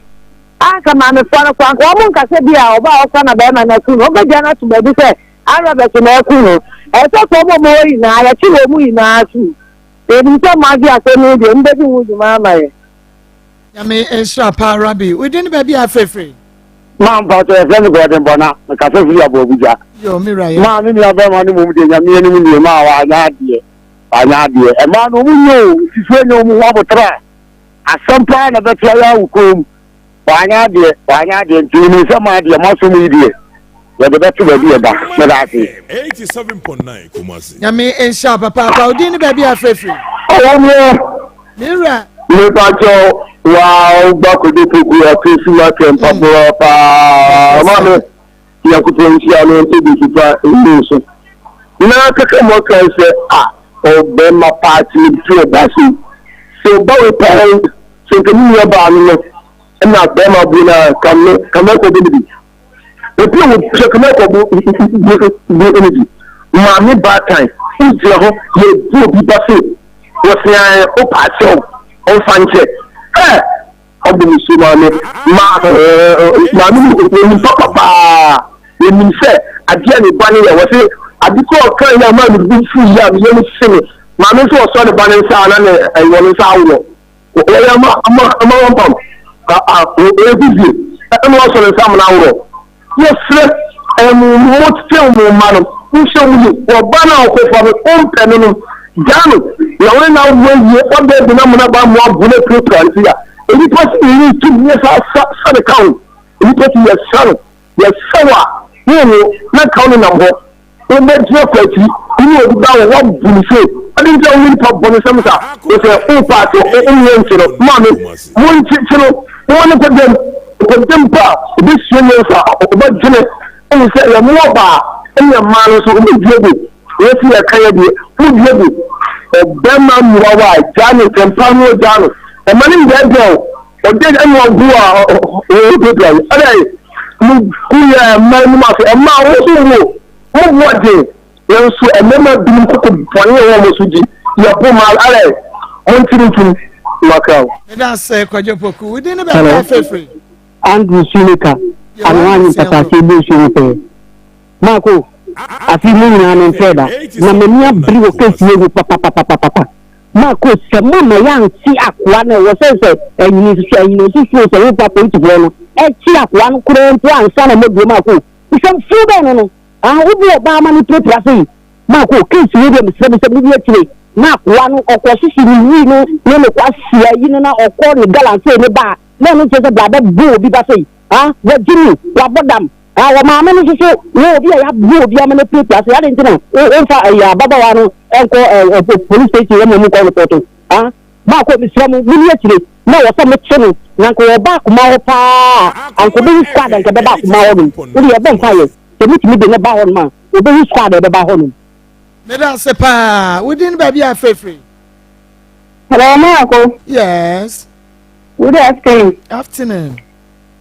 a anka maamefoɔ no koraa anka wɔn nka sɛ bi a ɔbaa a ɔkora na bɛrima no akum no wɔbɛgya no ato baabi sɛ arabɛs na aku no ɛyɛ sɛ sɛ wɔn a wɔwɔ nyinaa yɛkye wɔn mu nyinaa so yɛnim sɛ mo agye asɛm yi deɛ mobɛdi ho dwuma ama yɛ. Nyame nhyira paa Rabbi. Wo din ne baabi a afrɛfrɛ? Maa mpakyɛ yɛfrɛ me Gordon Bɔna mekasa firi Aboabugya. Yo me wura yɛ. Maa me nua bɛrima no mmom deɛ Nyame anim nie maa wanyɛ adeɛ wanyɛ adeɛ ɛmaa no ɔmo nyɛ o nsusuo nyɛ ɔmo ho aboterɛ a asɛm paa na bɛte ayɛ awo kɔn mu wanyɛ adeɛ wanyɛ adeɛ nti menim sɛ maa deɛ moasom yi deɛ yɛde bɛto baabi ɛba meda ase. Nyame nhyira papaapa wo din ne baabi a afrɛfrɛ? Ɔwɔ meɛ. Me wura. Mepakyɛw waa ba kodo poku apesu matɛ mpaboa paa ma me Nyankopɔn nhyira no nto de supa ngu so na kaka mo kan sɛ a ɔbɛma paa tumi tu ɔba so sɛ ɔba we paa sɛ nka me nua baa no no ɛna bɛrima bu na kame kame kɔ bɛ ne bi Obi a wɔpia kama kɔ bo bo energy. Maame baatan wogyina hɔ yɛbu obi ba se wɔsean wopa akyɛw ɔmfa nkyɛ ɛ ɔbɔ me su maame ma maame no wɔnim papa paa wɔnim sɛ adeɛ a ne ba no yɛ wɔse ade kɔ ɔka yɛ a maa me bu fu yɛ a meyɛ no se me maame nso ɔsɔ ne ba no nsa a na ne ɛwɔ ne nsa aworɔ Wɔyɛ ama ama ama wɔmpam a a wɔyɛ busy ɛna wɔasɔ ne nsa amena aworɔ. Yɛsrɛ ɛmo mo tete mo mma no monhyɛ mo yie ɔba no a ɔkɔfa no wompɛ no no gyaa no na wo ne no awo awie ɔda bi na mo na ba mo abo no apirapira nti a nnipa si yɛyi tum yɛ sa sa sa ne ka ho nnipa si yɛsa no yɛsɛ wo a wonwo na nka wo nenam hɔ Wobɛgyina kwati, wo ne obi ba wɔ woabu no sei, adɛn nti na woyɛ nipa bɔnesɛm saa? Wo sɛ wopa ase wonyɛ nkye no, maame, monkyekye no, momma no nkɔ dam, ɔkɔ dam mpo a, ɔbɛsua nyansa, ɔbɛdwene, ahu sɛ yɛ mmoa baa, ɛne mmaa no nso, wɔbɛdua gu, yɛ sɛ yɛka yɛ deɛ, modua gu, ɔbɛma mmoawa a, gyaa no ntɛmpa no gyaa no, ɛma no ndɛɛdɛɛ wo, ɔde ɛna ɔgu a, ɔpirapira wo, ɛdɛ mo gu yɛ mmaa anim ase, mmaa mo nso wo, mo boɔ den, nanso mmarima binom koko bɔne a ɛwɔ wɔn so di, yɛbo mmaa, ɛdɛ mo ntiri ntum, maka o. Meda ase Kwadwo Poku. Wo din ne baabi a afeefee? Andrew Sunika, Anoa anyi mpataase ebu nsuo mu pɛɛ. Marco, afe mu nyinaa memfrɛ da, na m'ani abere wɔ case yi ho papapapapapa. Marco, sɛ moama yɛante akoa no, ɛwɔ sɛ sɛ anyini nsusu anyini nsusuo sɛ wofa apolisifoɔ no ɛkye akoa no koraa mpo ansa na moaduro Marco. Nsɛmfoo bɛn no no? Ah, wobu ɔbaa ma no pirapira sei. Marco, case wei deɛ mesrɛ mo sɛ modi akyire na akoa no ɔkɔ sisi ne wii no ne ne kwasia yi no na ɔkɔ ne galamsey ne ba a, na ɛno nkyerɛ sɛ bra bɛbo obi ba sei. Ah, wagye mu, wabɔ dam. Ah, wɔ maame no nso so, wɔ obi a yɛabo obi ama no apirapira so, adɛn nti na womfa ɛyɛ ababaawa no nkɔ ɛ police station wɔn mu nkɔ repɔto? Ah, baako mesrɛ mo, monni akyire na wɔ sɛ mokye no, na nka wɔba akoma hɔ paa a, anka obehu squad anka ɛbɛba akoma hɔ nom. Wode yɛbɔ mpaeɛ sɛ motumi de no ba hɔ nom a, obehu squad a ɛbɛba hɔ nom. Meda ase paa. Wo din baabi a frɛfrɛ? Hello, Marco. Yes. Good afternoon. Afternoon.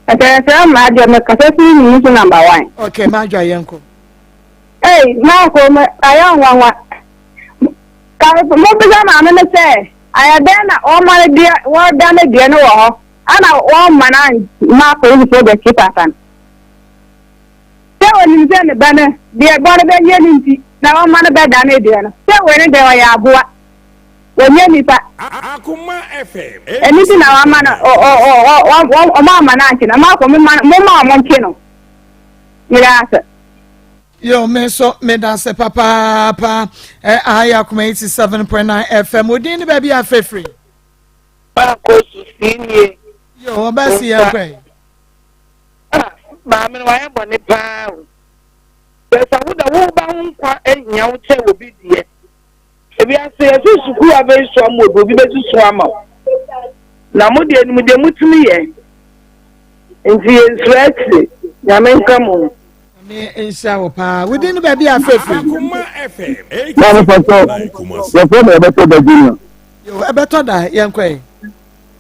Ɛsɛ mmaa deɛ mekasa firi me so number one. Okay, madwa yɛn kɔ. Ei, Marco, me ayɛ nwanwa. Ka mo bisa maame no sɛ ayɛ dɛn na wɔma no deɛ wɔda no deɛ no wɔ hɔ ana wɔmma no amma apolisifoɔ bɛkye papa no. Sɛ onim sɛ ne ba no deɛ bɔ no bɛyɛ no nti na wɔma no bɛda no deɛ no sɛ wei no deɛ ɔyɛ aboa. Wɔnyɛ nnipa. Ɛno nti na wɔama no, wɔn amma no ankye no. Ɔmo momma wɔn nkye no. Meda ase. Yo, me nso meda ase papaapa. Ɛ aha yɛ Akoma 87.9 FM. Odin ne baabi a afrɛfrɛ. Baako so si nie. Yo, ɔbɛ si yɛn kwan. Ah, maame no wayɛ bɔne paa o. Bɛsa wo da wo ba ho nkwa ahia wo kyɛ obi deɛ. Ewiase yɛse sukuu abɛsua mu obi obi bɛsusu ama wo na mo deɛ nim deɛ motumi yɛ nti yɛnsuro akyire nyame nka mo ho. Nyame nhyira wo paa. Wo din ne baabi a afeefee. Maame pɔtɔ yɛfrɛ me ɛbɛtɔ da junior. Yo ɛbɛtɔ da yɛn kɔ yi.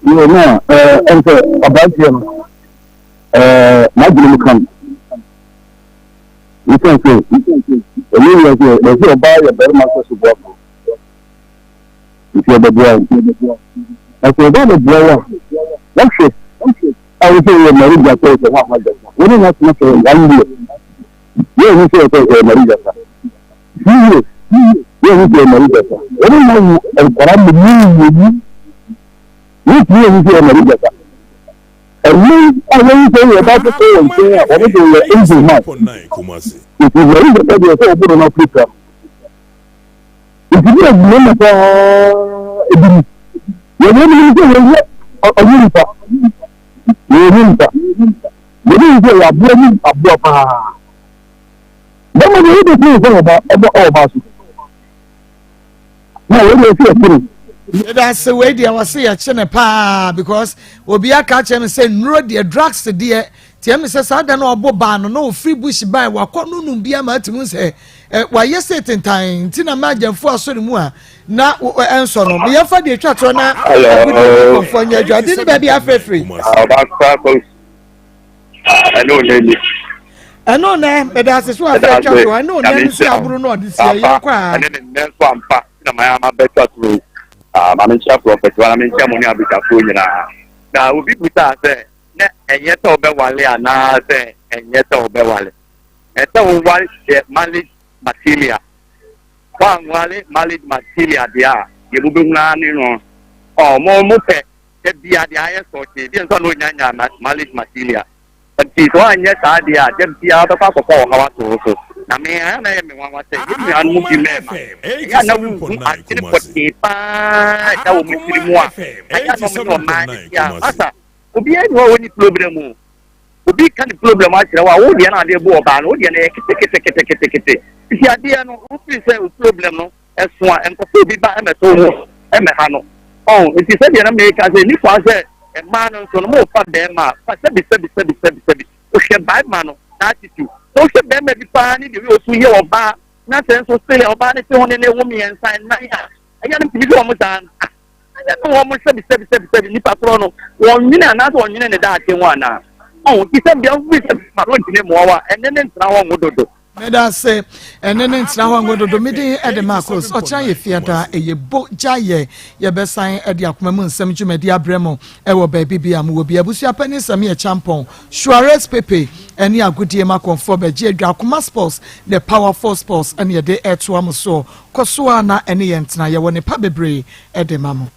Yo na ɛɛ ɛnsɛ aberanteɛ no ɛɛ n'adwene mu ka no. Esiane sɛ ɛnyɛ wiase a ɛsɛ ɔbaa yɛ barima sɛ so boafo nti ɔbɛboa wo. Na sɛ ɔbaa bɛboa wo a, woahwɛ a wo sɛ woyɛ marriage asɛ sɛ woamma gyata. Wo ne no atena for one year. Yɛnhu sɛ ɔsɛ sɛ marriage asa. 2 years. Yɛnhu sɛ marriage asa. Wo ne no awo nkwadaa mmienu. Wontumi nhu sɛ marriage asa. Ɛno a wɔyi sɛ yɛ ba foforɔ wɔ nkyɛn a wɔn de yɛ angel man. Nti wɔyi sɛ sɛ deɛ sɛ wɔbɔ no Afrika. Nti bi agyina mu paa ebi mu. Yɛn wɔn mu sɛ wɔn yɛ ɔyɛ nipa. Wɔyɛ nipa. Yɛn mu sɛ yɛ aboa mu aboa paa. Bɛma deɛ yɛ bɛ fi sɛ ɔba ɔba ɔba so. Na wei deɛ ɛsɛ yɛkye no. Yɛda ase wei deɛ wɔse yɛkye no paa because obi aka akyerɛ me sɛ nnuro deɛ drugs deɛ tiɛ me sɛ saa da no ɔbo baa no na ɔfiri bush ban wakɔ no num bi ama atumi sɛ ɛ wayɛ sɛ tentan nti na ma agyamfo asɔre mu a na ɛnsɔ no meyɛmfa deɛ atwa toɔ na agodie kɔmfoɔ nyɛ adwa de ne baabi afrɛfiri. Ɛne wo nɛ ni. Ɛno nɛ mɛda ase so afɛ atwa so ɛno nɛ no si aboro no ɔde si ɛyɛ kɔ a. Ɛne ne nnɛ nso ampa na mayɛ ama bɛtwa so yi. Ah, ma menkyia prɔfɛt wa na menkyia mo ne abitafoɔ nyinaa. Na obi busaa sɛ na ɛnyɛ sɛ wobɛwale anaa sɛ ɛnyɛ sɛ wobɛwale. Ɛsɛ wowale deɛ marriage material. Woanwale marriage material deɛ a, deɛ mobɛhunu ara ne no. Ɔ, mo mo pɛ Da biara deɛ ayɛ sɔɔkyee deɛ nso a na ɔnya nyaa marriage material. Nti sɛ woanyɛ saa deɛ a, da biara wobɛkɔ akɔfa ɔhaw ato wo so. Na me, ɛyɛ a na ɛyɛ me nwanwa sɛ yɛn nuanom bi mmarima, ɛyɛ a na wonhu adwene pɔtee pa ara a ɛda wɔn tiri mu a, ɛyɛ a na wɔne ɔman no te a. Masa, obiara nni hɔ a ɔnni problem o. Obi reka ne problem akyerɛ wo a, wo deɛ na adeɛ bu ɔbaa no, wo deɛ no ɛyɛ keteketeketekete. Nti adeɛ no, wofiri sɛ wo problem no, ɛso a ɛnkɔfa obi ba mmɛtɔ wo ho mmɛha no. Ɔho, nti sɛdeɛ na meka sɛ, ɛnni kwan sɛ mmaa no nso no mofa bɛɛma a, fa sɛbi sɛbi sɛbi sɛbi sɛbi, wohwɛ baɛma no n'attitude, sɛ wohwɛ bɛɛma bi paa ne deɛ ɔsu yɛ ɔbaa, na sɛ nso still a ɔbaa no te ho ne ne wo mmiɛnsa nnan a, ɛyɛ no ntumi hwɛ wɔn saa no, ah, ɛyɛ no wɔn sɛbi sɛbi sɛbi sɛbi, nipa korɔ no, wɔnwene anaasɛ wɔnwene ne daakye ho anaa? Ɔho, nti sɛ bia wofiri sɛ bɛɛma no ntumi mmoa wo a, ɛne ne ntena hɔ nwo dodo. Meda ase ɛne ne ntena hɔ ngo dodo. Me din de Marcos. Ɔkyena yɛ fiada, ɛyɛ bo gya yɛ. Yɛbɛsan de akoma mu nsɛm dwumadi abrɛ mo ɛwɔ baabi bi a mowɔ bi. Abusua panin Samir Champon, Suarez Pepe ɛne agodie mu akɔmfoɔ bɛgye adwa. Akoma Sports, the powerful sports ɛne yɛde ɛtoa mo soɔ. Kɔ so ara na ɛne yɛn ntena. Yɛwɔ nnepa bebree ɛde ma mo.